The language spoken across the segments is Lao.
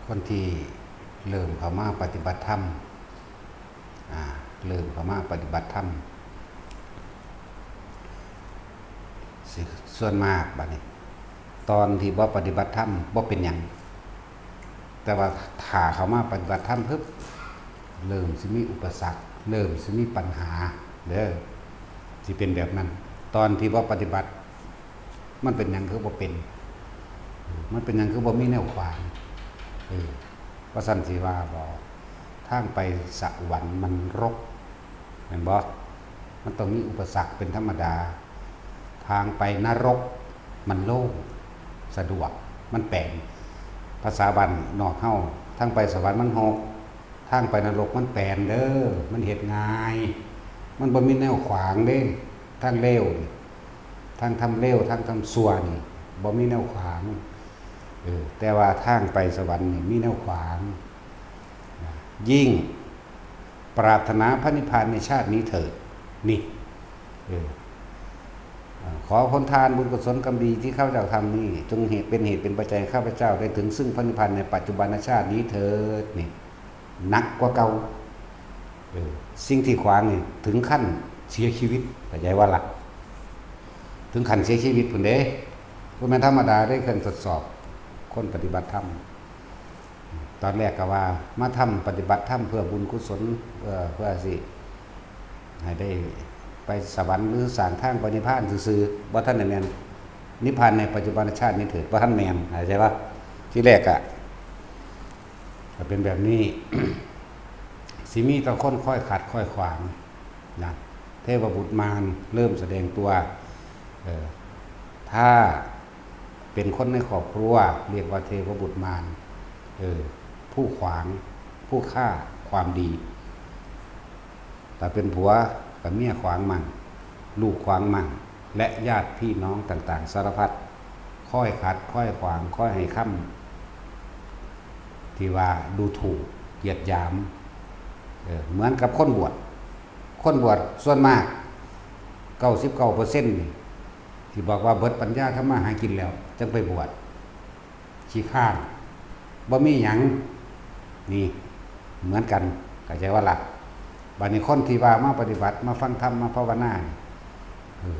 ຄົນທີ່ເລີ່ມເຂົ້າມາປະຕິບັດທຳ ອ່າ ເລີ່ມເຂົ້າມາປະຕິບັດທຳ ຊິ ສ່ວນມາກບາດນີ້ ຕອນທີ່ບໍ່ປະຕິບັດທຳບໍ່ເປັນຫຍັງ ແຕ່ວ່າຖ້າເຂົ້າມາປະຕິບັດທຳປຶບ ເລີ່ມຊິມີອຸປະສັກ ເລີ່ມຊິມີບັນຫາເດີ ຊິເປັນແບບນັ້ນ. ຕອນທີ່ບໍ່ປະຕິບັດ ມັນເປັນຫຍັງຄືບໍ່ເປັນ? ມັນເປັນຫຍັງຄືບໍ່ມີແນວຂວາງ? ເອີ ວ່າຊັ້ນຊິວ່າບໍ່? ທາງໄປສະຫວັນມັນລົກ ແມ່ນບໍ່? ມັນຕ້ອງມີອຸປະສັກເປັນທຳມະດາ. ທາງໄປນະລົກມັນໂລ່ງ ສະດວກ ມັນແປງ. ພາສາບ້ານນອກເຮົາ ທາງໄປສະຫວັນມັນຮົກ ທາງໄປນະລົກມັນແປນເດີ ມັນເຮັດງ່າຍ ມັນບໍ່ມີແນວຂວາງເດ້. ທາງເລວນີ້ ທາງທຳເລວ ທາງທຳຊົ່ວນີ້ ບໍ່ມີແນວຂວາງ. ເອີ ແຕ່ວ່າທາງໄປສະຫວັນນີ້ມີແນວຂວາງ. ຍິ່ງປາດຖະໜາພະນິບພານໃນຊາດນີ້ເທີດ ນີ້ ເອີ ຂໍຜົນທານບຸນກຸສົນກຳດີທີ່ຂ້າພະເຈົ້າທຳນີ້ ຈົ່ງເຫດ ເປັນເຫດເປັນປັດໄຈໃຫ້ຂ້າພະເຈົ້າໄດ້ເຖິງຊຶ່ງພະນິບພານໃນປັດຈຸບັນນະຊາດນີ້ເທີດ ນີ້ ໜັກກວ່າເກົ່າ. ເອີ ສິ່ງທີ່ຂວາງນີ້ເຖິງຂັ້ນເສຍຊີວິດ ເຂົ້າໃຈບໍ່ລະ? ເຖິງຂັ້ນເສຍຊີວິດພຸ້ນເດ້ ບໍ່ແມ່ນທຳມະດາເດ້ ເຄື່ອງທົດສອບຄົນປະຕິບັດທຳ. ຕອນແລກກໍວ່າມາທຳ ປະຕິບັດທຳເພື່ອບຸນກຸສົນ ເພື່ອ ເພື່ອຊິໃຫ້ໄດ້ໄປສະຫວັນ ຫຼື ສ້າງທາງໄປນິບພານຊື່ໆ ບໍ່ທັນໄດ້ແມ່ນນິບພານໃນປັດຈຸບັນນະຊາດນີ້ເທີດ ບໍ່ທັນແມ່ນ ເຂົ້າໃຈບໍ່? ທີແລກກະ ກໍເປັນແບບນີ້ ຊິມີແຕ່ຄົນຄອຍຂັດຄອຍຂວາງນະ. ເທວະບຸດມານເລີ່ມສະແດງຕົວ. ເອີ ຖ້າເປັນຄົນໃນຄອບຄົວ ຮຽກວ່າເທວະບຸດມານ ເອີ ຜູ້ຂວາງ ຜູ້ຂ້າຄວາມດີ. ຖ້າເປັນຜົວກໍເມຍຂວາງໝັ້ງ ລູກຂວາງໝັ້ງ ແລະ ຍາດພີ່ນ້ອງຕ່າງໆສາລະພັດ ຄອຍຂັດຄອຍຂວາງ ຄອຍໃຫ້ຄຳທີ່ວ່າດູຖູກ ຢຽດຫຍາມ. ເອີ ເໝືອນກັບຄົນບວດ ຄົນບວດສ່ວນມາກ ເກົ້າສິບເກົ້າເປີເຊັນ ທີ່ບອກວ່າເບິດປັນຍາທຳມາຫາກິນແລ້ວ ຈັ່ງໄປບວດ ຂີ້ຄ້ານ ບໍ່ມີຫຍັງ ນີ້ເໝືອນກັນ ເຂົ້າໃຈບໍ່ລະ? ບາດນີ້ຄົນທີ່ວ່າມາປະຕິບັດ ມາຟັງທຳ ມາພາວະນາ ເອີ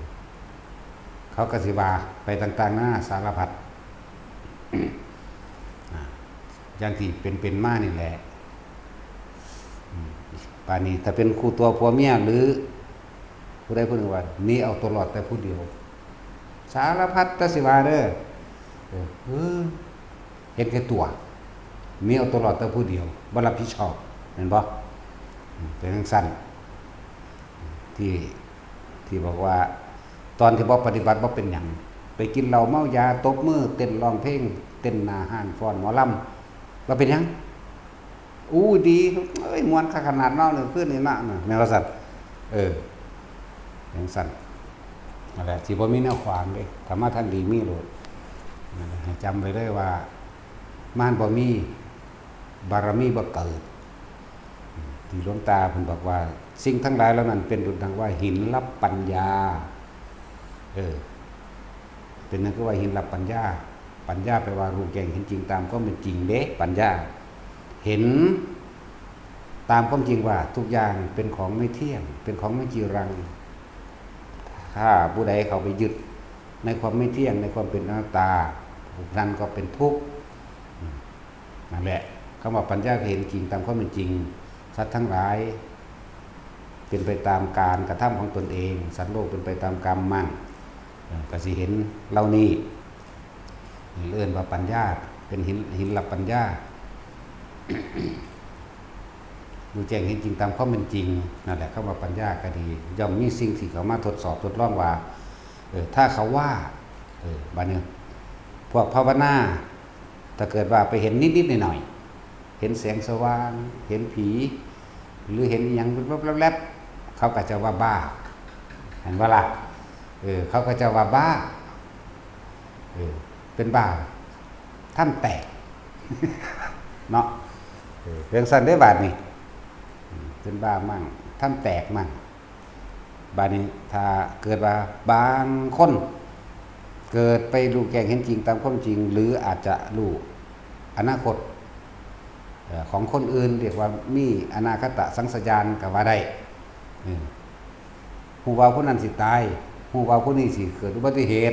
ເຂົາກໍຊິວ່າໄປຕ່າງໆນານາສາລະພັດ ອາ ຢ່າງທີ່ເປັນໆມານີ້ແຫຼະ. ອາ ບາດນີ້ຖ້າເປັນຄູ່ຕົວຜົວເມຍ ຫຼື ຜູ້ໃດຜູ້ໜຶ່ງວ່າ ໜີເອົາຕົວລອດແຕ່ຜູ້ດຽວ ສາລະພັດແຕ່ຊິວ່າເດີ ເອີ ເອີ ເຫັນແກ່ຕົວ ໜີເອົາຕົວລອດແຕ່ຜູ້ດຽວ ບໍ່ຮັບຜິດຊອບ ແມ່ນບໍ່? ເປັນຈັ່ງຊັ້ນ ທີ່ ທີ່ບອກວ່າ ຕອນທີ່ບໍ່ປະຕິບັດບໍ່ເປັນຫຍັງ ໄປກິນເຫຼົ້າເມົາຢາ ຕົບມືເຕັ້ນ ຮ້ອງເພງ ເຕັ້ນໜ້າຮ້ານຟ້ອນໝໍລຳ ວ່າເປັນຫຍັງ? ອູ້ ດີ ເອີຍ ມ່ວນຄັກຂະໜາດເນາະ ມື້ຄືນນີ້ເນາະ ແມ່ນວ່າຊັ້ນ ເອີ ຈັ່ງຊັ້ນ ນັ້ນແຫຼະ ຊິບໍ່ມີແນວຂວາງເດ້ ຖ້າມາທາງດີມີໂລດ ນັ້ນແຫຼະ ໃຫ້ຈຳໄວ້ເລີຍວ່າ ມານບໍ່ມີ ບາລະມີບໍ່ເກີດ ທີ່ຫຼວງຕາເພິ່ນບອກວ່າ ສິ່ງທັງຫຼາຍເຫຼົ່ານັ້ນເປັນດຸດດັ່ງວ່າຫີນລັບປັນຍາ ເອີ ເປັນຫຍັງຄືວ່າຫີນລັບປັນຍາ? ປັນຍາແປວ່າຮູ້ແຈ້ງເຫັນຈິງຕາມຄວາມເປັນຈິງເດ້ ປັນຍາ ເຫັນຕາມຄວາມຈິງວ່າທຸກຢ່າງເປັນຂອງໄມ່ທ່ຽງ ເປັນຂອງໄມ່ຈີລັງ. ຖ້າຜູ້ໃດເຂົ້າໄປຍຶດໃນຄວາມໄມ່ທ່ຽງ ໃນຄວາມເປັນອະນັດຕາ ຜູ້ນັ້ນກໍເປັນທຸກ ນັ້ນແຫຼະ ຄຳວ່າປັນຍາຄືເຫັນຈິງຕາມຄວາມເປັນຈິງ ສັດທັງຫຼາຍເປັນໄປຕາມການກະທຳຂອງຕົນເອງ ສັດໂລກເປັນໄປຕາມກຳມັນ ເອີ ກໍຊິເຫັນເຫຼົ່ານີ້ ເອີ້ນວ່າປັນຍາ ເປັນຫີນ ຫີນລັບປັນຍາ ຮູ້ແຈ້ງເຫັນຈິງຕາມຄວາມເປັນຈິງ ນັ້ນແຫຼະ ຄຳວ່າປັນຍາກໍດີ ຍ່ອມມີສິ່ງທີ່ເຂົ້າມາທົດສອບທົດລອງວ່າ ເອີ ຖ້າເຂົາວ່າ ເອີ ບາດນີ້ພວກພາວະນາ ຖ້າເກີດວ່າໄປເຫັນນິດໆໜ້ອຍໆ ເຫັນແສງສະຫວ່າງ ເຫັນຜີ ຫຼື ເຫັນອີ່ຫຍັງແວບໆ ເຂົາກໍຈະວ່າບ້າ ແມ່ນບໍ່ລະ? ເອີ ເຂົາກໍຈະວ່າບ້າ ເອີ ເປັນບ້າ ຖ້ຳແຕກ ເນາະ ເອີ ຈັ່ງຊັ້ນເດ້ບາດນີ້ ເປັນບ້າໝັ້ງ ຖ້ຳແຕກໝັ້ງ. ບາດນີ້ຖ້າເກີດວ່າບາງຄົນ ເກີດໄປຮູ້ແຈ້ງເຫັນຈິງຕາມຄວາມຈິງ ຫຼື ອາດຈະຮູ້ອະນາຄົດ ເອີ ຂອງຄົນອື່ນ, ເອີ້ນວ່າມີອະນາຄະຕະສັງສະຍານກໍວ່າໄດ້. ເອີ ຮູ້ວ່າຜູ້ນັ້ນຊິຕາຍ, ຮູ້ວ່າຜູ້ນີ້ຊິເກີດອຸບັດຕິເຫດ,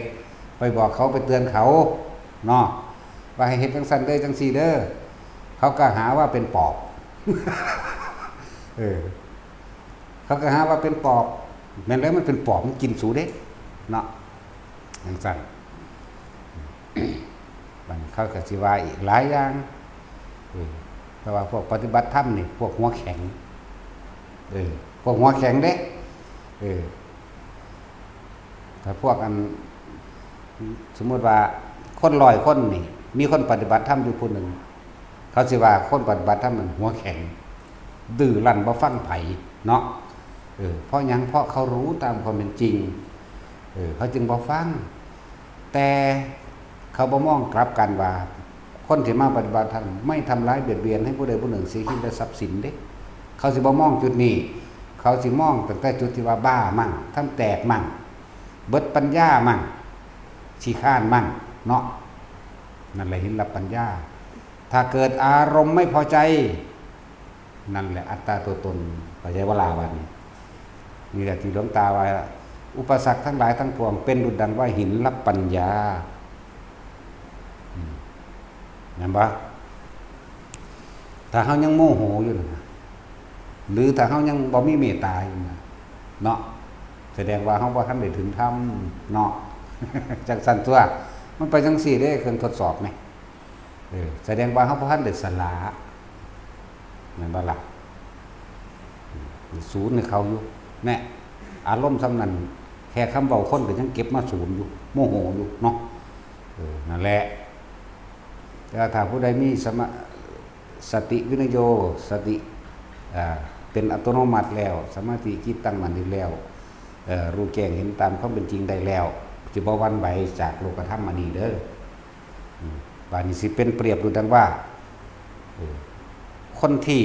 ໄປບອກເຂົາ, ໄປເຕືອນເຂົາເນາະ ວ່າໃຫ້ເຮັດຈັ່ງຊັ້ນເດີ, ຈັ່ງຊີ້ເດີ, ເຂົາກໍຫາວ່າເປັນປອບ. ເອີ ເຂົາກໍຫາວ່າເປັນປອບ. ແມ່ນແລ້ວ, ມັນເປັນປອບ, ມັນກິນສູເດ້ເນາະ, ຈັ່ງຊັ້ນ. ບັດນີ້ເຂົາກໍຊິວ່າອີກຫຼາຍຢ່າງ. ເອີ ແຕ່ວ່າພວກປະຕິບັດທຳນີ້ ພວກຫົວແຂງ, ເອີ ພວກຫົວແຂງເດ້. ເອີ ຖ້າພວກອັນ ສົມມຸດວ່າຄົນຮ້ອຍຄົນນີ້ ມີຄົນປະຕິບັດທຳຢູ່ຜູ້ໜຶ່ງ, ເຂົາຊິວ່າຄົນປະຕິບັດທຳນັ້ນຫົວແຂງ, ດື້ລັ່ນ ບໍ່ຟັງໃຜເນາະ. ເອີ ເພາະຫຍັງ? ເພາະເຂົາຮູ້ຕາມຄວາມເປັນຈິງ, ເອີ ເຂົາຈຶ່ງບໍ່ຟັງ. ແຕ່ເຂົາບໍ່ມອງກັບກັນວ່າ ຄົນທີ່ມາປະຕິບັດທຳ ໄມ່ທຳລາຍບຽດບຽນໃຫ້ຜູ້ໃດຜູ້ໜຶ່ງເສຍຊີວິດ ແລະ ຊັບສິນເດ້. ເຂົາຊິບໍ່ມອງຈຸດນີ້, ເຂົາຊິມອງຕັ້ງແຕ່ຈຸດທີ່ວ່າບ້າມັ້ງ, ທຳແຕກມັ້ງ, ເບິດປັນຍາມັ້ງ, ຂີ້ຄ້ານມັ້ງເນາະ. ນັ້ນແຫຼະເຫັນລັບປັນຍາ. ຖ້າເກີດອາລົມໄມ່ພໍໃຈ, ນັ້ນແຫຼະອັດຕາຕົວຕົນ. ເຂົ້າໃຈບໍ່ລະ? ບັດນີ້ ນີ້ແຫຼະທີ່ຫຼວງຕາວ່າ ອຸປະສັກທັງຫຼາຍທັງປວງ ເປັນດຸດດັ່ງວ່າຫີນລັບປັນຍາ. ອືມ ແມ່ນບໍ່? ຖ້າເຮົາຍັງໂມໂຫຢູ່ນະ ຫຼື ຖ້າເຮົາຍັງບໍ່ມີເມດຕາຢູ່ນະເນາະ, ສະແດງວ່າເຮົາບໍ່ທັນໄດ້ເຖິງທຳເນາະ. ຈັ່ງຊັ້ນຕົວະ, ມັນໄປຈັ່ງຊີ້ເດ້ ເຄື່ອງທົດສອບນີ້. ເອີ ສະແດງວ່າເຮົາບໍ່ທັນໄດ້ສະຫຼະ ແມ່ນບໍ່ລະ? ສູນໃຫ້ເຂົາຢູ່ ແນ່ ອາລົມສ່ຳນັ້ນ ແຄ່ຄຳເວົ້າຄົນກໍຍັງເກັບມາສູນຢູ່ ໂມໂຫຢູ່ເນາະ. ເອີ ນັ້ນແຫຼະ. ແຕ່ວ່າຖ້າຜູ້ໃດມີສະມະ ສະຕິວິໄນໂຍ ສະຕິ ເປັນອັດຕະໂນມັດແລ້ວ, ສະມາທິຈິດຕັ້ງໝັ້ນຢູ່ແລ້ວ, ເອີ ຮູ້ແຈ້ງເຫັນຕາມຄວາມເປັນຈິງໄດ້ແລ້ວ, ຈະບໍ່ຫວັ່ນໄຫວຈາກໂລກະທຳອັນນີ້ເດີ. ອືມ ບາດນີ້ຊິເປັນປຽບດູດັ່ງວ່າ ເອີ ຄົນທີ່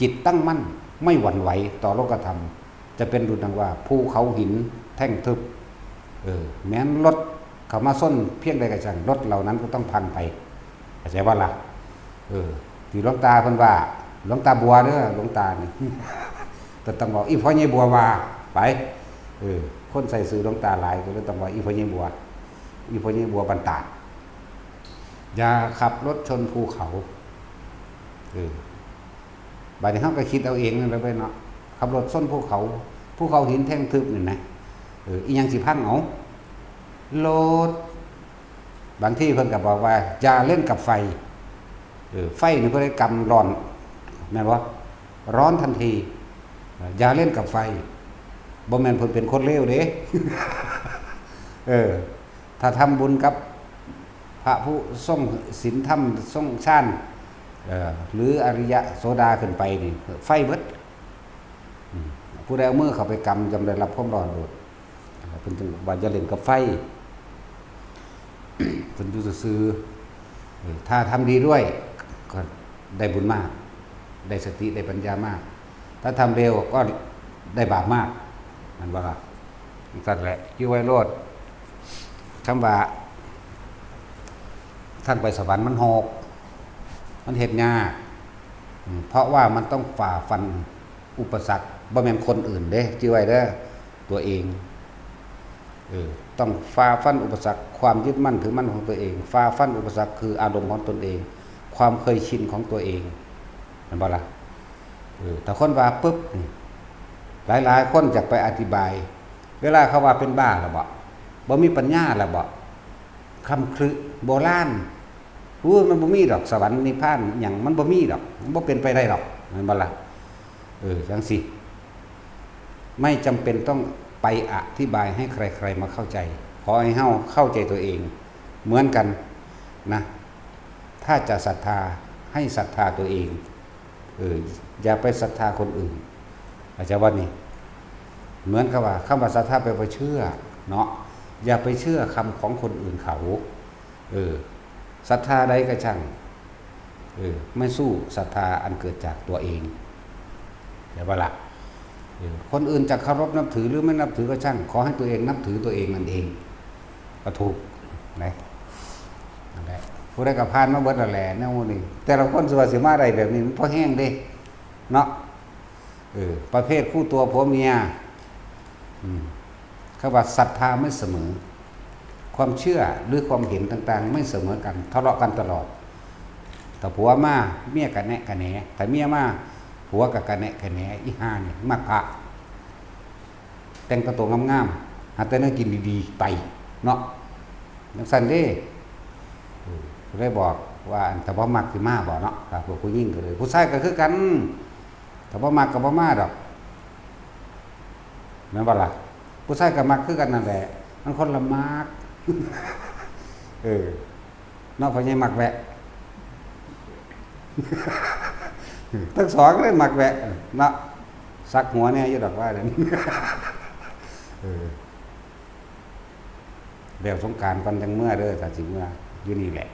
ຈິດຕັ້ງໝັ້ນ ໄມ່ຫວັ່ນໄຫວຕໍ່ໂລກະທຳ ຈະເປັນດຸດດັ່ງວ່າພູເຂົາຫີນແທ່ງທຶບ. ເອີ ແມ່ນລົດເຂົ້າມາຊົນພຽງໃດກໍຊ່າງ ລົດເຫຼົ່ານັ້ນກໍຕ້ອງພັງໄປ. ເຂົ້າໃຈບໍ່ລະ? ເອີ ທີ່ຫຼວງຕາເພິ່ນວ່າ ຫຼວງຕາບົວເດີ ຫຼວງຕານີ້ ກໍຕ້ອງເວົ້າອີ່ພໍ່ໃຫຍ່ບົວວ່າໄປ. ເອີ ຄົນໃສ່ຊື່ຫຼວງຕາຫຼາຍ ກໍເລີຍຕ້ອງເວົ້າອີ່ພໍ່ໃຫຍ່ບົວ ອີ່ພໍ່ໃຫຍ່ບົວບັນຕາດ. ຢ່າຂັບລົດຊົນພູເຂົາ. ເອີ ບາດນີ້ເຮົາກໍຄິດເອົາເອງນັ້ນແຫຼະເວີຍເນາະ, ຂັບລົດຊົນພູເຂົາ, ພູເຂົາຫີນແທ່ງທຶບນີ້ນະ, ເອີ ອີ່ຫຍັງຊິພັງເອົາ? ລົດ. ບາງທີເພິ່ນກໍບອກວ່າ ຢ່າເລ່นกับไฟ. ເອີ ໄຟນີ້ເພິ່ນໄດ້ກຳຮ້ອນ ແມ່ນບໍ່? ຮ້อนทันที. ຢ່າเล่นกับไฟ. ບໍ່ແມ່ນເພິ່ນເປັນຄົນເລວເດ້. ເອີ ຖ້າທຳບຸນກັບພະຜູ້ຊົງສິນທຳຊົງຊານ ເອີ ຫຼື ອະລິຍະໂສດາຂຶ້ນໄປນີ້ ໄຟເບິດ. ອືມ ຜູ້ໃດເອົາມືເຂົ້າໄປກຳ ຍ່ອມໄດ້ຮັບຄວາມຮ້ອນໂລດ. ເພິ່ນຈຶ່ງວ່າຢ່າຫຼິ້ນກັບໄຟ. ເພິ່ນຢູ່ຊື່ໆ. ເອີ ຖ້າທຳດີດ້ວຍ ກໍໄດ້ບຸນມາກ, ໄດ້ສະຕິ ໄດ້ປັນຍາມາກ. ຖ້າທຳເລວ ກໍໄດ້ບາບມາກ. ແມ່ນບໍ່ລະ? ຈັ່ງຊັ້ນແຫຼະ, ຈື່ໄວ້ໂລດ. ຄຳວ່າທາງໄປສະຫວັນມັນຮອກ, ມັນເຮັດຍາກ, ເພາະວ່າມັນຕ້ອງຝ່າຟັນອຸປະສັກ, ບໍ່ແມ່ນຄົນອື່ນເດ້, ຈື່ໄວ້ເດີ, ຕົວເອງ. ເອີ ຕ້ອງຝ່າຟັນອຸປະສັກ, ຄວາມຍຶດໝັ້ນຖືໝັ້ນຂອງຕົວເອງ, ຝ່າຟັນອຸປະສັກ ຄືອາລົມຂອງຕົນເອງ, ຄວາມເຄີຍຊິນຂອງຕົວເອງ, ແມ່ນບໍ່ລະ? ເອີ ຖ້າຄົນວ່າປຶບນີ້ ຫຼາຍໆຄົນຢາກໄປອະທິບາຍ, ເວລາເຂົາວ່າເປັນບ້າລະບໍ? ບໍ່ມີປັນຍາລະບໍ? ຄຳຄຶ ໂບລານ. ໂອ້ຍ ມັນບໍ່ມີດອກ ສະຫວັນນິບພານຫຍັງ ມັນບໍ່ມີດອກ, ມັນບໍ່ເປັນໄປໄດ້ດອກ, ແມ່ນບໍ່ລະ? ເອີ ຈັ່ງຊີ້ ໄມ່ຈຳເປັນຕ້ອງໄປອະທິບາຍໃຫ້ໃຄໆມາເຂົ້າໃຈ, ຂໍໃຫ້ເຮົາເຂົ້າໃຈຕົວເອງເໝືອນກັນນະ. ຖ້າຈະສັດທາ ໃຫ້ສັດທາຕົວເອງ, ເອີ ຢ່າໄປສັດທາຄົນອື່ນ. ເຂົ້າໃຈບໍ່ນີ້? ເໝືອນກັບວ່າ ຄຳວ່າສັດທາແປວ່າເຊື່ອເນາະ, ຢ່າໄປເຊື່ອຄຳຂອງຄົນອື່ນເຂົາ. ເອີ ສັດທາໃດກໍຊ່າງ, ເອີ ມາສູ້ສັດທາອັນເກີດຈາກຕົວເອງ, ເຂົ້າໃຈບໍ່ລະ? ເອີ ຄົນອື່ນຈະເຄົາລົບນັບຖື ຫຼື ໄມ່ນັບຖືກໍຊ່າງ, ຂໍໃຫ້ຕົວເອງນັບຖືຕົວເອງນັ້ນເອງ ກໍຖືກ. ນະ ນັ້ນແຫຼະ ຜູ້ໃດກໍຜ່ານມາເບິດແລ້ວແຫຼະແນວໝູ່ນີ້ ແຕ່ລະຄົນຊິວ່າຊິມາໄດ້ແບບນີ້ ມັນພໍແຮງເດ້ເນາະ. ເອີ ປະເພດຄູ່ຕົວຜົວເມຍ ອືມ ເຂົາວ່າສັດທາໄມ່ສະເໝີ ຄວາມເຊື່ອ ຫຼື ຄວາມເຫັນຕ່າງໆ ໄມ່ສະເໝີກັນ ທະເລາະກັນຕະຫຼອດ. ຖ້າຜົວມາ ເມຍກະແນະກະແໜ ຖ້າເມຍມາ ຜົວກະກະແນະກະແໜ ອີຫ່ານີ້ມັກພະ ແຕ່ງແຕ່ໂຕງາມໆ ຫາແຕ່ແນວກິນດີໆ ໄປເນາະ ຈັ່ງຊັ້ນເດ້. ເອີ ເລີຍບອກວ່າ ອັນ ຖ້າບໍ່ມັກຊິມາບໍ່ເນາະ ຖ້າພວກຜູ້ຍິງກໍເລີຍ ຜູ້ຊາຍກໍຄືກັນ ຖ້າບໍ່ມັກກໍບໍ່ມາດອກ ແມ່ນບໍ່ລະ? ຜູ້ຊາຍກໍມັກຄືກັນນັ້ນແຫຼະ ມັນຄົນລະມັກ ເອີ ເນາະ ພໍ່ໃຫຍ່ມັກແວະ ທັງສອງເລີຍມັກແວະເນາະ ສັກຫົວແດ່ຢູ່ດອກວ່າ ເອີ ແລ້ວສົງການກ່ອນຈັ່ງເມືອເດີ ຖ້າຊິເມືອຢູ່ນີ້ແຫຼະ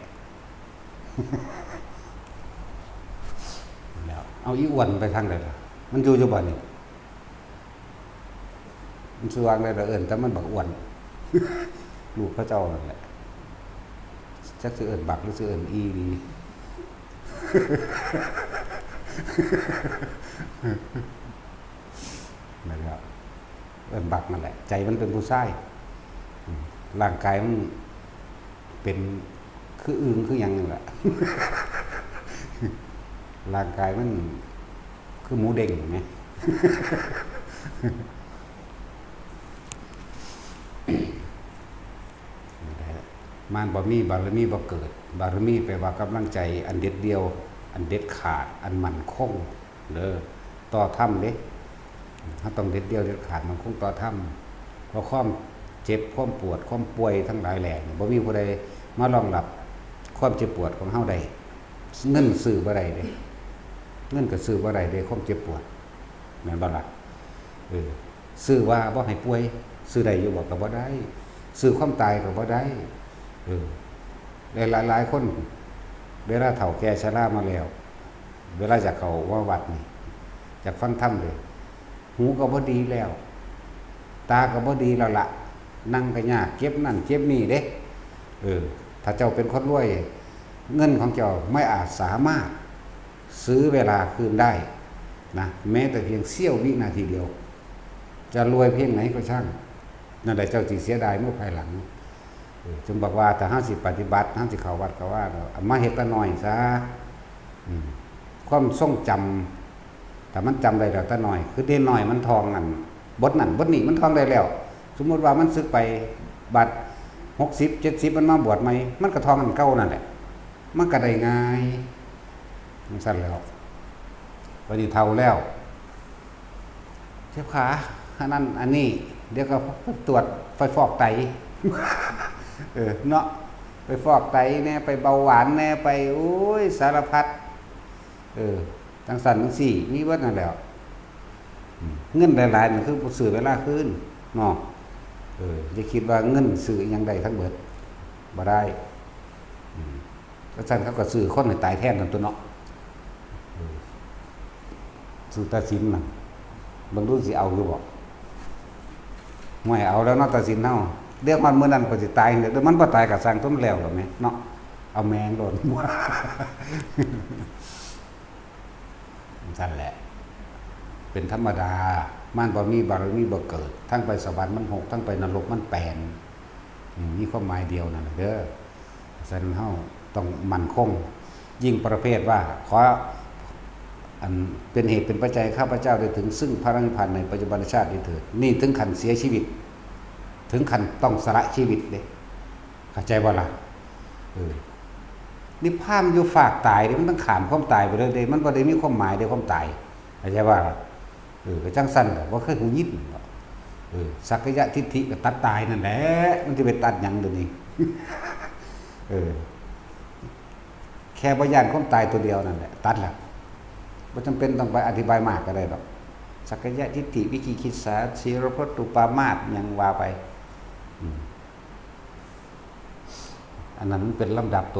ແລ້ວ ເອົາ ອີອ້ວນໄປທາງໃດລະ ມັນຢູ່ຢູ່ບໍ່ນີ້? ມັນຊື່ວ່າຈັ່ງໃດລະ ເອີ້ນແຕ່ມັນບັກອ້ວນ ລູກເຂົາເຈົ້ານັ້ນແຫຼະ ຈັກຊິເອີ້ນບັກ ຫຼື ຊິເອີ້ນອີດີ ນັ້ນແຫຼະ ເອີ້ນບັກນັ້ນແຫຼະ ໃຈມັນເປັນຜູ້ຊາຍ ອືມ ຮ່າງກາຍມັນເປັນຄືອຶ່ງຄືຫຍັງນັ້ນແຫຼະ ຮ່າງກາຍມັນ ຄືໝູເດ້ງແມ ມານບໍ່ມີບາລະມີບໍ່ເກີດ. ບາລະມີແປວ່າກຳລັງໃຈອັນເດັດດ່ຽວ ອັນເດັດຂາດ ອັນໝັ້ນຄົງເດີ ຕໍ່ທຳເດ້. ເຮົາຕ້ອງເດັດດ່ຽວເດັດຂາດ ໝັ້ນຄົງຕໍ່ທຳ ເພາະຄວາມເຈັບ ຄວາມປວດ ຄວາມປ່ວຍທັງຫຼາຍແຫຼນີ້ ບໍ່ມີຜູ້ໃດມາລອງຮັບຄວາມເຈັບປວດຂອງເຮົາໄດ້. ເງິນຊື້ບໍ່ໄດ້ເດ້ ເງິນກໍຊື້ບໍ່ໄດ້ເດ້ ຄວາມເຈັບປວດ ແມ່ນບໍ່ລະ? ເອີ ຊື້ວ່າບໍ່ໃຫ້ປ່ວຍ ຊື້ໄດ້ຢູ່ບໍ່? ກໍບໍ່ໄດ້. ຊື້ຄວາມຕາຍກໍບໍ່ໄດ້. ເອີ ແລະ ຫຼາຍໆຄົນ ເວລາເຖົ້າແກ່ຊະລາມາແລ້ວ ເວລາຢາກເຂົ້າມາວັດນີ້ ຢາກຟັງທຳເດ້ ຫູກໍບໍ່ດີແລ້ວ ຕາກໍບໍ່ດີແລ້ວລະ ນັ່ງກໍຍາກ ເຈັບນັ້ນເຈັບນີ້ເດ້. ເອີ ຖ້າເຈົ້າເປັນຄົນລວຍ ເງິນຂອງເຈົ້າໄມ່ອາດສາມາດຊື້ເວລາຄືນໄດ້ນະ ແມ້ແຕ່ພຽງເສ້ຽວວິນາທີດຽວ. ຈະລວຍພຽງໃດກໍຊ່າງ ນັ້ນແຫຼະ ເຈົ້າຊິເສຍດາຍເມື່ອພາຍຫຼັງ. ເອີ ຈຶ່ງບອກວ່າ ຖ້າເຮົາຊິປະຕິບັດ ເຮົາຊິເຂົ້າວັດເຂົ້າວາ ເອົາມາເຮັດແຕ່ນ້ອຍຊະ. ອືມ ຄວາມຊົງຈຳ ຖ້າມັນຈຳໄດ້ແລ້ວແຕ່ນ້ອຍ ຄືເດັກນ້ອຍມັນທ່ອງອັນ ບົດນັ້ນບົດນີ້ມັນທ່ອງໄດ້ແລ້ວ. ສົມມຸດວ່າມັນສຶກໄປ ບາດຫົກສິບ ເຈັດສິບ ມັນມາບວດໃໝ່ ມັນກໍທ່ອງອັນເກົ່ານັ້ນແຫຼະ ມັນກໍໄດ້ງ່າຍ. ຈັ່ງຊັ້ນແລ້ວ ບັດນີ້ເຖົ້າແລ້ວ ເຈັບຂາ ອັນນັ້ນອັນນີ້ ດຽວກໍໄປຕວດ ໄປຟອກໄຕ ເອີ ເນາະ ໄປຟອກໄຕແດ່ ໄປເບົາຫວານແດ່ ໄປ ໂອ້ຍ ສາລະພັດ ເອີ ຈັ່ງຊັ້ນຈັ່ງຊີ້ ມີເບິດນັ້ນແຫຼ້ວ. ອືມ ເງິນຫຼາຍໆນີ້ຄືບໍ່ຊື້ເວລາຄືນເນາະ. ເອີ ຢ່າຄິດວ່າເງິນຊື້ອີ່ຫຍັງໄດ້ທັງເບິດ ບໍ່ໄດ້. ອືມ ຈັ່ງຊັ້ນເຂົາກໍຊື້ຄົນໃຫ້ຕາຍແທນນັ້ນຕົວະເນາະ. ເອີ ຊື້ຕາສິນນະ ເບິ່ງດູຊິເອົາຢູ່ບໍ່? ຫ້ວຍ ເອົາແລ້ວເນາະ ຕາສິນເຮົາ. ເດືອດຮອດມື້ນັ້ນກໍຊິຕາຍເດີ ມັນບໍ່ຕາຍກໍຊ່າງຕົວະ ມັນແລ້ວແລ້ວແໝ ເນາະ ເອົາແມ່ງໂລດ. ຈັ່ງຊັ້ນແຫຼະ ເປັນທຳມະດາ. ມານບໍ່ມີ ບາລະມີບໍ່ເກີດ. ທັງໄປສະຫວັນມັນຫົກ ທັງໄປນະລົກມັນແປນ. ອືມ ມີຄວາມໝາຍດຽວນັ້ນແຫຼະເດີ. ສະນັ້ນເຮົາຕ້ອງໝັ້ນຄົງ ຍິ່ງປະເພດວ່າ ຂໍ ອັນ ເປັນເຫດເປັນປັດໄຈ ຂ້າພະເຈົ້າໄດ້ເຖິງຊຶ່ງພະນິບພານໃນປັດຈຸບັນນະຊາດນີ້ເຖີດ. ນີ້ເຖິງຂັ້ນເສຍຊີວິດ ເຖິງຂັ້ນຕ້ອງສະຫຼະຊີວິດເດ້. ເຂົ້າໃຈບໍ່ລະ? ເອີ ນິບພານຢູ່ຟາກຕາຍເດ້ ມັນຕ້ອງຂ້າມຄວາມຕາຍໄປເລີຍເດ້ ມັນບໍ່ໄດ້ມີຄວາມໝາຍເດ້ຄວາມຕາຍ ເຂົ້າໃຈບໍ່ລະ? ເອີ ກໍຈັ່ງຊັ້ນແຫຼະ ບໍ່ເຄີຍຮູ້ຍິນບໍ? ເອີ ສັກກະຍະທິດຖິກໍຕັດຕາຍນັ້ນແຫຼະ ມັນຊິໄປຕັດຫຍັງດຽວນີ້? ເອີ ແຄ່ບໍ່ຢ້ານຄວາມຕາຍຕົວດຽວນັ້ນແຫຼະ ຕັດລະ ບໍ່ຈຳເປັນຕ້ອງໄປອະທິບາຍມາກກໍໄດ້ດອກ. ສັກກະຍະທິດຖິ ວິຈິກິດສາ ສີລະພັດ ອຸປາມາດ ຫຍັງວ່າໄປ ອືມ ອັນນັ້ນມັນເປັນລຳດັບໂຕ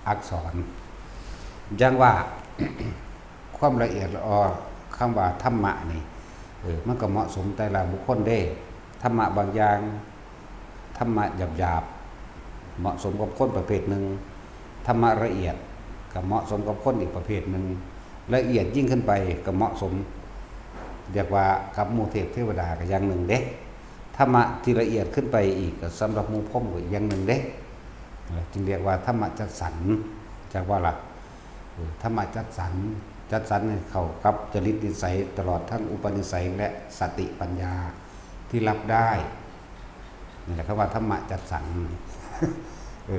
ອັກສອນ. ຢ່າງວ່າ ຄວາມລະອຽດລະອໍ ຄຳວ່າທຳມະນີ້ ເອີ ມັນກໍເໝາະສົມແຕ່ລະບຸກຄົນເດ້. ທຳມະບາງຢ່າງ ທຳມະຫຍາບໆ ເໝາະສົມກັບຄົນປະເພດໜຶ່ງ, ທຳມະລະອຽດກໍເໝາະສົມກັບຄົນອີກປະເພດໜຶ່ງ, ລະອຽດຍິ່ງຂຶ້ນໄປກໍເໝາະສົມ ຮຽກວ່າກັບໝູ່ເທບເທວະດາກໍຢ່າງໜຶ່ງເດ້. ທຳມະທີ່ລະອຽດຂຶ້ນໄປອີກກໍສຳລັບໝູ່ພົມກໍອີກຢ່າງໜຶ່ງເດ້. ຈຶ່ງຮຽກວ່າທຳມະຈັດສັນ ຈັກວ່າລະ? ເອີ ທຳມະຈັດສັນ ຈັດສັນໃຫ້ເຂົ້າກັບຈະລິດນິໄສ ຕະຫຼອດທັງອຸປະນິໄສ ແລະ ສະຕິປັນຍາທີ່ຮັບໄດ້. ນີ້ແຫຼະຄຳວ່າທຳມະຈັດສັນ ເອີ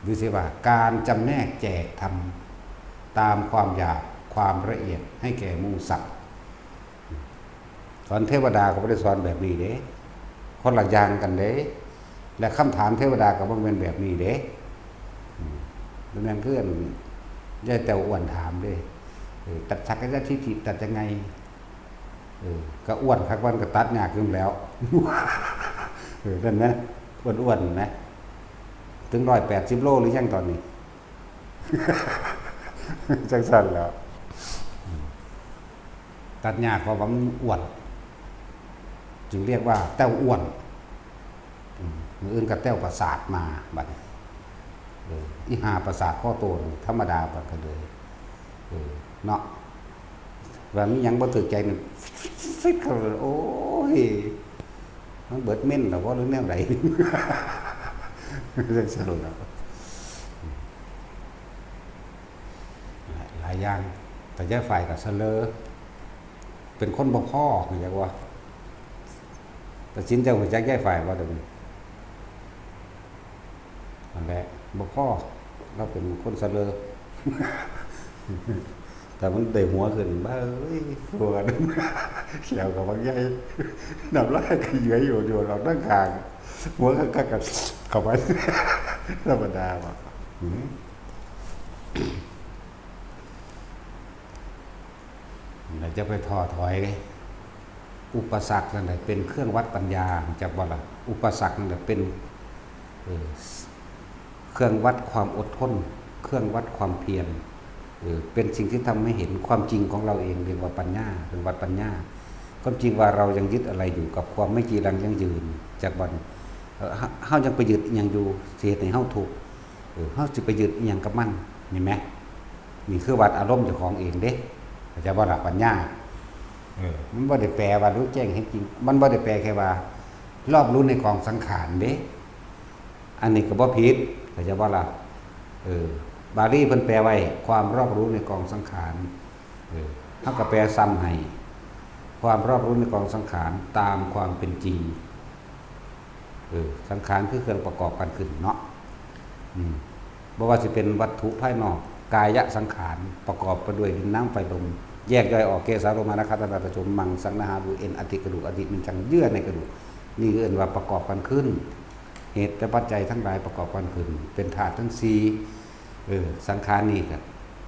ຫຼືຊິວ່າການຈຳແນກແຈກທຳຕາມຄວາມຫຍາບຄວາມລະອຽດໃຫ້ແກ່ໝູ່ສັດ. ສອນເທວະດາກໍບໍ່ໄດ້ສອນແບບນີ້ເດ້ ຄົນລະຢ່າງກັນເດ້ ແລະ ຄຳຖາມເທວະດາກໍບໍ່ແມ່ນແບບນີ້ເດ້. ອືມ ບໍ່ແມ່ນຄືອັນຍາຍແຕ້ວອ້ວນຖາມເດ້ ເອີ ຕັດສັກກະຍະທິດຖິຕັດຍັງໄງ? ເອີ ກະອ້ວນຄັກປານກະຕັດຍາກຢູ່ແລ້ວ ເອີ ນັ້ນນະ ອ້ວນໆນະ ເຖິງຮ້ອຍແປດສິບໂລຫຼືຍັງຕອນນີ້? ຈັ່ງຊັ້ນແຫຼ້ວ ຕັດຍາກ ເພາະວ່າມັນອ້ວນ ຈຶ່ງຮຽກວ່າແຕ້ວອ້ວນ. ອືມ ມື້ອື່ນກໍແຕ້ວປະສາດມາບັດນີ້ ເອີ ອີຫ່າປະສາດຄໍໂຕນີ້ທຳມະດາບັດກໍເລີຍ ເອີ ເນາະ ວ່າມີຫຍັງບໍ່ຖືກໃຈນີ້ ຟິດເຂົ້າ ໂອ້ຍ ມັນເບິດເມັນແລ້ວບໍ່ ຫຼືແນວໃດ? ຈັ່ງຊັ້ນແຫຼ້ວ ຫຼາຍຢ່າງ ແຕ່ຍາຍຝ້າຍກໍສະເຫຼີ ເປັນຄົນບໍ່ພໍ ຮູ້ຈັກບໍ່? ຕາສິນ ເຈົ້າຮູ້ຈັກຍາຍຝ້າຍບໍ່? ດຽວນີ້ ນັ້ນແຫຼະ ບໍ່ພໍ ລາວເປັນຄົນສະເຫຼີ ຖ້າມັນໄດ້ຫົວຂຶ້ນ ບ້າເອີຍ ຕົວະ ແຂ້ວກໍບັກໃຫຍ່ ນ້ຳລາຍກໍເຍືອຢູ່ ຢູ່ດອກໜ້າກາງ ຫົວກໍ ກໍ ກໍເຂົ້າໄປ ທຳມະດາບໍ່? ອືມ ແລະ ຢ່າໄປທໍ້ຖອຍ. ອຸປະສັກນັ້ນແຫຼະເປັນເຄື່ອງວັດປັນຍາ ຮູ້ຈັກບໍ່ລະ? ອຸປະສັກນັ້ນແຫຼະເປັນ ເອີ ເຄື່ອງວັດຄວາມອົດທົນ, ເຄື່ອງວັດຄວາມພຽນ, ເອີ ເປັນສິ່ງທີ່ທຳໃຫ້ເຫັນຄວາມຈິງຂອງເຮົາເອງ, ເອີ້ນວ່າປັນຍາ, ເຄື່ອງວັດປັນຍາ. ຄວາມຈິງວ່າເຮົາຍັງຍຶດອາໄລຢູ່ກັບຄວາມໄມ່ຈີລັງຢັ້ງຢືນ, ຈັກບໍ່? ເອີ ເຮົາ ເຮົາຍັງໄປຍຶດອີ່ຫຍັງຢູ່ ທີ່ເຮັດໃຫ້ເຮົາທຸກ? ເອີ ເຮົາຊິໄປຍຶດອີ່ຫຍັງກັບມັນ? ເຫັນໄໝ? ນີ້ຄືວັດອາລົມເຈົ້າຂອງເອງເດ້ ເຂົ້າໃຈບໍ່ລະ? ປັນຍາ ເອີ ມັນບໍ່ໄດ້ແປວ່າຮູ້ແຈ້ງເຫັນຈິງ, ມັນບໍ່ໄດ້ແປແຄ່ວ່າລອບຮູ້ໃນກອງສັງຂານເດ້. ອັນນີ້ກໍບໍ່ຜິດ ເຂົ້າໃຈບໍ່ລະ? ເອີ ບາລີເພິ່ນແປໄວ້ ຄວາມລອບຮູ້ໃນກອງສັງຂານ, ເອີ ເຮົາກໍແປຊ້ຳໃຫ້ ຄວາມລອບຮູ້ໃນກອງສັງຂານຕາມຄວາມເປັນຈິງ. ເອີ ສັງຂານຄືເຄື່ອງປະກອບກັນຂຶ້ນເນາະ. ອືມ ບໍ່ວ່າຊິເປັນວັດຖຸພາຍນອກ ກາຍະສັງຂານ ປະກອບໄປດ້ວຍດິນ ນ້ຳ ໄຟ ລົມ ແຍກຍ່ອຍອອກ ເກສາໂລມາ ໜາຂາ ຕັນ ຕາ ປະຊົມ ມັງ ສັງ ນະຫາ ບູ ເອັນ ອະທິ ກະດູກ ອະທິ ມັນຈັງ ເຍື່ອໃນກະດູກ ນີ້ເອີ້ນວ່າປະກອບກັນຂຶ້ນ. ເຫດແລະປັດໄຈທັງຫຼາຍປະກອບກັນຂຶ້ນ ເປັນທາດທັງສີ່. ເອີ ສັງຂານນີ້ກໍ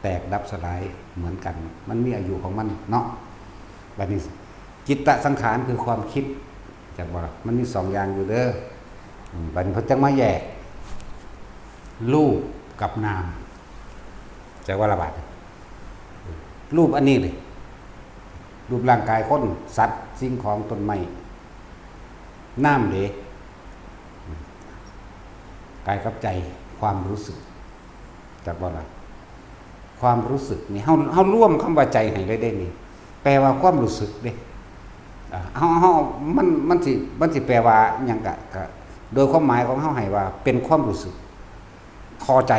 ແຕກດັບສະຫຼາຍເໝືອນກັນ ມັນມີອາຍຸຂອງມັນເນາະ. ບັດນີ້ ຈິດຕະສັງຂານຄືຄວາມຄິດ ຈັກບໍ່ລະ? ມັນມີສອງຢ່າງຢູ່ເດີ. ອືມ ບັດນີ້ເພິ່ນຈັ່ງມາແຍກ ຮູບກັບນາມ ຈັກວ່າລະບາດນີ້ ຮູບອັນນີ້ເດ ຮູບຮ່າງກາຍຄົນ ສັດ ສິ່ງຂອງ ຕົ້ນໄມ້. ນາມເດ ກາຍກັບໃຈ ຄວາມຮູ້ສຶກ ຈັກບໍ່ລະ? ຄວາມຮູ້ສຶກນີ້ ເຮົາ ເຮົາລວມຄຳວ່າໃຈໃຫ້ເລີຍເດ້ນີ້ ແປວ່າຄວາມຮູ້ສຶກເດ້. ອ່າ ເຮົາ ເຮົາ ມັນ ມັນຊິ ມັນຊິແປວ່າຫຍັງກະ ກະ ໂດຍຄວາມໝາຍຂອງເຮົາໃຫ້ວ່າເປັນຄວາມຮູ້ສຶກ ພໍໃຈ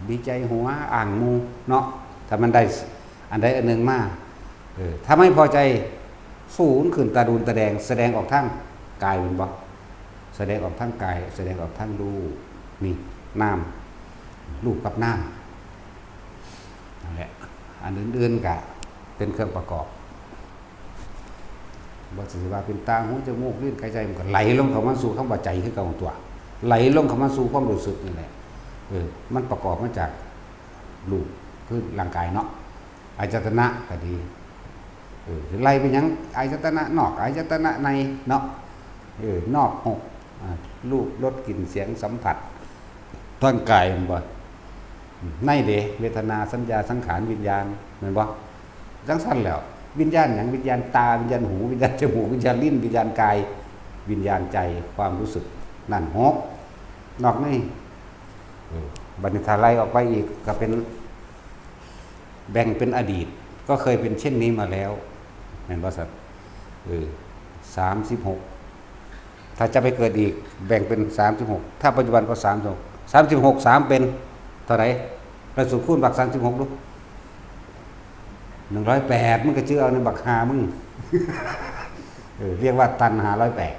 ດີໃຈ ຫົວ ອ້າງໝູ່ເນາະ ຖ້າມັນໄດ້ອັນໃດອັນໜຶ່ງມາ. ເອີ ຖ້າໄມ່ພໍໃຈ ສູນຂຶ້ນ ຕາດູນຕາແດງ ສະແດງອອກທາງກາຍແມ່ນບໍ່? ສະແດງອອກທາງກາຍ ສະແດງອອກທາງຮູບ ນີ້ ນາມ ຮູບກັບນາມ ນັ້ນແຫຼະ. ອັນອື່ນໆກະເປັນເຄື່ອງປະກອບ ບໍ່ຊິວ່າເປັນຕາ ຫູ ຈະມູກ ລີ້ນ ກາຍ ໃຈ ມັນກໍໄຫຼລົງເຂົ້າມາສູ່ຄຳວ່າໃຈຄືເກົ່າຕົວະ ໄຫຼລົງເຂົ້າມາສູ່ຄວາມຮູ້ສຶກນີ້ແຫຼະ. ເອີ ມັນປະກອບມາຈາກຮູບ ຄືຮ່າງກາຍເນາະ ອາຍະຕະນະກໍດີ. ເອີ ຊິໄລ່ໄປຫຍັງ ອາຍະຕະນະນອກ ອາຍະຕະນະໃນເນາະ. ເອີ ນອກຫົກ ອາ ຮູບ ລົດ ກິ່ນ ສຽງ ສຳຜັດ ທາງກາຍແມ່ນບໍ່? ໃນເດ ເວທະນາ ສັນຍາ ສັງຂານ ວິນຍານ ແມ່ນບໍ່? ຈັ່ງຊັ້ນແຫຼ້ວ ວິນຍານຫຍັງ? ວິນຍານຕາ ວິນຍານຫູ ວິນຍານຈະມູກ ວິນຍານລີ້ນ ວິນຍານກາຍ ວິນຍານໃຈ ຄວາມຮູ້ສຶກນັ້ນຫົກ ນອກນີ້ ເອີ ບັດນີ້ຖ້າໄລ່ອອກໄປອີກກໍເປັນ ແບ່ງເປັນອະດີດ ກໍເຄີຍເປັນເຊັ່ນນີ້ມາແລ້ວ ແມ່ນບໍ່ຊັ້ນ? ເອີ ສາມສິບຫົກ ຖ້າຈະໄປເກີດອີກ ແບ່ງເປັນສາມສິບຫົກ ຖ້າປັດຈຸບັນກໍສາມສິບຫົກ ສາມສິບຫົກ ສາມເປັນເທົ່າໃດ? ແລ້ວສູນຄູນບັກສາມສິບຫົກດູ ໜຶ່ງຮ້ອຍແປດ ມຶງກໍຈື່ເອົາໃນບັກຫ່າມຶງ ເອີ ຮຽກວ່າຕັນຫ້າຮ້ອຍແປດ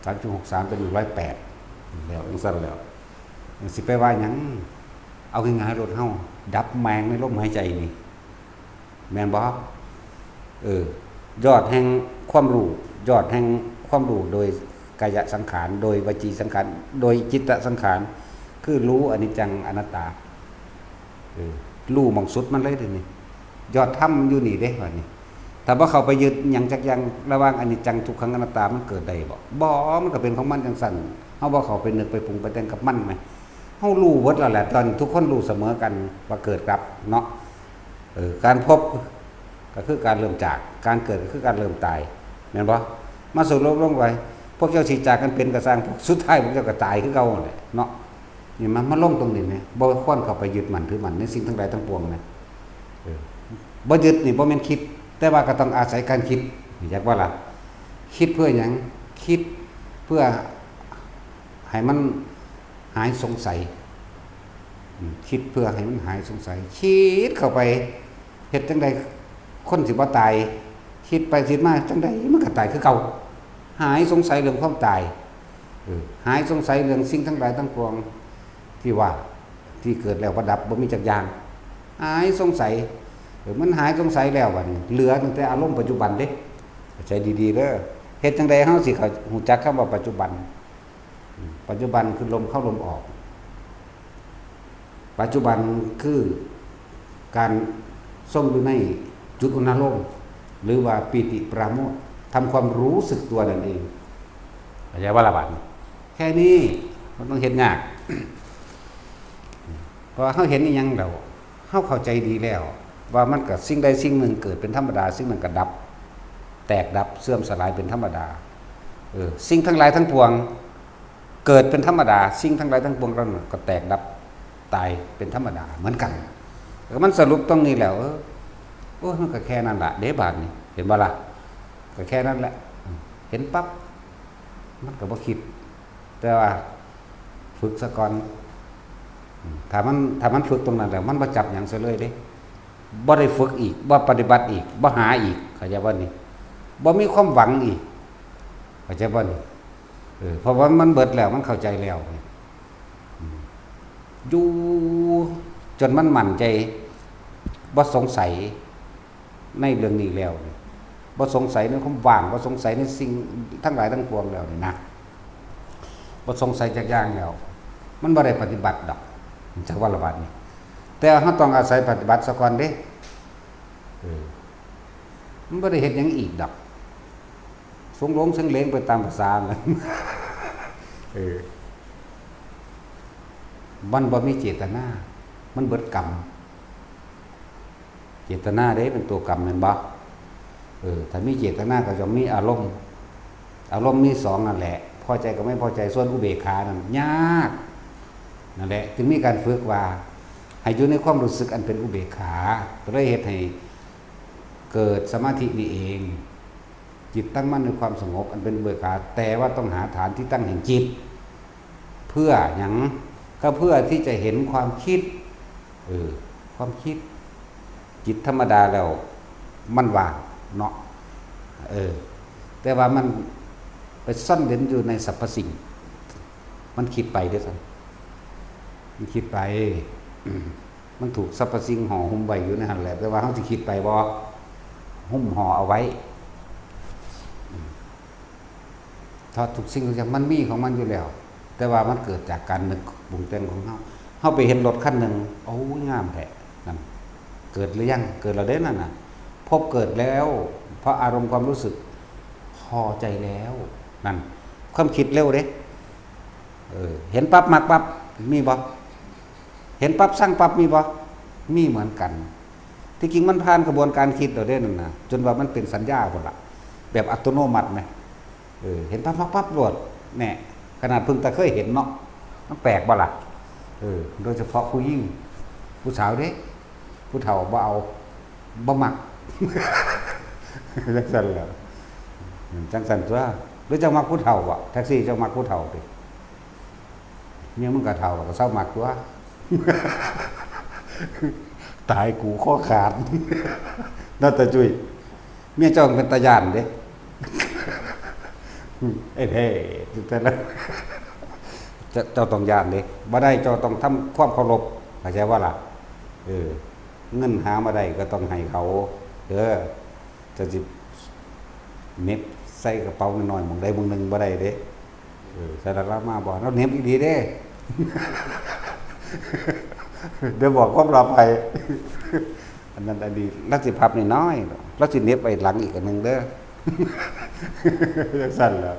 ສາມສິບຫົກ ສາມເປັນໜຶ່ງຮ້ອຍແປດ ແລ້ວຈັ່ງຊັ້ນແລ້ວ ຊິໄປວ່າຫຍັງ? ເອົາງ່າຍໆໂລດ ເຮົາດັບແມ່ງໃນລົມຫາຍໃຈນີ້ ແມ່ນບໍ່? ເອີ ຍອດແຫ່ງຄວາມຮູ້ ຍອດແຫ່ງຄວາມຮູ້ໂດຍກາຍະສັງຂານ ໂດຍວະຈີສັງຂານ ໂດຍຈິດຕະສັງຂານ ຄືຮູ້ອະນິດຈັງອະນັດຕາ ເອີ ຮູ້ໝ່ອງສຸດມັນເລີຍເດນີ້ ຍອດທຳຢູ່ນີ້ເດ້ບັດນີ້ ຖ້າບໍ່ເຂົ້າໄປຍຶດຫຍັງຈັກຢ່າງລະຫວ່າງອະນິດຈັງ ທຸກຂັງ ອະນັດຕາ ມັນເກີດໄດ້ບໍ່? ບໍ່ ມັນກໍເປັນຂອງມັນຈັ່ງຊັ້ນ ເຮົາບໍ່ເຂົ້າໄປນຶກໄປປຸງໄປແຕ່ງກັບມັນແໝ ເຮົາຮູ້ເບິດແລ້ວແຫຼະ ຕອນທຸກຄົນຮູ້ສະເໝີກັນວ່າເກີດກັບເນາະ ເອີ ການພົບກໍຄືການເລີ່ມຈາກ ການເກີດກໍຄືການເລີ່ມຕາຍ ແມ່ນບໍ່? ມາສະຫຼຸບລົງໄປ ພວກເຈົ້າຊິຈາກກັນເປັນກໍຊ່າງ ພວກສຸດທ້າຍພວກເຈົ້າກໍຕາຍຄືເກົ່າຫັ້ນແຫຼະເນາະ ນີ້ມາ ມາລົງຕົງນີ້ແໝ ບໍ່ຄວນເຂົ້າໄປຍຶດໝັ້ນຖືໝັ້ນໃນສິ່ງທັງຫຼາຍທັງປວງນະ ເອີ ບໍ່ຍຶດນີ້ບໍ່ແມ່ນຄິດ ແຕ່ວ່າກໍຕ້ອງອາໄສການຄິດ ຮູ້ຈັກບໍ່ລະ? ຄິດເພື່ອຫຍັງ? ຄິດເພື່ອໃຫ້ມັນ ຫາຍສົງໄສ ອືມ ຄິດເພື່ອໃຫ້ມັນຫາຍສົງໄສ ຄິດເຂົ້າໄປ ເຮັດຈັ່ງໃດຄົນຊິບໍ່ຕາຍ? ຄິດໄປຄິດມາ ຈັ່ງໃດມັນກໍຕາຍຄືເກົ່າ ຫາຍສົງໄສເລື່ອງຄວາມຕາຍ ເອີ ຫາຍສົງໄສເລື່ອງສິ່ງທັງຫຼາຍທັງປວງທີ່ວ່າ ທີ່ເກີດແລ້ວບໍ່ດັບ ບໍ່ມີຈັກຢ່າງ ຫາຍສົງໄສ ເອີ ມັນຫາຍສົງໄສແລ້ວ ບັດນີ້ເຫຼືອຕັ້ງແຕ່ອາລົມປັດຈຸບັນເດ້ ເຂົ້າໃຈດີໆເດີ ເຮັດຈັ່ງໃດເຮົາຊິເຂົ້າ ຮູ້ຈັກຄຳວ່າປັດຈຸບັນ? ປັດຈຸບັນຄືລົມເຂົ້າລົມອອກ ປັດຈຸບັນຄືການຊົງຢູ່ໃນຈຸດອຸນາໂລມ ຫຼືວ່າປີຕິປະໂມດ ທຳຄວາມຮູ້ສຶກຕົວນັ້ນເອງ ເຂົ້າໃຈບໍ່ລະບາດນີ້? ແຄ່ນີ້ ບໍ່ຕ້ອງເຮັດຍາກ ເພາະວ່າເຮົາເຫັນອີ່ຫຍັງແລ້ວ ເຮົາເຂົ້າໃຈດີແລ້ວວ່າມັນກໍ ສິ່ງໃດສິ່ງໜຶ່ງເກີດເປັນທຳມະດາ ສິ່ງນັ້ນກໍດັບ ແຕກດັບ ເສື່ອມສະຫຼາຍເປັນທຳມະດາ ເອີ ສິ່ງທັງຫຼາຍທັງປວງເກີດເປັນທຳມະດາ ສິ່ງທັງຫຼາຍທັງປວງເຫຼົ່ານັ້ນກໍແຕກດັບຕາຍເປັນທຳມະດາເໝືອນກັນ ເອີ ມັນສະຫຼຸບຕົງນີ້ແລ້ວ ເອີ ໂອ້ຍ ມັນກໍແຄ່ນັ້ນລະເດ້ບາດນີ້ ເຫັນບໍ່ລະ? ກໍແຄ່ນັ້ນແຫຼະ ເຫັນປັບ ມັນກໍບໍ່ຄິດ ແຕ່ວ່າຝຶກສາກ່ອນ ຖ້າມັນ ຖ້າມັນຝຶກຕົງນັ້ນແລ້ວ ມັນບໍ່ຈັບຫຍັງໃສ່ເລີຍເດ້ ບໍ່ໄດ້ຝຶກອີກ ບໍ່ປະຕິບັດອີກ ບໍ່ຫາອີກ ເຂົ້າໃຈບໍ່ນີ້? ບໍ່ມີຄວາມຫວັງອີກ ເຂົ້າໃຈບໍ່ນີ້? ເອີ ເພາະວ່າມັນເບິດແລ້ວ ມັນເຂົ້າໃຈແລ້ວ ຢູ່ຈົນມັນໝັ້ນໃຈ ບໍ່ສົງໄສ ໃນເລື່ອງນີ້ແລ້ວນີ້ ບໍ່ສົງໄສໃນຄວາມວ່າງ ບໍ່ສົງໄສໃນສິ່ງທັງຫຼາຍທັງປວງແລ້ວນີ້ນະ ບໍ່ສົງໄສຈັກຢ່າງແລ້ວ ມັນບໍ່ໄດ້ປະຕິບັດດອກ ຈັກວ່າລະບາດນີ້ ແຕ່ເຮົາຕ້ອງອາໄສປະຕິບັດສາກ່ອນເດ້ ເອີ ມັນບໍ່ໄດ້ເຮັດຫຍັງອີກດອກ ສົງຫຼົງເສັງເຫຼງໄປຕາມພາສາ ເອີ ມັນບໍ່ມີເຈດຕະນາ ມັນເບິດກຳ ເຈດຕະນາເດ້ເປັນຕົວກຳແມ່ນບໍ່? ເອີ ຖ້າມີເຈດຕະນາກໍຈະມີອາລົມ ອາລົມມີສອງນັ້ນແຫຼະ ພໍໃຈກັບໄມ່ພໍໃຈ ສ່ວນອຸເບກຂານັ້ນຍາກນັ້ນແຫຼະ ຈຶ່ງມີການຝຶກວ່າໃຫ້ຢູ່ໃນຄວາມຮູ້ສຶກອັນເປັນອຸເບກຂາ ກໍເລີຍເຮັດໃຫ້ເກີດສະມາທິນີ້ເອງ ຈິດຕັ້ງໝັ້ນໃນຄວາມສະຫງົບອັນເປັນອຸເບກຂາ ແຕ່ວ່າຕ້ອງຫາຖານທີ່ຕັ້ງແຫ່ງຈິດ ເພື່ອຫຍັງ? ກໍເພື່ອທີ່ຈະເຫັນຄວາມຄິດ ເອີ ຄວາມຄິດ ຈິດທຳມະດາແລ້ວມັນວ່າງເນາະ ເອີ ແຕ່ວ່າມັນໄປຊ່ອນເຫຼັນຢູ່ໃນສັບພະສິ່ງ ມັນຄິດໄປເດ້ຊັ້ນ ມັນຄິດໄປ ມັນຖືກສັບພະສິ່ງຫໍ່ຫຸ້ມໄວ້ຢູ່ໃນຫັ້ນແຫຼະ ແຕ່ວ່າເຮົາຊິຄິດໄປບໍ່? ຫຸ້ມຫໍ່ເອົາໄວ້ ເພາະທຸກສິ່ງທຸກຢ່າງມັນມີຂອງມັນຢູ່ແລ້ວ ແຕ່ວ່າມັນເກີດຈາກການນຶກປຸງແຕ່ງຂອງເຮົາ ເຮົາໄປເຫັນລົດຄັນໜຶ່ງ ໂອ້ຍ ງາມແທ້ ນັ້ນ ເກີດຫຼືຍັງ? ເກີດແລ້ວເດ້ນັ້ນນະ ພົບເກີດແລ້ວ ເພາະອາລົມຄວາມຮູ້ສຶກພໍໃຈແລ້ວ ນັ້ນ ຄວາມຄິດເລັວເດ້ ເອີ ເຫັນປັບມັກປັບ ມີບໍ່? ເຫັນປັບຊັງປັບ ມີບໍ່? ມີເໝືອນກັນ ທີ່ຈິງມັນຜ່ານຂະບວນການຄິດແລ້ວເດ້ນັ້ນນະ ຈົນວ່າມັນເປັນສັນຍາພຸ້ນລະ ແບບອັດຕະໂນມັດແມ. ເອີ ເຫັນປັບມັກປັບໂລດ ແນ່ ຂະໜາດເພິ່ງແຕ່ເຄີຍເຫັນເນາະ ມັນແປກບໍ່ລະ? ເອີ ໂດຍສະເພາະຜູ້ຍິງ ຜູ້ສາວເດ້ ຜູ້ເຖົ້າບໍ່ເອົາ ບໍ່ມັກ ຈັ່ງຊັ້ນແຫຼະ ຈັ່ງຊັ້ນຕົວະ. ຫຼືເຈົ້າມັກຜູ້ເຖົ້າບໍ່? ແທັກຊີ ເຈົ້າມັກຜູ້ເຖົ້າຕິ? ເມຍມຶງກໍເຖົ້າ ກໍເຊົາມັກຕົວະ ຕາຍກູຄໍຂາດ ເນາະ ຕາຈຸ້ຍ. ເມຍເຈົ້າເປັນຕາຢ້ານເດ້ ເອີ ແທ້ ແຕ່ລະ ເຈົ້າ ເຈົ້າຕ້ອງຢ້ານເດ້ ບໍ່ໄດ້ ເຈົ້າຕ້ອງທຳຄວາມເຄົາລົບ ເຂົ້າໃຈບໍ່ລະ? ເອີ ເງິນຫາມາໄດ້ກໍຕ້ອງໃຫ້ເຂົາເດີ ເຈົ້າຊິເໜັບໃສ່ກະເປົານ້ອຍໆ ໝ່ອງໃດໝ່ອງໜຶ່ງບໍ່ໄດ້ເດ້. ເອີ ສາລະລາວມາບໍ່ ລາວເໜັບອີ່ຫຼີເດ້ ດຽວບອກຄວາມລັບໃຫ້ ອັນນັ້ນອັນນີ້ ລາວຊິພັບນ້ອຍໆ ລາວຊິເໜັບໄວ້ຫຼັງອີກອັນໜຶ່ງເດີ ຈັ່ງຊັ້ນລະ.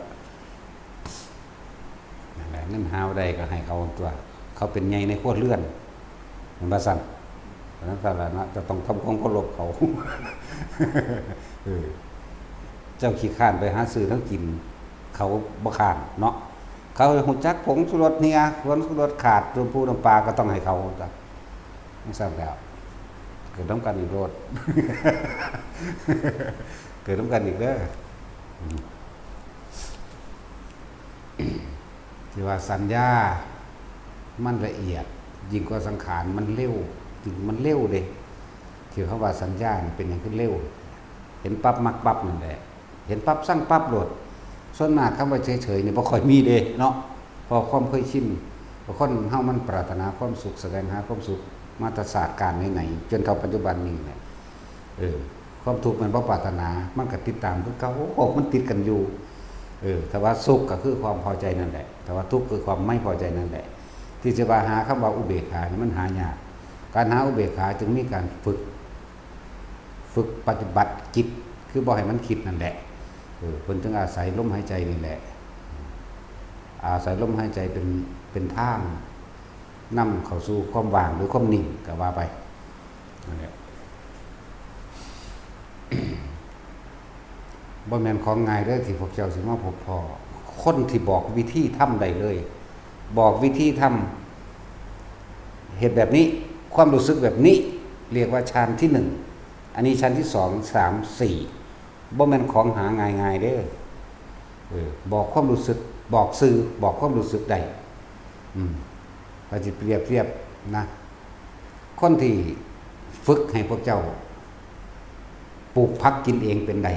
ນັ້ນແຫຼະ ເງິນຫາບໍ່ໄດ້ກໍໃຫ້ເຂົາຕົວະ ເຂົາເປັນໃຫຍ່ໃນຄົວເຮືອນ ແມ່ນບໍ່ຊັ້ນ? ອັນນັ້ນສາລະນະ ຈະຕ້ອງທຳຄວາມເຄົາລົບເຂົາ ເອີ ເຈົ້າຂີ້ຄ້ານໄປຫາຊື້ແນວກິນ ເຂົາບໍ່ຄ້ານເນາະ ເຂົາຮູ້ຈັກຜົງຊູລົດເຫ່ຍ ຜົງຊູລົດຂາດ ນ້ຳປູນ້ຳປາກໍຕ້ອງໃຫ້ເຂົາຕົວະ ຈັ່ງຊັ້ນແລ້ວ ເກີດນຳກັນອີກໂລດ ເກີດນຳກັນອີກເດີ ອືມ. ທີ່ວ່າສັນຍາມັນລະອຽດ ຍິ່ງກວ່າສັງຂານ ມັນເລັວ ມັນເລັວເດ້ ທີ່ເຂົາວ່າສັນຍານີ້ເປັນຫຍັງຄືເລັວ ເຫັນປັບມັກປັບນັ້ນແຫຼະ ເຫັນປັບຊັງປັບໂລດ. ສ່ວນມາກຄຳວ່າເສີຍໆນີ້ບໍ່ຄ່ອຍມີເດ້ເນາະ ເພາະຄວາມເຄີຍຊິນ ເພາະຄົນເຮົາມັນປາດຖະໜາຄວາມສຸກ ສະແຫວງຫາຄວາມສຸກມາແຕ່ຊາດການໃນໆ ຈົນເທົ່າປັດຈຸບັນນີ້ແຫຼະ ເອີ ຄວາມທຸກແມ່ນບໍ່ປາດຖະໜາ ມັນກໍຕິດຕາມຄືເກົ່າ ໂອ້ ມັນຕິດກັນຢູ່ ເອີ ຖ້າວ່າສຸກກໍຄືຄວາມພໍໃຈນັ້ນແຫຼະ ຖ້າວ່າທຸກຄືຄວາມໄມ່ພໍໃຈນັ້ນແຫຼະ ທີ່ຈະວ່າຫາຄຳວ່າອຸເບກຂານີ້ມັນຫາຍາກ ການຫາອຸເບກຂາຈຶ່ງມີການຝຶກ ຝຶກປະຕິບັດຈິດ ຄືບໍ່ໃຫ້ມັນຄິດນັ້ນແຫຼະ ເອີ ເພິ່ນຈຶ່ງອາໄສລົມຫາຍໃຈນີ້ແຫຼະ ອາໄສລົມຫາຍໃຈເປັນ ເປັນທາງ ນຳເຂົ້າສູ່ຄວາມວ່າງ ຫຼື ຄວາມນິ່ງກໍວ່າໄປ ນັ້ນແຫຼະ ບໍ່ແມ່ນຂອງງ່າຍເດີ ທີ່ພວກເຈົ້າຊິມາພົບພໍ້ ຄົນທີ່ບອກວິທີທຳໄດ້ເລີຍ ບອກວິທີທຳ ເຮັດແບບນີ້ ຄວາມຮູ້ສຶກແບບນີ້ ຮຽກວ່າຊານທີໜຶ່ງ ອັນນີ້ຊານທີສອງ ສາມ ສີ່ ບໍ່ແມ່ນຂອງຫາງ່າຍໆເດີ ເອີ ບອກຄວາມຮູ້ສຶກ ບອກສື່ ບອກຄວາມຮູ້ສຶກໄດ້ ອືມ ຂ້ອຍຊິປຽບທຽບນະ ຄົນທີ່ຝຶກໃຫ້ພວກເຈົ້າປູກຜັກກິນເອງເປັນໄດ້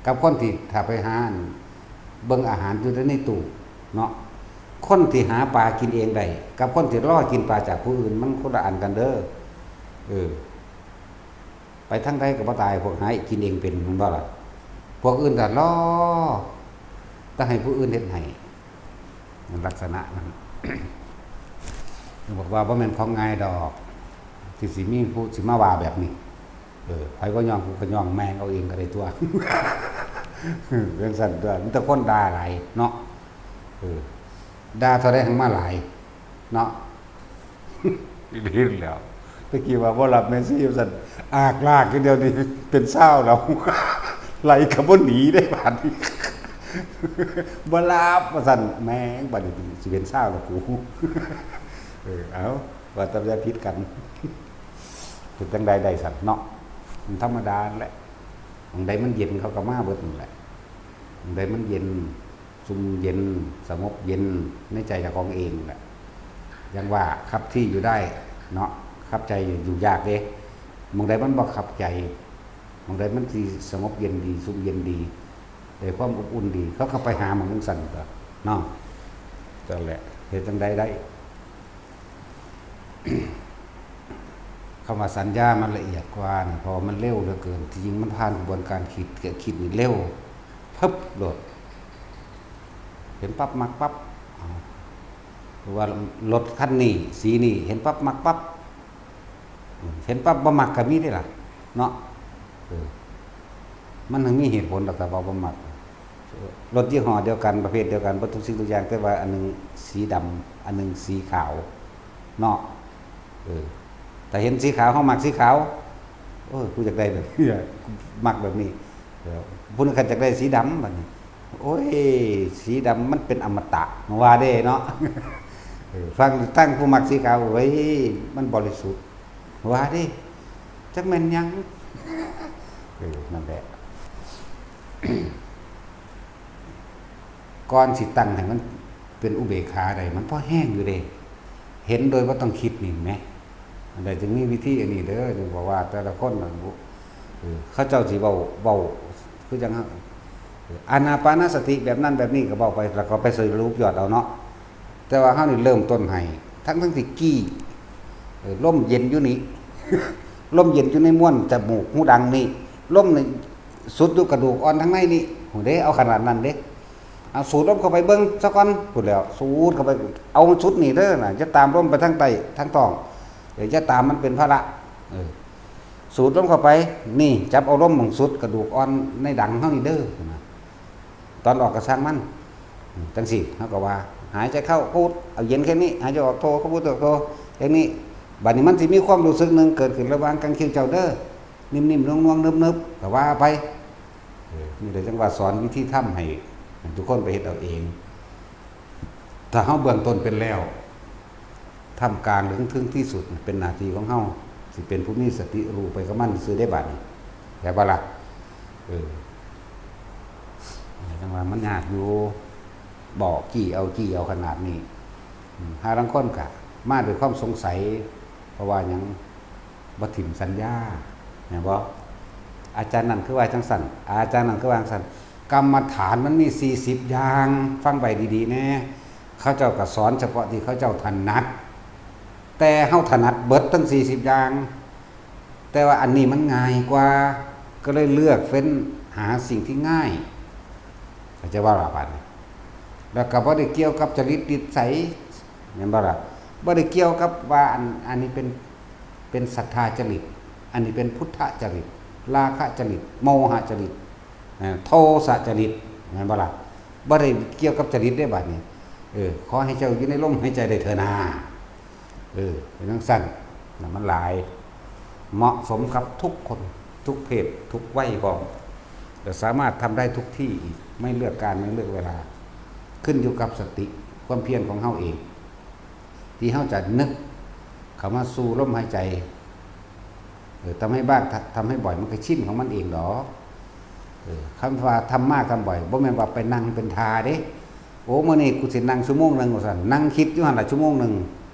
ກັບຄົນທີ່ຖ້າໄປຫາເບິ່ງອາຫານຢູ່ແຕ່ໃນຕູ້ເນາະ ຄົນທີ່ຫາປາກິນເອງໄດ້ ກັບຄົນທີ່ລໍກິນປາຈາກຜູ້ອື່ນ ມັນຄົນລະອັນກັນເດີ ເອີ. ໄປທາງໃດກໍບໍ່ຕາຍ ພວກຫາກິນເອງເປັນ ແມ່ນບໍ່ລະ? ພວກອື່ນກໍລໍ ແຕ່ໃຫ້ຜູ້ອື່ນເຮັດໃຫ້ ລັກສະນະນັ້ນ ບອກວ່າບໍ່ແມ່ນຂອງງ່າຍດອກ ທີ່ຊິມີຜູ້ຊິມາວ່າແບບນີ້ ເອີ ໃຜບໍ່ຍອມ ກູກໍຍອມແມ່ງເອົາເອງກໍໄດ້ຕົວະ ຈັ່ງຊັ້ນຕົວະ ມີແຕ່ຄົນດ່າຫຼາຍເນາະ ເອີ ດ່າເທົ່າໃດຫັ້ນມາຫຼາຍເນາະ. ອີ່ຫຼີແລ້ວ ຕະກີ້ວ່າບໍ່ຮັບແມ່ຊີວ່າຊັ້ນ ອາກລາກຢູ່ດຽວນີ້ເປັນຊາວແລ້ວ ໄລ່ກໍບໍ່ໜີເດ້ບາດນີ້ ບໍ່ຮັບວ່າຊັ້ນ ແມ່ງ ບາດນີ້ຊິເປັນຊາວແລ້ວກູ ເອີ ເອົາ ວ່າແຕ່ຢ່າຜິດກັນ ເຮັດຈັ່ງໃດໄດ້ຊັ້ນເນາະ ມັນທຳມະດາຫັ້ນແຫຼະ ໝ່ອງໃດມັນເຢັນເຂົາກໍມາເບິດນັ້ນແຫຼະ ໝ່ອງໃດມັນເຢັນ ຊຸ່ມເຢັນ ສະຫງົບເຢັນໃນໃຈເຈົ້າຂອງເອງແຫຼະ ຢ່າງວ່າຂັบที่อยู่ได้ເນາະ ຂັบใจอยู่ยากเด้ ໝ່ອງໃດມັນບໍ່ຂັບໃຈ ໝ່ອງໃດມັນຊິສະຫງົບເຢັນດີ ຊຸ່ມເຢັນດີ ໄດ້ຄວາມອົບອຸ່ນດີ ເຂົາກໍໄປຫາໝ່ອງຈັ່ງຊັ້ນຕົວະເນາະ ຈັ່ງແຫຼະ ເຮັດຈັ່ງໃດໄດ້ ຄຳວ່າສັນຍາມັນລະອຽດກວ່ານີ້ ເພາະວ່າມັນເລັວເຫຼືອເກີນ ທີ່ຈິງມັນຜ່ານຂະບວນການຄິດ ກະຄິດນີ້ເລັວ ເພິບໂລດ ເຫັນປັບມັກປັບ ເອົາ ຫຼືວ່າລົດຄັນນີ້ ສີນີ້ ເຫັນປັບມັກປັບ ເຫັນປັບບໍ່ມັກກໍມີເດ້ລະເນາະ ເອີ ມັນທັງມີເຫດຜົນດອກ ຖ້າວ່າບໍ່ມັກ ລົດຍີ່ຫໍ້ດຽວກັນ ປະເພດດຽວກັນ ເບິດທຸກສິ່ງທຸກຢ່າງ ແຕ່ວ່າອັນໜຶ່ງສີດຳ ອັນໜຶ່ງສີຂາວເນາະ ເອີ ຖ້າເຫັນສີຂາວ ເຮົາມັກສີຂາວ ໂອ້ຍ ກູຢາກໄດ້ແບບນີ້ ມັກແບບນີ້ ເອີ ຜູ້ໜຶ່ງຄັນຢາກໄດ້ສີດຳ ບາດນີ້ ໂອ້ຍ ສີດຳມັນເປັນອະມະຕະ ວ່າເດ້ເນາະ. ເອີ ຟັງທາງຜູ້ມັກສີຂາວ ໂອ້ຍ ມັນບໍລິສຸດ ວ່າເດ້. ຈັກແມ່ນຫຍັງ? ເອີ ນັ້ນແຫຼະ ກ່ອນຊິຕັ້ງໃຫ້ມັນເປັນອຸເບກຂາໄດ້ ມັນພໍແຮງຢູ່ເດ້. ເຫັນໂດຍບໍ່ຕ້ອງຄິດນີ້ແໝ ອັນໃດຈຶ່ງມີວິທີອັນນີ້ເດີ. ຈຶ່ງບອກວ່າແຕ່ລະຄົນນັ້ນ ເອີ ເຂົາເຈົ້າຊິເວົ້າ ເວົ້າຄືຈັ່ງ ເອີ ອານາປານະສະຕິແບບນັ້ນແບບນີ້ກໍເວົ້າໄປ ແລ້ວກໍໄປສະຫຼຸບຍອດເອົາເນາະ. ແຕ່ວ່າເຮົານີ້ເລີ່ມຕົ້ນໃຫ້ ທັງໆທີ່ກີ້ ເອີ ລົມເຢັນຢູ່ນີ້ ລົມເຢັນຢູ່ໃນມວນຈະມູກຫູດັງນີ້ ລົມນີ້ສຸດຢູ່ກະດູກອ່ອນທາງໃນນີ້ ພຸ້ນເດ້. ເອົາຂະໜາດນັ້ນເດ້. ເອົາສູດລົມເຂົ້າໄປເບິ່ງຊະກ່ອນ ພຸ້ນແຫຼ້ວ ສູດເຂົ້າໄປ ເອົາມັນສຸດນີ້ເດີນະ ຢ່າຕາມລົມໄປທາງໃຕ້ທາງທ້ອງ ເອີ ຢ່າຕາມມັນເປັນພາລະ. ເອີ ສູດລົມເຂົ້າໄປ ນີ້ ຈັບເອົາລົມໝ່ອງສຸດກະດູກອ່ອນໃນດັງເຮົານີ້ເດີ ຕອນອອກກະຊ່າງມັນ. ອືມ ຈັ່ງຊີ້ເຮົາກໍວ່າ ຫາຍໃຈເຂົ້າ ພຸດ ເອົາເຢັນແຄ່ນີ້ ຫາຍໃຈອອກ ໂທ ຂະພຸດ ໂທ ແຄ່ນີ້. ບາດນີ້ມັນຊິມີຄວາມຮູ້ສຶກໜຶ່ງເກີດຂຶ້ນລະຫວ່າງກາງຄິ້ວເຈົ້າເດີ. ນິ້ມໆ ນວງໆ ເນີບໆ ກໍວ່າໄປ. ເອີ ນີ້ແຫຼະຈັ່ງວ່າສອນວິທີທຳໃຫ້ ໃຫ້ທຸກຄົນໄປເຮັດເອົາເອງ. ຖ້າເຮົາເບື້ອງຕົ້ນເປັນແລ້ວ ທ່າມກາງ ຫຼື ເທິງທີ່ສຸດເປັນໜ້າທີ່ຂອງເຮົາ ຊິເປັນຜູ້ມີສະຕິຮູ້ໄປກັບມັນຊື່ເດ້ບາດນີ້ ແມ່ນບໍ່ລະ? ເອີ ຈັ່ງວ່າມັນຍາກຢູ່ ບອກ ຈີ້ເອົາ ຈີ້ເອົາຂະໜາດນີ້. ອືມ ຫາລາງຄົນກະມາດ້ວຍຄວາມສົງໄສ ເພາະວ່າຫຍັງ? ບໍ່ຖິ້ມສັນຍາ ແມ່ນບໍ່? ອາຈານນັ້ນຄືວ່າຈັ່ງຊັ້ນ ອາຈານນັ້ນຄືວ່າຈັ່ງຊັ້ນ. ກຳມະຖານມັນມີສີ່ສິບຢ່າງ ຟັງໄວ້ດີໆແດ່. ເຂົາເຈົ້າກໍສອນສະເພາະທີ່ເຂົາເຈົ້າຖະໜັດ ແຕ່ເຮົາຖະໜັດເບິດທັງສີ່ສິບຢ່າງ ແຕ່ວ່າອັນນີ້ມັນງ່າຍກວ່າ ກໍເລີຍເລືອກເຟ້ນຫາສິ່ງທີ່ງ່າຍ ເຂົ້າໃຈບໍ່ລະບາດນີ້? ແລ້ວກໍບໍ່ໄດ້ກ່ຽວກັບຈະລິດນິໄສ ແມ່ນບໍ່ລະ? ບໍ່ໄດ້ກ່ຽວກັບວ່າ ອັນ ອັນນີ້ເປັນ ເປັນສັດທາຈະລິດ ອັນນີ້ເປັນພຸດທະຈະລິດ ລາຄະຈະລິດ ໂມຫະຈະລິດ ເອີ ໂທສະຈະລິດ ແມ່ນບໍ່ລະ? ບໍ່ໄດ້ກ່ຽວກັບຈະລິດເດ້ບາດນີ້. ເອີ ຂໍໃຫ້ເຈົ້າຢູ່ໃນລົມຫາຍໃຈໄດ້ເທື່ອນາ. ເອີ ເປັນຈັ່ງຊັ້ນນະ ມັນຫຼາຍ ເໝາະສົມກັບທຸກຄົນ ທຸກເພດ ທຸກໄວພ້ອມ ແລະ ສາມາດທຳໄດ້ທຸກທີ່ອີກ ໄມ່ເລືອກການ ໄມ່ເລືອກເວລາ ຂຶ້ນຢູ່ກັບສະຕິຄວາມພຽນຂອງເຮົາເອງ ທີ່ເຮົາຈະນຶກເຂົ້າມາສູ່ລົມຫາຍໃຈ. ເອີ ທຳໃຫ້ບາກ ທຳໃຫ້ບ່ອຍ ມັນກໍຊິນຂອງມັນເອງດອກ. ເອີ ຄຳວ່າທຳມາກທຳບ່ອຍ ບໍ່ແມ່ນວ່າໄປນັ່ງເປັນທ່າເດ້. ໂອ້ ມື້ນີ້ກູຊິນັ່ງຊົ່ວໂມງໜຶ່ງວ່າຊັ້ນ ນັ່ງຄິດຢູ່ຫັ້ນລະຊົ່ວໂມງໜຶ່ງ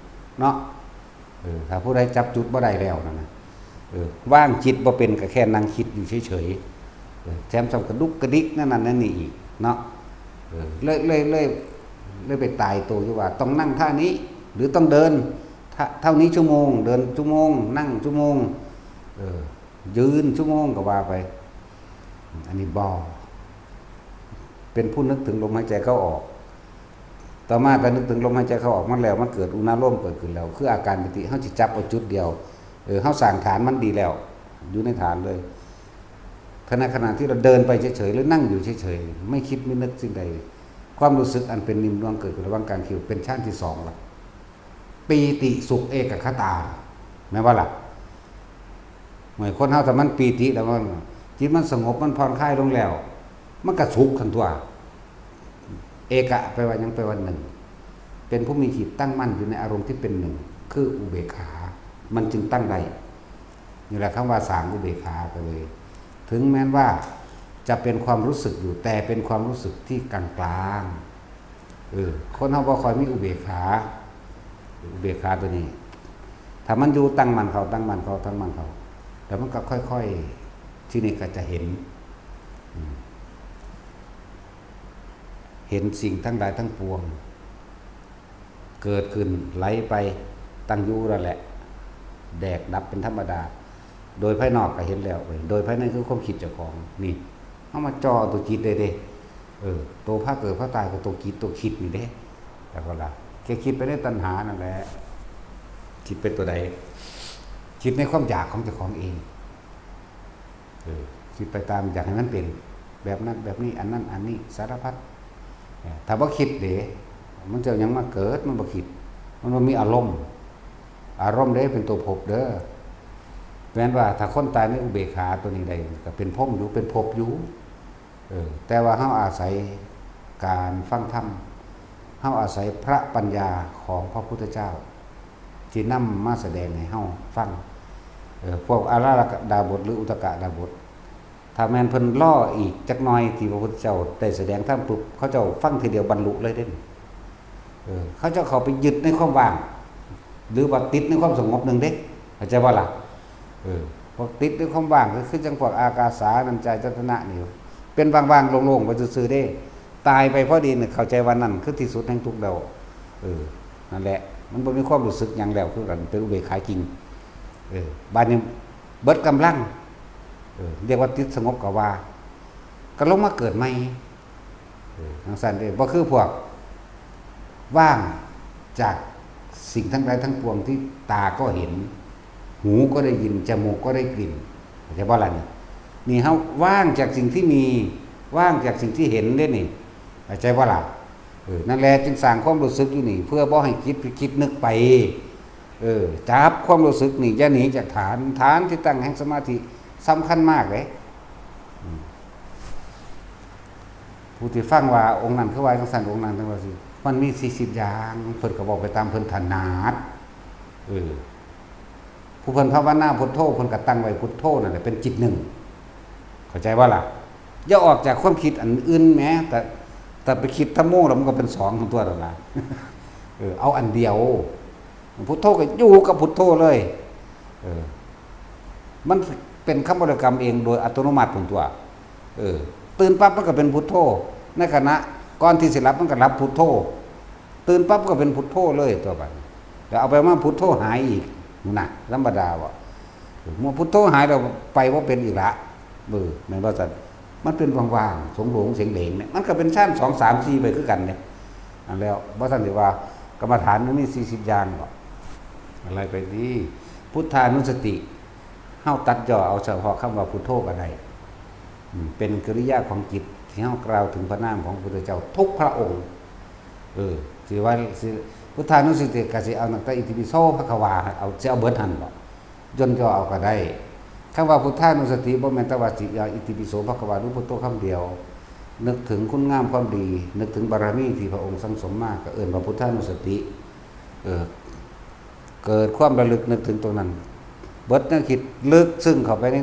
ເນາະ. ເອີ ຖ້າຜູ້ໃດຈັບຈຸດບໍ່ໄດ້ແລ້ວນັ້ນນະ ເອີ ວາງຈິດບໍ່ເປັນ ກໍແຄ່ນັ່ງຄິດຢູ່ເສີຍໆ ເອີ ແຖມຊ້ຳກະດຸກກະດິກແນວນັ້ນແນວນີ້ອີກເນາະ. ເອີ ເລີຍ ເລີຍ ເລີຍ ເລີຍໄປຕາຍໂຕຢູ່ວ່າຕ້ອງນັ່ງທ່ານີ້ ຫຼື ຕ້ອງເດີນເທົ່າ ເທົ່ານີ້ຊົ່ວໂມງ ເດີນຊົ່ວໂມງ ນັ່ງຊົ່ວໂມງ ເອີ ຢືນຊົ່ວໂມງກໍວ່າໄປ. ອັນນີ້ບໍ່ ເປັນຜູ້ນຶກເຖິງລົມຫາຍໃຈເຂົ້າອອກ. ຕໍ່ມາກໍນຶກເຖິງລົມຫາຍໃຈເຂົ້າອອກມາແລ້ວ ມັນເກີດອຸນາລົມເກີດຂຶ້ນແລ້ວ ຄືອາການປີຕິ ເຮົາຊິຈັບເອົາຈຸດດຽວ. ເອີ ເຮົາສ້າງຖານມັນດີແລ້ວ ຢູ່ໃນຖານເລີຍ. ຂະນະ ຂະນະທີ່ເຮົາເດີນໄປເສີຍໆ ຫຼື ນັ່ງຢູ່ເສີຍໆ ໄມ່ຄິດໄມ່ນຶກສິ່ງໃດ ຄວາມຮູ້ສຶກອັນເປັນນິມນວງເກີດຂຶ້ນລະຫວ່າງກາງຄິ້ວ ເປັນຊານທີສອງລະ. ປີຕິສຸກເອກະຄະຕາ ແມ່ນບໍ່ລະ? ເມື່ອຄົນເຮົາຖ້າມັນປີຕິແລ້ວ ມັນ ຈິດມັນສະຫງົບ ມັນຜ່ອນຄາຍລົງແລ້ວ ມັນກະສຸກຫັ້ນຕົວະ. ເອກະແປວ່າຫຍັງ? ແປວ່າໜຶ່ງ ເປັນຜູ້ມີຈິດຕັ້ງໝັ້ນຢູ່ໃນອາລົມທີ່ເປັນໜຶ່ງ ຄືອຸເບກຂາ ມັນຈຶ່ງຕັ້ງໄດ້. ນີ້ແຫຼະຄຳວ່າສ້າງອຸເບກຂາກໍເລີຍ ເຖິງແມ່ນວ່າຈະເປັນຄວາມຮູ້ສຶກຢູ່ ແຕ່ເປັນຄວາມຮູ້ສຶກທີ່ກາງໆ. ເອີ ຄົນເຮົາບໍ່ຄ່ອຍມີອຸເບກຂາ ອຸເບກຂາຕົວນີ້ ຖ້າມັນຢູ່ຕັ້ງໝັ້ນເຂົ້າ ຕັ້ງໝັ້ນເຂົ້າ ຕັ້ງໝັ້ນເຂົ້າ ແລ້ວມັນກໍຄ່ອຍໆ ທີນີ້ກໍຈະເຫັນ ອືມ ເຫັນສິ່ງທັງຫຼາຍທັງປວງ ເກີດຂຶ້ນໄຫຼໄປ ຕັ້ງຢູ່ນັ້ນແຫຼະ ແດກດັບເປັນທຳມະດາ. ໂດຍພາຍນອກກໍເຫັນແລ້ວເວີຍ ໂດຍພາຍໃນຄືຄວາມຄິດເຈົ້າຂອງ. ນີ້ ເຮົາມາເຈາະເອົາຕົວຈິດໄດ້ເດ້. ເອີ ໂຕພາເກີດພາຕາຍກໍຕົວຈິດຕົວຄິດນີ້ເດ້. ແລ້ວກໍລະ ແຄ່ຄິດໄປໃນຕັນຫານັ້ນແຫຼະ. ຄິດໄປຕົວໃດ? ຄິດໃນຄວາມຢາກຂອງເຈົ້າຂອງເອງ. ເອີ ຄິດໄປຕາມຢາກໃຫ້ມັນເປັນແບບນັ້ນແບບນີ້ ອັນນັ້ນອັນນີ້ ສາລະພັດ. ເອີ ຖ້າບໍ່ຄິດເດ ມັນຈະເອົາຫຍັງມາເກີດ? ມັນບໍ່ຄິດ ມັນບໍ່ມີອາລົມ. ອາລົມເດ້ເປັນຕົວພົບເດີ. ແມ່ນວ່າຖ້າຄົນຕາຍໃນອຸເບກຂາຕົວນີ້ໄດ້ ກໍເປັນພົມຢູ່ ເປັນພົບຢູ່. ເອີ ແຕ່ວ່າເຮົາອາໄສ ການຟັງທຳ ເຮົາອາໄສພະປັນຍາຂອງພະພຸດທະເຈົ້າ ທີ່ນຳມາສະແດງໃຫ້ເຮົາຟັງ. ເອີ ພວກອາລາລະກະດາບົດ ຫຼື ອຸດຕະກະດາບົດ ຖ້າແມ່ນເພິ່ນລໍອີກຈັກໜ່ອຍ ທີ່ພະພຸດທະເຈົ້າໄດ້ສະແດງທຳປຸບ ເຂົາເຈົ້າຟັງທີດຽວບັນລຸເລີຍເດ້. ເອີ ເຂົາເຈົ້າເຂົ້າໄປຍຶດໃນຄວາມວ່າງ ຫຼືວ່າຕິດໃນຄວາມສະຫງົບໜຶ່ງເດ້ ເຂົ້າໃຈບໍ່ລະ? ເອີ ພວກຕິດໃນຄວາມວ່າງ ກໍຄືຈັ່ງພວກອາກາສານັນຈາຍຕະນະນີ້ ເປັນວ່າງໆໂລ່ງໆໄປຊື່ໆເດ້. ຕາຍໄປພໍດີນີ້ ເຂົ້າໃຈວ່ານັ້ນຄືທີ່ສຸດແຫ່ງທຸກແລ້ວ. ເອີ ນັ້ນແຫຼະ ມັນບໍ່ມີຄວາມຮູ້ສຶກຫຍັງແລ້ວ ຄືກັນເປັນອຸເບກຂາຈິງ. ເອີ ບາດນີ້ເບິດກຳລັງ ເອີ ຮຽກວ່າຕິດສະຫງົບກໍວ່າ ກໍລົງມາເກີດໃໝ່. ເອີ ຈັ່ງຊັ້ນເດ້ ບໍ່ຄືພວກວ່າງຈາກສິ່ງທັງຫຼາຍທັງປວງທີ່ຕາກໍເຫັນ ຫູກໍໄດ້ຍິນ ຈະມູກກໍໄດ້ກິ່ນ ເຂົ້າໃຈບໍ່ລະນີ້? ນີ້ເຮົາວ່າງຈາກສິ່ງທີ່ມີ ວ່າງຈາກສິ່ງທີ່ເຫັນເດ້ນີ້ ເຂົ້າໃຈບໍ່ລະ? ເອີ ນັ້ນແຫຼະ ຈຶ່ງສ້າງຄວາມຮູ້ສຶກຢູ່ນີ້ ເພື່ອບໍ່ໃຫ້ຈິດໄປຄິດນຶກໄປ. ເອີ ຈັບຄວາມຮູ້ສຶກນີ້ ຢ່າໜີຈາກຖານ ຖານທີ່ຕັ້ງແຫ່ງສະມາທິສຳຄັນມາກເດ້. ອືມ ຜູ້ທີ່ຟັງວ່າອົງນັ້ນຄືວ່າຈັ່ງຊັ້ນ ອົງນັ້ນຈັ່ງວ່າຊີ້ ມັນມີສີ່ສິບຢ່າງ ເພິ່ນກໍເວົ້າໄປຕາມເພິ່ນຖະໜາດ. ເອີ ຜູ້ເພິ່ນພາວະນາພຸດໂທ ເພິ່ນກໍຕັ້ງໄວ້ພຸດໂທນັ້ນແຫຼະເປັນຈິດໜຶ່ງ ເຂົ້າໃຈບໍ່ລະ? ຢ່າອອກຈາກຄວາມຄິດອັນອື່ນແໝ ແຕ່ ແຕ່ໄປຄິດທຳໂມແລ້ວ ມັນກໍເປັນສອງຕົວະລະລະ. ເອີ ເອົາອັນດຽວ ພຸດໂທກໍຢູ່ກັບພຸດໂທເລີຍ. ເອີ ມັນເປັນຄຳບໍລິກຳເອງໂດຍອັດຕະໂນມັດພຸ້ນຕົວະ. ເອີ ຕື່ນປັບມັນກໍເປັນພຸດໂທ ໃນຂະນະກ່ອນທີ່ຊິຫຼັບມັນກໍຫຼັບພຸດໂທ ຕື່ນປັບກໍເປັນພຸດໂທເລີຍຕົວະບັດນີ້. ແລ້ວເອົາໄປມາພຸດໂທຫາຍອີກ ນະ ທຳມະດາບໍ່? ເມື່ອພຸດໂທຫາຍແລ້ວໄປບໍ່ເປັນອີກລະ. ເອີ ແມ່ນບໍ່ຊັ້ນ? ມັນເປັນວ່າງໆ ໂສງໂຫຼງເສງເຫຼງນີ້ ມັນກໍເປັນຊານສອງ ສາມ ສີ່ ໄປຄືກັນເດ້. ອັນແລ້ວບໍ່ທັນໄດ້ວ່າກຳມະຖານມັນມີສີ່ສິບຢ່າງດອກ ໄລ່ໄປນີ້ ພຸດທານຸສະຕິ ເຮົາຕັດຫຍໍ້ເອົາສະເພາະຄຳວ່າພຸດໂທກໍໄດ້. ອືມ ເປັນກິລິຍາຂອງຈິດທີ່ເຮົາກ່າວເຖິງພະນາມຂອງພະພຸດທະເຈົ້າທຸກພະອົງ. ເອີ ຊິວ່າ ຊິ ພຸດທານຸສະຕິກໍຊິເອົາຕັ້ງແຕ່ອິຕິປິໂສພະຄະວາ ເອົາ ຊິເອົາເບິດຫັ້ນບໍ? ຢ່ນຫຍໍ້ເອົາກໍໄດ້. ຄຳວ່າພຸດທານຸສະຕິ ບໍ່ແມ່ນແຕ່ວ່າຊິເອົາອິຕິປິໂສພະຄະວາ ຫຼື ພຸດໂທຄຳດຽວ. ນຶກເຖິງຄຸນງາມຄວາມດີ ນຶກເຖິງບາລະມີທີ່ພະອົງສັ່ງສົມມາ ກໍເອີ້ນວ່າພຸດທານຸສະຕິ. ເອີ ເກີດຄວາມລະລຶກນຶກເຖິງຕົງນັ້ນ ເບິດແນວຄິດ ເລິກຊຶ້ງເຂົ້າໄປໃນ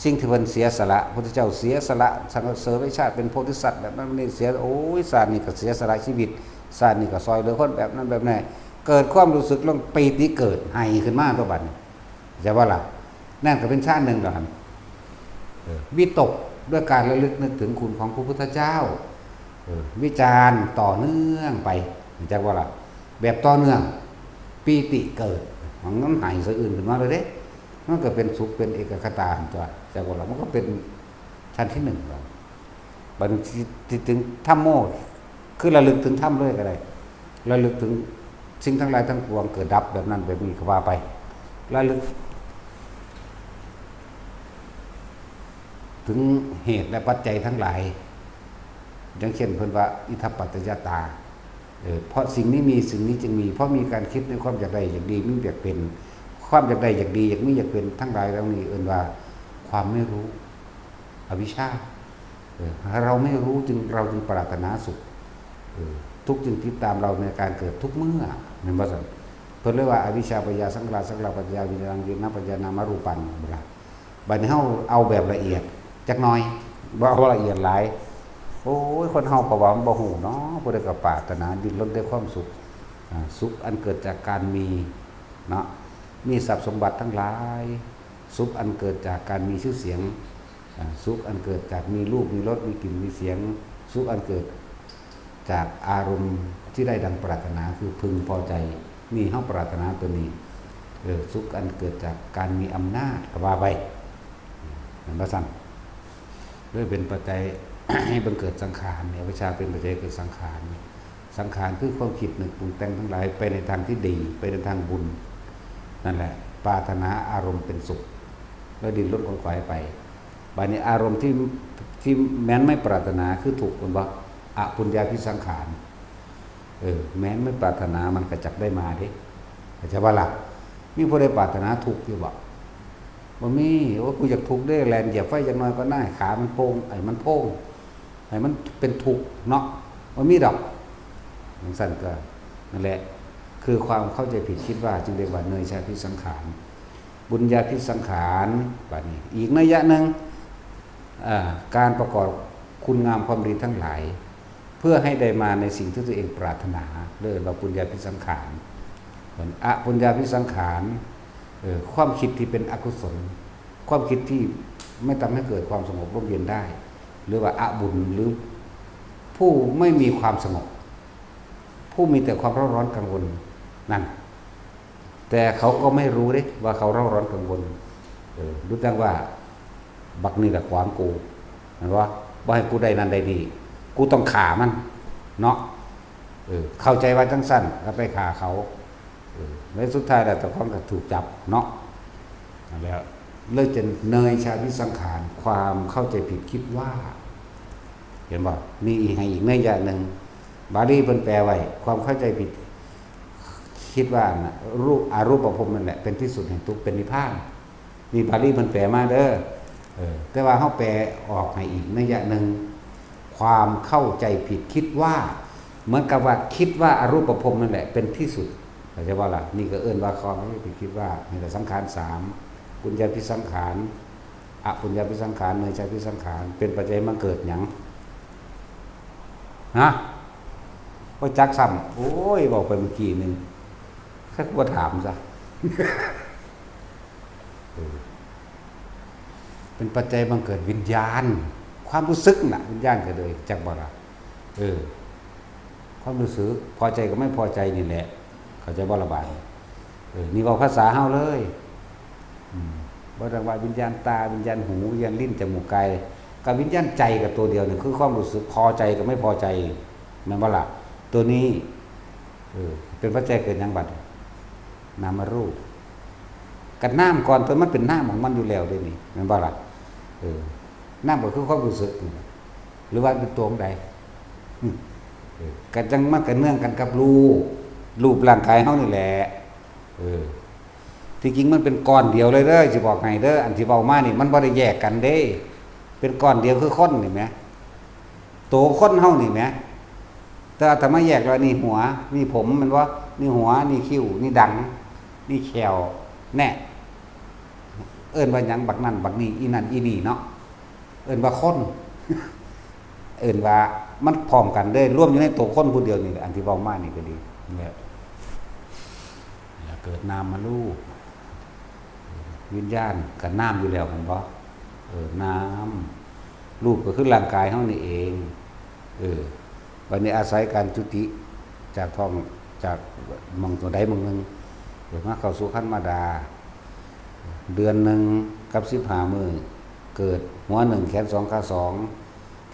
ສິ່ງທີ່ເພິ່ນເສຍສະຫຼະ. ພຸດທະເຈົ້າເສຍສະຫຼະ ສັງສາເວຍຊາດເປັນໂພທິສັດແບບນັ້ນແບບນີ້ ເສຍ ໂອ້ຍ ຊາດນີ້ກໍເສຍສະຫຼະຊີວິດ ຊາດນີ້ກໍຊ່ອຍເຫຼືອຄົນແບບນັ້ນແບບນີ້. ເກີດຄວາມຮູ້ສຶກລົງ ປີຕິເກີດ ໄຫ້ຂຶ້ນມາຕົວະບັດນີ້. ເຈົ້າວ່າລະ ນັ້ນກໍເປັນຊານໜຶ່ງແລ້ວຫັ້ນ. ເອີ ວິຕົກດ້ວຍການລະລຶກນຶກເຖິງຄຸນຂອງພະພຸດທະເຈົ້າ. ເອີ ວິຈານຕໍ່ເນື່ອງໄປ ເຈົ້າວ່າລະ ແບບຕໍ່ເນື່ອງ ປີຕິເກີດ ມັນໄຫ້ສະອື່ນຂຶ້ນມາເລີຍເດ້. ມັນກໍເປັນສຸກເປັນເອກະຄະຕາຫັ້ນຕົວະ ເຈົ້າວ່າລະ ມັນກໍເປັນ ຊັ້ນທີໜຶ່ງແລ້ວ. ບັດນີ້ ທີ່ ທີ່ເຖິງທຳໂມ ຄືລະລຶກເຖິງທຳເລີຍກໍໄດ້ ລະລຶກເຖິງສິ່ງທັງຫຼາຍທັງປວງເກີດດັບແບບນັ້ນແບບນີ້ກໍວ່າໄປ ລະລຶກເຖິງເຫດ ແລະ ປັດໄຈທັງຫຼາຍ ຢ່າງເຊັ່ນເພິ່ນວ່າ ອິດຖະປັດຈະຍະຕາ. ເອີ ເພາະສິ່ງນີ້ມີ ສິ່ງນີ້ຈຶ່ງມີ ເພາະມີການຄິດໃນຄວາມຢາກໄດ້ຢາກດີ ມີຢາກເປັນ ຄວາມຢາກໄດ້ຢາກດີ ຢາກມີຢາກເປັນ ທັງຫຼາຍເຫຼົ່ານີ້ເອີ້ນວ່າຄວາມໄມ່ຮູ້ ອະວິຊຊາ. ເອີ ເຮົາໄມ່ຮູ້ຈຶ່ງ ເຮົາຈຶ່ງປາດຖະໜາສຸກ ເອີ ທຸກຈຶ່ງຕິດຕາມເຮົາໃນການເກີດທຸກເມື່ອ ແມ່ນບໍ່ຊັ້ນ? ເພິ່ນເລີຍວ່າ ອະວິຊຊາ ພະຍາ ສັງຂາຣາ ສັງຂາຣາ ປັດຈະຍາ ວິນຍານ ວິນຍານ ປັດຈະຍານາມະຮູປັງ ເຫັນບໍ່ລະ? ບັດນີ້ເຮົາເອົາແບບລະອຽດຈັກໜ່ອຍ ບໍ່ເອົາລະອຽດຫຼາຍ. ໂອ້ຍ ຄົນເຮົາເພາະວ່າມັນບໍ່ຮູ້ເນາະ ຜູ້ໃດກໍປາດຖະໜາດີ້ນລົນແຕ່ຄວາມສຸກ ອາ ສຸກອັນເກີດຈາກການມີເນາະ ມີຊັບສົມບັດທັງຫຼາຍ ສຸກອັນເກີດຈາກການມີຊື່ສຽງ ອາ ສຸກອັນເກີດຈາກມີຮູບ ມີລົດ ມີກິ່ນ ມີສຽງ ສຸກອັນເກີດຈາກອາລົມທີ່ໄດ້ດັ່ງປາດຖະໜາ ຄືເພິ່ງພໍໃຈ ນີ້ເຮົາປາດຖະໜາຕົວນີ້ ເອີ ສຸກອັນເກີດຈາກການມີອຳນາດ ກໍວ່າໄປ ແມ່ນບໍ່ຊັ້ນ? ເລີຍເປັນປັດໄຈໃຫ້ບັງເກີດສັງຂານ ອະວິຊຊາເປັນປັດໄຈເກີດສັງຂານ. ສັງຂານຄືຄວາມຄິດນຶກປຸງແຕ່ງທັງຫຼາຍໄປໃນທາງທີ່ດີ ໄປໃນທາງບຸນ ນັ້ນແຫຼະ ປາດຖະໜາອາລົມເປັນສຸກ ແລ້ວດີ້ນລົນຂວນຂວາຍໄປ. ບາດນີ້ອາລົມທີ່ ທີ່ແມ່ນໄມ່ປາດຖະໜາຄືທຸກ ແມ່ນບໍ່? ອະປຸນຍາພິສັງຂານ. ເອີ ແມ່ນໄມ່ປາດຖະໜາມັນກໍຈັກໄດ້ມາເດ້ ເຂົ້າໃຈບໍ່ລະ? ມີຜູ້ໃດປາດຖະໜາທຸກຢູ່ບໍ່? ບໍ່ມີ. ໂອ້ຍ ກູຢາກທຸກເດ້ ແລ່ນຢຽບໄຟຈັກໜ່ອຍກໍໄດ້ ຂາມັນໂປ່ງ ໃຫ້ມັນໂພງ ໃຫ້ມັນເປັນທຸກເນາະ ບໍ່ມີດອກ ຈັ່ງຊັ້ນກໍ ນັ້ນແຫຼະ ຄືຄວາມເຂົ້າໃຈຜິດຄິດວ່າ ຈຶ່ງເອີ້ນວ່າເນຍຍະພິສັງຂານ ປຸນຍະພິສັງຂານ. ບາດນີ້ອີກໄນຍະໜຶ່ງ ເອີ ການປະກອບຄຸນງາມຄວາມດີທັງຫຼາຍ ເພື່ອໃຫ້ໄດ້ມາໃນສິ່ງທີ່ຕົວເອງປາດຖະໜາ ເອີ້ນວ່າປຸນຍະພິສັງຂານ. ສ່ວນອະປຸນຍະພິສັງຂານ ເອີ ຄວາມຄິດທີ່ເປັນອະກຸສົນ ຄວາມຄິດທີ່ໄມ່ທຳໃຫ້ເກີດຄວາມສະຫງົບລົມເຢັນໄດ້ ຫຼືວ່າອະບຸນ ຫຼືຜູ້ໄມ່ມີຄວາມສະຫງົບ ຜູ້ມີແຕ່ຄວາມເຣົາຮ້ອນກັງວົນນັ້ນ. ແຕ່ເຂົາກໍໄມ່ຮູ້ເດ້ວ່າເຂົາເຣົາຮ້ອນກັງວົນ ເອີ ດຸດດັ່ງວ່າ ບັກນີ້ລະຂວາງກູ ແມ່ນບໍ່? ບໍ່ໃຫ້ກູໄດ້ນັ້ນໄດ້ນີ້ ກູຕ້ອງຂ້າມັນເນາະ. ເອີ ເຂົ້າໃຈວ່າຈັ່ງຊັ້ນ ກໍໄປຂ້າເຂົາ ເອີ ແລະ ສຸດທ້າຍແລ້ວເຈົ້າຂອງກໍຖືກຈັບເນາະ. ນັ້ນແຫຼະ ເລີຍຈະເນຍຍະພິສັງຂານ ຄວາມເຂົ້າໃຈຜິດຄິດວ່າ ເຫັນບໍ່? ມີອີກ ໃຫ້ອີກໄນຍະໜຶ່ງ ບາລີເພິ່ນແປໄວ້ ຄວາມເຂົ້າໃຈຜິດຄິດວ່າ ອະຮູປະພົມນັ້ນແຫຼະ ເປັນທີ່ສຸດແຫ່ງທຸກ ເປັນນິບພານ. ນີ້ບາລີເພິ່ນແປມາເດີ ເອີ ແຕ່ວ່າເຮົາແປອອກໃຫ້ອີກໄນຍະໜຶ່ງ ຄວາມເຂົ້າໃຈຜິດຄິດວ່າ ເໝືອນກັບວ່າຄິດວ່າອະຮູປະພົມນັ້ນແຫຼະເປັນທີ່ສຸດ ເຂົ້າໃຈບໍ່ລະ? ນີ້ກໍເອີ້ນວ່າຄວາມເຂົ້າໃຈຜິດຄິດວ່າ ນີ້ລະສັງຂານສາມ ປຸນຍະພິສັງຂານ ອະປຸນຍະພິສັງຂານ ເນຍຍະພິສັງຂານ ເປັນປັດໄຈໃຫ້ມັນເກີດຫຍັງ? ຮະ? ບໍ່ຈັກຊ້ຳ. ໂອ້ຍ ເວົ້າໄປເມື່ອກີ້ນີ້ ຄັກວ່າຖາມຊະ. ເອີ ເປັນປັດໄຈບັງເກີດວິນຍານ ຄວາມຮູ້ສຶກນະ ວິນຍານກໍເລີຍ ຈັກບໍ່ລະ? ເອີ ຄວາມຮູ້ສຶກ ພໍໃຈກັບໄມ່ພໍໃຈນີ້ແຫຼະ ເຂົ້າໃຈບໍ່ລະບາດນີ້? ເອີ ນີ້ເວົ້າພາສາເຮົາເລີຍ ອືມ ບໍ່ຕ້ອງວ່າວິນຍານຕາ ວິນຍານຫູ ວິນຍານລີ້ນ ຈະມູກ ກາຍ ກັບວິນຍານໃຈກໍຕົວດຽວນີ້ ຄືຄວາມຮູ້ສຶກພໍໃຈກັບໄມ່ພໍໃຈ ແມ່ນບໍ່ລະ? ຕົວນີ້ ເອີ ເປັນປັດໄຈເກີດຫຍັງບັດ? ນາມະຮູບ ກັບນາມກ່ອນ ຕົວມັນເປັນນາມຂອງມັນຢູ່ແລ້ວເດ້ນີ້ ແມ່ນບໍ່ລະ? ເອີ ນາມກໍຄືຄວາມຮູ້ສຶກນີ້ ຫຼືວ່າເປັນຕົວຂອງໃດ? ເອີ ກໍຈັ່ງ ມັນກໍເນື່ອງກັນກັບຮູບ ຮູບຮ່າງກາຍເຮົານີ້ແຫຼະ ເອີ ທີ່ຈິງມັນເປັນກ້ອນດຽວເລີຍເດີ ຊິບອກໃຫ້ເດີ ອັນທີ່ເວົ້າມານີ້ມັນບໍ່ໄດ້ແຍກກັນເດ້ ເປັນກ້ອນດຽວຄືຄົນນີ້ແໝ ໂຕຄົນເຮົານີ້ແໝ ແຕ່ອາດຕະມາແຍກແລ້ວ ນີ້ຫົວ ນີ້ຜົມແມ່ນບໍ່? ນີ້ຫົວ ນີ້ຄິ້ວ ນີ້ດັງ ນີ້ແຂ້ວ ແນ່ ເອີ້ນວ່າຫຍັງ? ບັກນັ້ນບັກນີ້ ອີນັ້ນອີນີ້ເນາະ ເອີ້ນວ່າຄົນ ເອີ້ນວ່າມັນພ້ອມກັນເດ້ ລວມຢູ່ໃນໂຕຄົນຜູ້ດຽວນີ້ແຫຼະ ອັນທີ່ເວົ້າມານີ້ກໍດີ ແລ້ວ ແລ້ວເກີດນາມມະຮູບ ວິນຍານກໍນາມຢູ່ແລ້ວແມ່ນບໍ່? ເອີ ນາມ ຮູບກໍຄືຮ່າງກາຍເຮົານີ້ເອງ ເອີ ບັດນີ້ອາໄສການຈຸຕິຈາກທ້ອງ ຈາກໝ່ອງຕົວໃດໝ່ອງໜຶ່ງ ເກີດມາເຂົ້າສູ່ຄັນມາດາ ເດືອນໜຶ່ງກັບສິບຫ້າມື້ ເກີດຫົວໜຶ່ງ ແຂນສອງ ຂາສອງ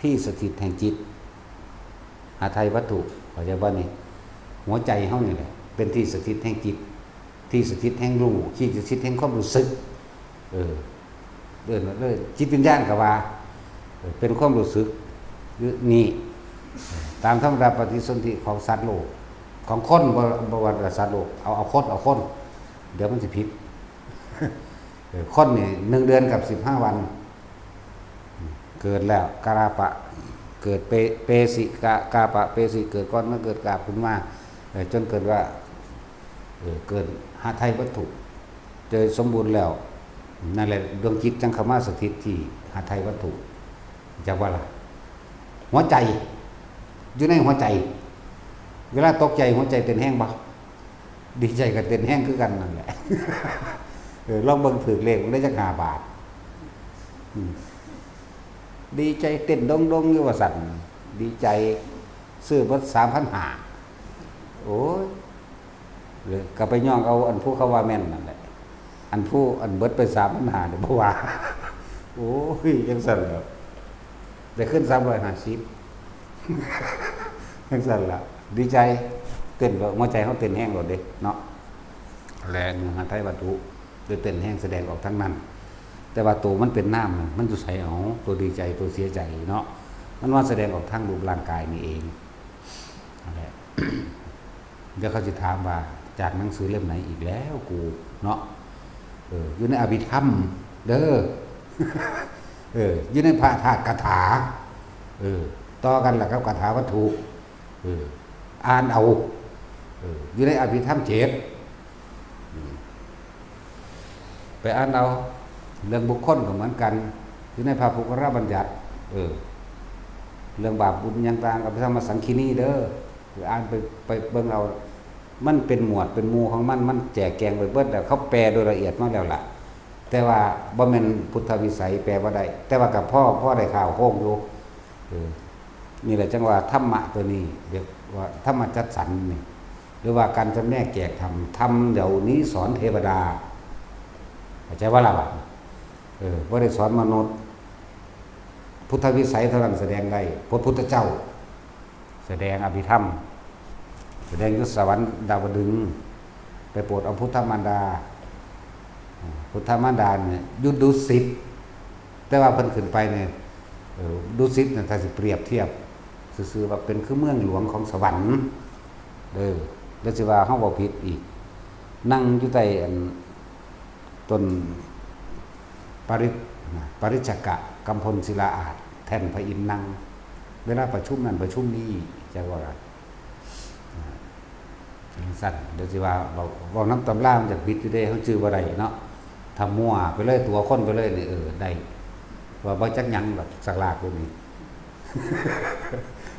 ທີ່ສະຖິດແຫ່ງຈິດ ຫາໄທວັດຖຸ ເຂົ້າໃຈບໍ່ນີ້? ຫົວໃຈເຮົານີ້ແຫຼະ ເປັນທີ່ສະຖິດແຫ່ງຈິດ ທີ່ສະຖິດແຫ່ງຮູ້ ທີ່ສະຖິດແຫ່ງຄວາມຮູ້ສຶກ ເອີ ເອີ້ນວ່າເລີຍ ຈິດວິນຍານກໍວ່າ ເອີ ເປັນຄວາມຮູ້ສຶກນີ້ ຕາມທຳມະດາປະຕິສົນທິຂອງສັດໂລກ ຂອງຄົນ ບໍ່ ບໍ່ວ່າແຕ່ສັດໂລກ ເອົາ ເອົາຄົນ ເອົາຄົນ ດຽວມັນຊິຜິດ ເອີ ຄົນນີ້ໜຶ່ງເດືອນກັບສິບຫ້າວັນ ເກີດແລ້ວ ກາລະປະ ເກີດເປ ເປສິ ກາ ກາປະເປສິ ເກີດກ່ອນມາ ເກີດກາບຂຶ້ນມາ ເອີ ຈົນເກີດວ່າ ເອີ ເກີດຫາໄທວັດຖຸ ໂດຍສົມບູນແລ້ວ ນັ້ນແຫຼະ ດວງຈິດຈັ່ງເຂົ້າມາສະຖິດທີ່ຫາໄທວັດຖຸ ຈັກວ່າລະ ຫົວໃຈ ຢູ່ໃນຫົວໃຈ ເວລາຕົກໃຈຫົວໃຈເຕັ້ນແຮງບໍ່? ດີໃຈກໍເຕັ້ນແຮງຄືກັນນັ້ນແຫຼະ ເອີ ລອງເບິ່ງຖືກເລກເບິ່ງໄດ້ຈັກຫ້າບາດ ອືມ ດີໃຈເຕັ້ນດົງໆຢູ່ວ່າຊັ້ນ ດີໃຈຊື້ເບິດສາມພັນຫ້າ ໂອ້ຍ ກໍໄປຍ້ອງເອົາອັນຜູ້ເຂົາວ່າແມ່ນນັ້ນແຫຼະ ອັນຜູ້ ອັນເບິດໄປສາມພັນຫ້ານີ້ບໍ່ວ່າ ໂອ້ຍ ຈັ່ງຊັ້ນແຫຼະ ໄດ້ຄືນສາມຮ້ອຍຫ້າສິບ ຈັ່ງຊັ້ນລະ ດີໃຈ ເຕັ້ນ ຫົວໃຈເຮົາເຕັ້ນແຮງໂລດເດ້ເນາະ ແລະ ເນື້ອຫາໄທວັດຖຸ ຄືເຕັ້ນແຮງສະແດງອອກທາງນັ້ນ ແຕ່ວ່າໂຕມັນເປັນນາມ ມັນຢູ່ໃສ? ເອົາ ໂຕດີໃຈ ໂຕເສຍໃຈເນາະ ມັນມາສະແດງອອກທາງຮູບຮ່າງກາຍນີ້ເອງ ນັ້ນແຫຼະ ດຽວເຂົາຊິຖາມວ່າ ຈາກໜັງສືເຫຼັ້ມໃດອີກແລ້ວກູເນາະ ເອີ ຢູ່ໃນອະພິທຳເດີ ເອີ ຢູ່ໃນພະທາດກະຖາ ເອີ ຕໍ່ກັນລະກັບກະຖາວັດຖຸ ເອີ ອ່ານເອົາ ເອີ ຢູ່ໃນອະພິທຳເຈັດ ໄປອ່ານເອົາ. ເລື່ອງບຸກຄົນກໍເໝືອນກັນ ຢູ່ໃນພະປຸກຄະລະບັນຍັດ ເອີ ເລື່ອງບາບບຸນຫຍັງຕ່າງ ອະພິທຳມະສັງຄີນີເດີ ໄປອ່ານໄປ ໄປເບິ່ງເອົາ. ມັນເປັນໝວດເປັນໝູ່ຂອງມັນ ມັນແຈກແຈງໄປເບິດແລ້ວ ເຂົາແປໂດຍລະອຽດມາແລ້ວລະ. ແຕ່ວ່າບໍ່ແມ່ນພຸດທະວິໄສ ແປບໍ່ໄດ້ ແຕ່ວ່າກໍພໍ ພໍໄດ້ຂ່າວໂຄງຢູ່. ເອີ ນີ້ແຫຼະ ຈັ່ງວ່າທຳມະຕົວນີ້ ເອີ້ນວ່າທຳມະຈັດສັນນີ້ ຫຼືວ່າການຈຳແນກແຈກທຳ ທຳເຫຼົ່ານີ້ສອນເທວະດາ ເຂົ້າໃຈບໍ່ລະບາດນີ້? ເອີ ບໍ່ໄດ້ສອນມະນຸດ ພຸດທະວິໄສເທົ່ານັ້ນສະແດງໄດ້ ພະພຸດທະເຈົ້າ ສະແດງອະພິທຳ ສະແດງຢູ່ສະຫວັນດາວະດຶງ ໄປໂປດເອົາພຸດທະມານດາ ພຸດທະມານດານີ້ຢູ່ດຸສິດ ແຕ່ວ່າເພິ່ນຂຶ້ນໄປນີ້ ເອີ ດຸສິດນັ້ນ ຖ້າຊິປຽບທຽບຊື່ໆ ວ່າເປັນຄືເມືອງຫຼວງຂອງສະຫວັນເດີ ແລ້ວຊິວ່າເຮົາເວົ້າຜິດອີກ. ນັ່ງຢູ່ໃຕ້ອັນ ຕົ້ນປະລິດ ນະ ປະລິດສັກກະ ກຳພົນສິລາອາດ ແທ່ນພະອິນນັ່ງ ເວລາປະຊຸມນັ້ນປະຊຸມນີ້ ຈັກວ່າ ອາ ຈັ່ງຊັ້ນ. ດຽວຊິວ່າເວົ້າ ເວົ້ານຳຕຳລາມັນຈະຜິດຢູ່ເດ້ ເຮົາຈື່ບໍ່ໄດ້ເນາະ. ຖ້າມົ້ວໄປເລີຍ ຕົວະຄົນໄປເລີຍນີ້ ເອີ ໄດ້ ວ່າບໍ່ຈັກຫຍັງດອກ ສະຫຼາກຢູ່ນີ້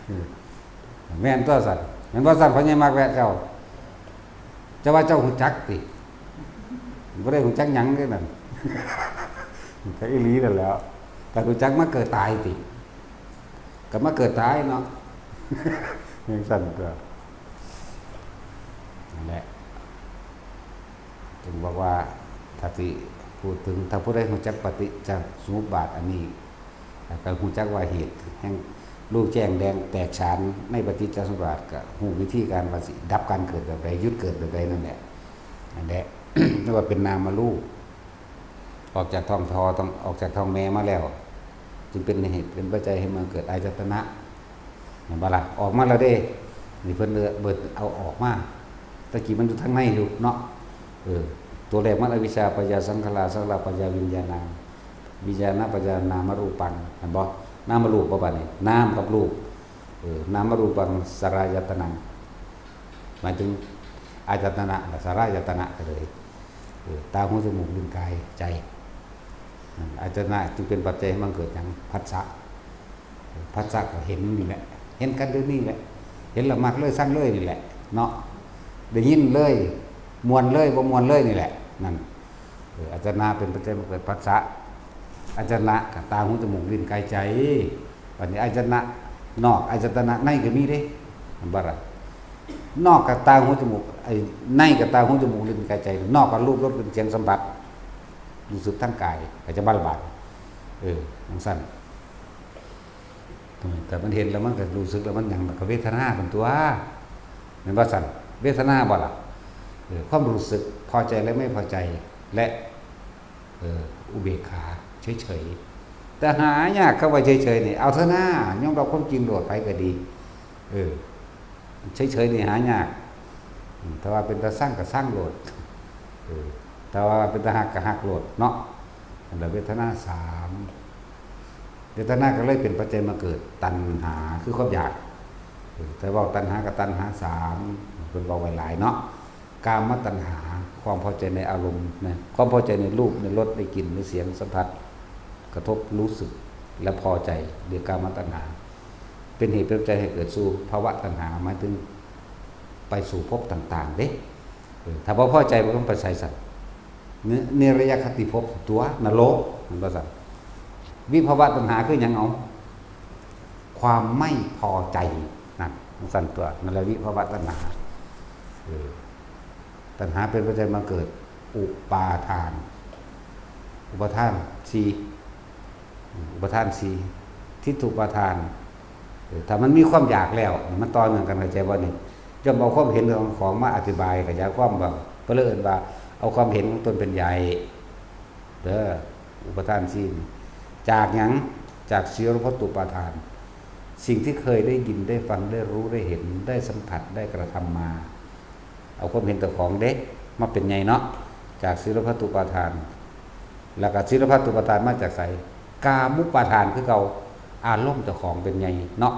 ເອີ. ແມ່ນຕົວະຊັ້ນ ແມ່ນບໍ່ຊັ້ນ ພໍ່ໃຫຍ່ມັກແວະເຈົ້າ? ເຈົ້າວ່າເຈົ້າຮູ້ຈັກຕິ? ບໍ່ໄດ້ຮູ້ຈັກຫຍັງເດ້ນັ້ນ ກໍອີ່ຫຼີນັ້ນແຫຼ້ວ. ກໍຮູ້ຈັກມາເກີດຕາຍຕິ? ກໍມາເກີດຕາຍເນາະ ຈັ່ງຊັ້ນຕົວະ. ນັ້ນແຫຼະ ຈຶ່ງບອກວ່າ ຖ້າຊິພູດເຖິງ ຖ້າຜູ້ໃດຮູ້ຈັກປະຕິດຈະສະມຸດບາດອັນນີ້ ແລ້ວກໍຮູ້ຈັກວ່າເຫດແຫ່ງ ຮູ້ແຈ້ງແດງແຕກສານໃນປະຕິດຈະສະມຸດບາດ ກໍຮູ້ວິທີການວ່າຊິດັບການເກີດແບບໃດ ຢຸດເກີດແບບໃດນັ້ນແຫຼະ. ນັ້ນແຫຼະ ເອີ້ນວ່າເປັນນາມະຮູບ ອອກຈາກທ້ອງພໍ່ ຕ້ອງອອກຈາກທ້ອງແມ່ມາແລ້ວ ຈຶ່ງເປັນເຫດເປັນປັດໄຈໃຫ້ມາເກີດອາຍະຕະນະ ແມ່ນບໍ່ລະ? ອອກມາແລ້ວເດ້ ນີ້ເພິ່ນເອີ້ນ ເພິ່ນເອົາອອກມາ ແຕ່ກີ້ມັນຢູ່ທາງໃນຢູ່ເນາະ. ເອີ ຕົວແລກມັນອະວິຊຊາປະຍາສັງຂາລາ ສັງຂາລາປະຍາວິນຍານາ ວິນຍານະປະຍານາມະຮູປັງ ແມ່ນບໍ່? ນາມະຮູບບໍ່ບາດນີ້? ນາມກັບຮູບ ເອີ ນາມະຮູປັງສະລາຍະຕະນັງ ໝາຍເຖິງອາຍະຕະນະ ແລະ ສະລາຍະຕະນະກໍເລີຍ ເອີ ຕາ ຫູ ຈະມູກ ລີ້ນ ກາຍ ໃຈ. ອາຍະຕະນະຈຶ່ງເປັນປັດໄຈໃຫ້ມັນເກີດຫຍັງ? ພັດສະ. ພັດສະກໍເຫັນນີ້ແຫຼະ ເຫັນກັນດຽວນີ້ແຫຼະ ເຫັນແລ້ວມັກເລີຍຊັງເລີຍນີ້ແຫຼະເນາະ ໄດ້ຍິນເລີຍ ມ່ວນເລີຍບໍ່ມ່ວນເລີຍນີ້ແຫຼະ ນັ້ນ. ເອີ ອາຍະຕະນະເປັນປັດໄຈມາເກີດພັດສະ ອາຍະຕະນະກໍຕາ ຫູ ຈະມູກ ລີ້ນ ກາຍ ໃຈ. ບັດນີ້ອາຍະຕະນະນອກ ອາຍະຕະນະໃນກໍມີເດ້ ແມ່ນບໍ່ລະ? ນອກກໍຕາ ຫູ ຈະມູກ ໄອ້ ໃນກໍຕາ ຫູ ຈະມູກ ລີ້ນ ກາຍ ໃຈ ນອກກໍຮູບ ລົດ ກິ່ນ ສຽງ ສຳຜັດ ຮູ້ສຶກທາງກາຍ ກໍຈະມາລະບາດ ເອີ ຈັ່ງຊັ້ນ. ເອີ ແຕ່ມັນເຫັນແລ້ວມັນກໍຮູ້ສຶກແລ້ວມັນຫຍັງ ມັນກໍເວທະນາເປັນຕົວ ແມ່ນບໍ່ຊັ້ນ? ເວທະນາບໍ່ລະ? ເອີ ຄວາມຮູ້ສຶກພໍໃຈ ແລະ ໄມ່ພໍໃຈ ແລະ ເອີ ອຸເບກຂາ ເສີຍໆ. ແຕ່ຫາຍາກ ຄຳວ່າເສີຍໆນີ້ ເອົາເຖາະນາ ຍອມຮັບຄວາມຈິງໂລດ ໃຜກໍດີ ເອີ ເສີຍໆນີ້ຫາຍາກ ອືມ ຖ້າວ່າເປັນຕາຊັງກໍຊັງໂລດ ເອີ ຖ້າວ່າເປັນຕາຮັກກໍຮັກໂລດເນາະ. ອັນລະເວທະນາສາມ ເວທະນາກໍເລີຍເປັນປັດໄຈມາເກີດຕັນຫາ ຄືຄວາມຢາກ ເອີ ແຕ່ເວົ້າຕັນຫາກັບຕັນຫາສາມ ເພິ່ນເວົ້າໄວ້ຫຼາຍເນາະ. ກາມະຕັນຫາ ຄວາມພໍໃຈໃນອາລົມນະ ຄວາມພໍໃຈໃນຮູບ ໃນລົດ ໃນກິ່ນ ໃນສຽງ ສຳຜັດ ກະທົບຮູ້ສຶກ ແລະ ພໍໃຈ ເອີ້ນກາມະຕັນຫາ ເປັນເຫດເປັນປັດໄຈໃຫ້ເກີດສູ່ພາວະຕັນຫາ ໝາຍເຖິງໄປສູ່ພົບຕ່າງໆເດ້. ເອີ ຖ້າບໍ່ພໍໃຈ ມັນກໍໄປໃສຊັ້ນ? ນິ ນິລະຍະຄະຕິພົບຕົວະ ນະລົກ ແມ່ນບໍ່ຊັ້ນ? ວິພາວະຕັນຫາຄືຫຍັງເອົາ? ຄວາມໄມ່ພໍໃຈ ນັ້ນ ຈັ່ງຊັ້ນຕົວະ ນັ້ນແຫຼະວິພາວະຕັນຫາ. ເອີ ຕັນຫາເປັນປັດໄຈມາເກີດອຸປາທານ ອຸປາທານສີ່ ອຸປາທານສີ່ ທິດຖຸປາທານ. ເອີ ຖ້າມັນມີຄວາມຢາກແລ້ວ ມັນຕໍ່ເນື່ອງກັນ ເຂົ້າໃຈບໍ່ນີ້? ຍ່ອມເອົາຄວາມເຫັນຂອງ ຂອງມາອະທິບາຍ ຂະຫຍາຍຄວາມເວົ້າ ເພິ່ນເລີຍເອີ້ນວ່າ ເອົາຄວາມເຫັນຂອງຕົນເປັນໃຫຍ່ເດີ. ອຸປາທານສີ່ ຈາກຫຍັງ? ຈາກສິລະພັດຖຸປາທານ ສິ່ງທີ່ເຄີຍໄດ້ຍິນ ໄດ້ຟັງ ໄດ້ຮູ້ ໄດ້ເຫັນ ໄດ້ສຳຜັດ ໄດ້ກະທຳມາ. ເອົາຄວາມເຫັນເຈົ້າຂອງເດ້ ມາເປັນໃຫຍ່ເນາະ ຈາກສິລະພັດຕຸປາທານ. ແລ້ວກໍສິລະພັດຕຸປາທານມາຈາກໃສ? ກາມຸປາທານຄືເກົ່າ ອາລົມເຈົ້າຂອງເປັນໃຫຍ່ເນາະ.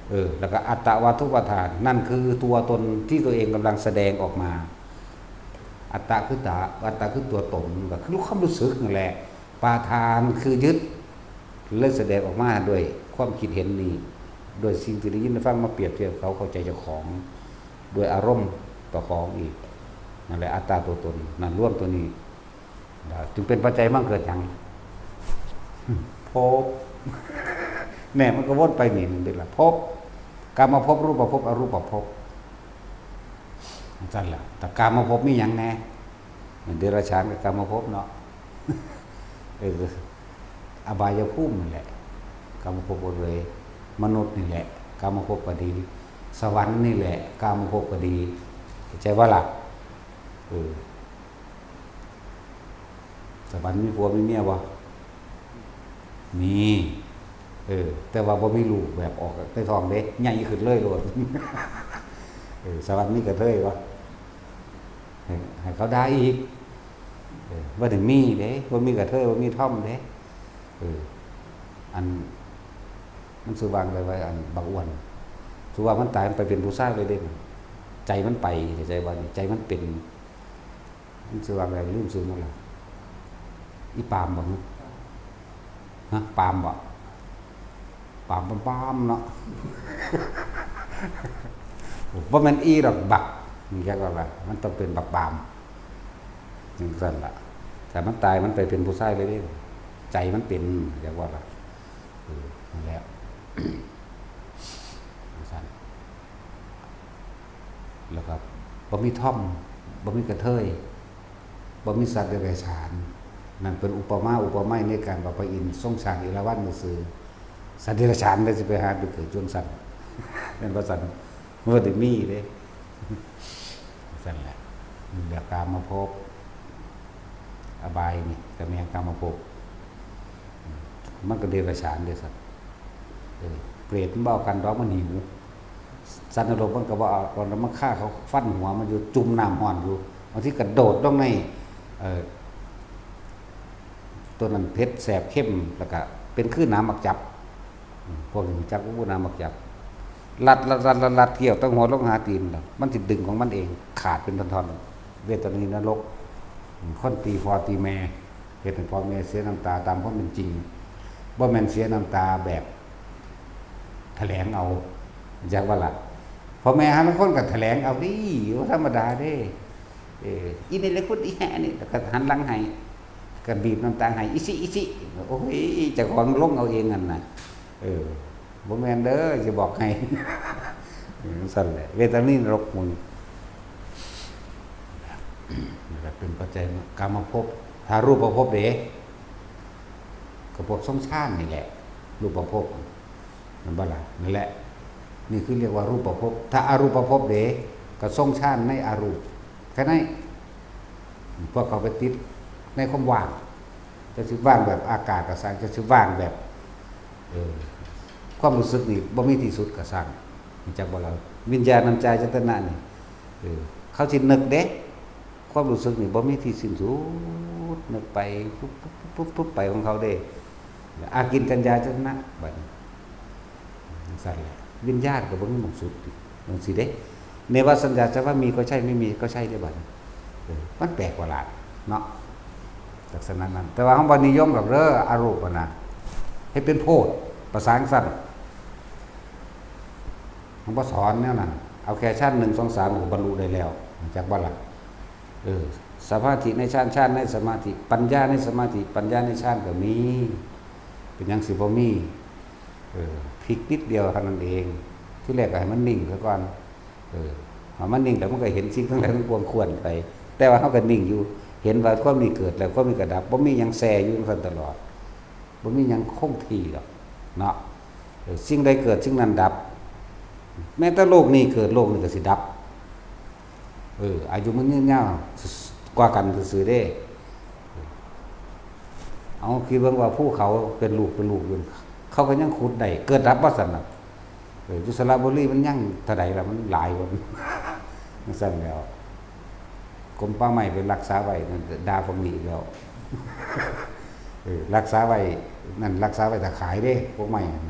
ເອີ ແລ້ວກໍອັດຕະວາທຸປາທານ ນັ້ນຄືຕົວຕົນທີ່ຕົວເອງກຳລັງສະແດງອອກມາ. ອັດຕະຄືຕາ ອັດຕະຄືຕົວຕົນ ກໍຄືຄວາມຮູ້ສຶກນັ້ນແຫຼະ. ປາທານຄືຍຶດ ເລີຍສະແດງອອກມາດ້ວຍຄວາມຄິດເຫັນນີ້ ດ້ວຍສິ່ງທີ່ໄດ້ຍິນໄດ້ຟັງ ມາປຽບທຽບເຂົາເຂົ້າໃຈເຈົ້າຂອງ ດ້ວຍອາລົມເຈົ້າຂອງອີກ. ນັ້ນແຫຼະ ອັດຕາຕົວຕົນ ນັ້ນລວມຕົວນີ້ ຈຶ່ງເປັນປັດໄຈມາເກີດຫຍັງ? ພົບ. ແນ່ ມັນກໍວົນໄປນີ້ເດ້ລະ ພົບ ກາມະພົບ ຮູບປະພົບ ອະຮູບປະພົບ ຈັ່ງຊັ້ນລະ. ແຕ່ກາມະພົບມີຫຍັງແນ່? ເດຍລະສານກໍກາມະພົບເນາະ ເອີ ອະບາຍະພູມນີ້ແຫຼະ ກາມະພົບເລີຍ ມະນຸດນີ້ແຫຼະ ກາມະພົບກໍດີ ສະຫວັນນີ້ແຫຼະ ກາມະພົບກໍດີ ເຂົ້າໃຈບໍ່ລະ? ເອີ ສະຫວັນມີຜົວມີເມຍບໍ່? ມີ ເອີ ແຕ່ວ່າບໍ່ມີລູກແບບອອກແຕ່ທ້ອງເດ້ ໃຫຍ່ຂຶ້ນເລີຍໂລດ ເອີ ສະຫວັນມີກະເທີຍບໍ່? ໃຫ້ ໃຫ້ເຂົາດ່າອີກ ເອີ ບໍ່ໄດ້ມີເດ້ ບໍ່ມີກະເທີຍ ບໍ່ມີທອມເດ້ ເອີ ອັນ ມັນຊື່ວ່າໄດ້ວ່າ ອັນ ບັກອ້ວນ ຄືວ່າມັນຕາຍ ມັນໄປເປັນຜູ້ຊາຍເລີຍເດ້ ໃຈມັນໄປ ເຂົ້າໃຈບໍ່ນີ້? ໃຈມັນເປັນ ມັນຊື່ວ່າໄດ້ ລືມຊື່ມັນລະ ອີປາມບໍ່? ຮະ ປາມບໍ່? ປາມປາມເນາະ ບໍ່ແມ່ນອີດອກ ບັກ ຮູ້ຈັກບໍ່ລະ? ມັນຕ້ອງເປັນບັກປາມ ຈັ່ງຊັ້ນລະ ຖ້າມັນຕາຍ ມັນໄປເປັນຜູ້ຊາຍເລີຍເດ້ ໃຈມັນເປັນ ຮູ້ຈັກບໍ່ລະ? ເອີ ນັ້ນແຫຼະ ຈັ່ງຊັ້ນ ແລ້ວກໍບໍ່ມີທອມ ບໍ່ມີກະເທີຍ ບໍ່ມີສັດເດຍລະສານ ນັ້ນເປັນອຸປະມາອຸປະໄມໃນການວ່າພະອິນຊົງຊ້າງເອລາວັນຊື່ໆ ສັດເດຍລະສານເລີຍ ຊິໄປຫາໄປເກີດຢູ່ຈັ່ງຊັ້ນ ແມ່ນບໍ່ຊັ້ນ? ບໍ່ໄດ້ມີເດ້ ຈັ່ງຊັ້ນແຫຼະ ນີ້ແຫຼະກາມະພົບ ອະບາຍນີ້ກໍແມ່ນກາມະພົບ ມັນກໍເດຍລະສານເດ້ຊັ້ນ ເອີ ເປຣດມັນບໍ່ເອົາກັນດອກ ມັນຫິວ ສັດນະລົກມັນກໍບໍ່ເອົາ ມັນຄາເຂົາຟັນຫົວມັນຢູ່ ຈຸ່ມນ້ຳຮ້ອນຢູ່ ບາງທີກະໂດດລົງໃນ ເອີ ຕົວນັ້ນເຜັດແສບເຄັມ ແລ້ວກະເປັນຄືໜາມໝາກຈັບ ອືມ ພວກນີ້ຮູ້ຈັກບໍ່? ໜາມໝາກຈັບ ລັດໆໆໆ ກ່ຽວຕັ້ງຫົວລົງຫາຕີນ ມັນຊິດຶງຂອງມັນເອງ ຂາດເປັນທ່ອນໆ ເວທະນານະລົກ ອືມ ຄົນຕີພໍ່ຕີແມ່ ເຮັດໃຫ້ພໍ່ແມ່ເສຍນ້ຳຕາຕາມຄວາມເປັນຈິງ ບໍ່ແມ່ນເສຍນ້ຳຕາແບບຖະແຫຼງເອົາ ຮູ້ຈັກບໍ່ລະ? ພໍ່ແມ່ຫາລາງຄົນກໍຖະແຫຼງເອົາເດ້ ບໍ່ທຳມະດາເດ້ ເອີ ອີນີ້ແຫຼະຄຸນ ອີຫ່ານີ້ ແລ້ວກໍຫັນຫຼັງໃຫ້ ກໍບີບນ້ຳຕາໃຫ້ ອີຊິ ອີຊິ ໂອ້ຍ ເຈົ້າຂອງລົງເອົາເອງຫັ້ນນະ ເອີ ບໍ່ແມ່ນເດີ ຊິບອກໃຫ້ ເອີ ຊັ້ນແຫຼະ ເວທະນານະລົກໝູ່ນີ້ ແລ້ວກໍເປັນປັດໄຈ ກາມະພົບ ຖ້າຮູບປະພົບເດ ກໍພວກຊົງຊານນີ້ແຫຼະ ຮູບປະພົບ ແມ່ນບໍ່ລະ? ນັ້ນແຫຼະ ນີ້ຄືຮຽກວ່າຮູບປະພົບ ຖ້າອະຮູບປະພົບເດ ກໍຊົງຊານໃນອະຮູບ ແຄ່ນັ້ນ ພວກເຂົາໄປຕິດໃນຄວາມວ່າງ ຈະຊິວ່າງແບບອາກາດກໍຊ່າງ ຈະຊິວ່າງແບບ ເອີ ຄວາມຮູ້ສຶກນີ້ບໍ່ມີທີ່ສຸດກໍຊ່າງ ຮູ້ຈັກບໍ່ລະ? ວິນຍານນຳຈາຍະຕະນະນີ້ ເອີ ເຂົາຊິນຶກເດ້ ຄວາມຮູ້ສຶກນີ້ບໍ່ມີທີ່ສິ້ນສຸດ ນຶກໄປ ປຸບໆໆໆ ໄປຂອງເຂົາເດ້ ອາກິນຈັນຍາຈະນະ ບັດນີ້ ຈັ່ງຊັ້ນແຫຼະ ວິນຍານກໍບໍ່ມີໝ່ອງສຸດຕິ ຈັ່ງຊີ້ເດ້ ເນວະສັນຍາຈະວ່າມີກໍໃຊ່ ໄມ່ມີກໍໃຊ່ເດ້ບັດນີ້ ເອີ ມັນແປກປະຫຼາດເນາະ ລັກສະນະນັ້ນ ແຕ່ວ່າເຮົາບໍ່ນິຍົມດອກເດີ ອະຮູບຫັ້ນນະ ເຮັດເປັນໂພດ ປະສາງຊັ້ນ ເຮົາບໍ່ສອນແນວນັ້ນ ເອົາແຄ່ຊັ້ນໜຶ່ງ ສອງ ສາມ ກໍບັນລຸໄດ້ແລ້ວ ຮູ້ຈັກບໍ່ລະ? ເອີ ສະມາທິໃນຊານ ຊານໃນສະມາທິ ປັນຍາໃນສະມາທິ ປັນຍາໃນຊານກໍມີ ເປັນຫຍັງຊິບໍ່ມີ? ເອີ ພິກນິດດຽວເທົ່ານັ້ນເອງ ທີແລກກໍໃຫ້ມັນນິ່ງຊະກ່ອນ ເອີ ເອົາມັນນິ່ງແລ້ວມັນກໍເຫັນສິ່ງທັງຫຼາຍທັງປວງຄວນໄປ ແຕ່ວ່າເຮົາກໍນິ່ງຢູ່ ເຫັນວ່າຄວາມນີ້ເກີດແລ້ວ ຄວາມນີ້ກໍດັບ ບໍ່ມີຫຍັງແຊ່ຢູ່ຈັ່ງຊັ້ນຕະຫຼອດ ບໍ່ມີຫຍັງຄົງທີ່ດອກເນາະ ເອີ ສິ່ງໃດເກີດສິ່ງນັ້ນດັບ ແມ້ແຕ່ໂລກນີ້ເກີດໂລກນີ້ກໍຊິດັບ ເອີ ອາຍຸມັນຍືນຍາວກວ່າກັນຊື່ໆເດ້ ເອົາ ຄິດເບິ່ງວ່າພູເຂົາເປັນລູກເປັນລູກຢູ່ ເຂົາກໍຍັງຂຸດໄດ້ ເກີດດັບວ່າຊັ້ນນະ ເອີ ຢູ່ສະລະບູລີມັນຍັງເທົ່າໃດລະ ມັນຫຼາຍກວ່າ ຈັ່ງຊັ້ນແລ້ວ ກົມປ່າໄມ້ໄປລັກສາໄວ້ນັ້ນ ດ່າພວກນີ້ອີກແລ້ວ ເອີ ລັກສາໄວ້ນັ້ນ ລັກສາໄວ້ຖ້າຂາຍເດ້ ພວກໄມ້ນັ້ນ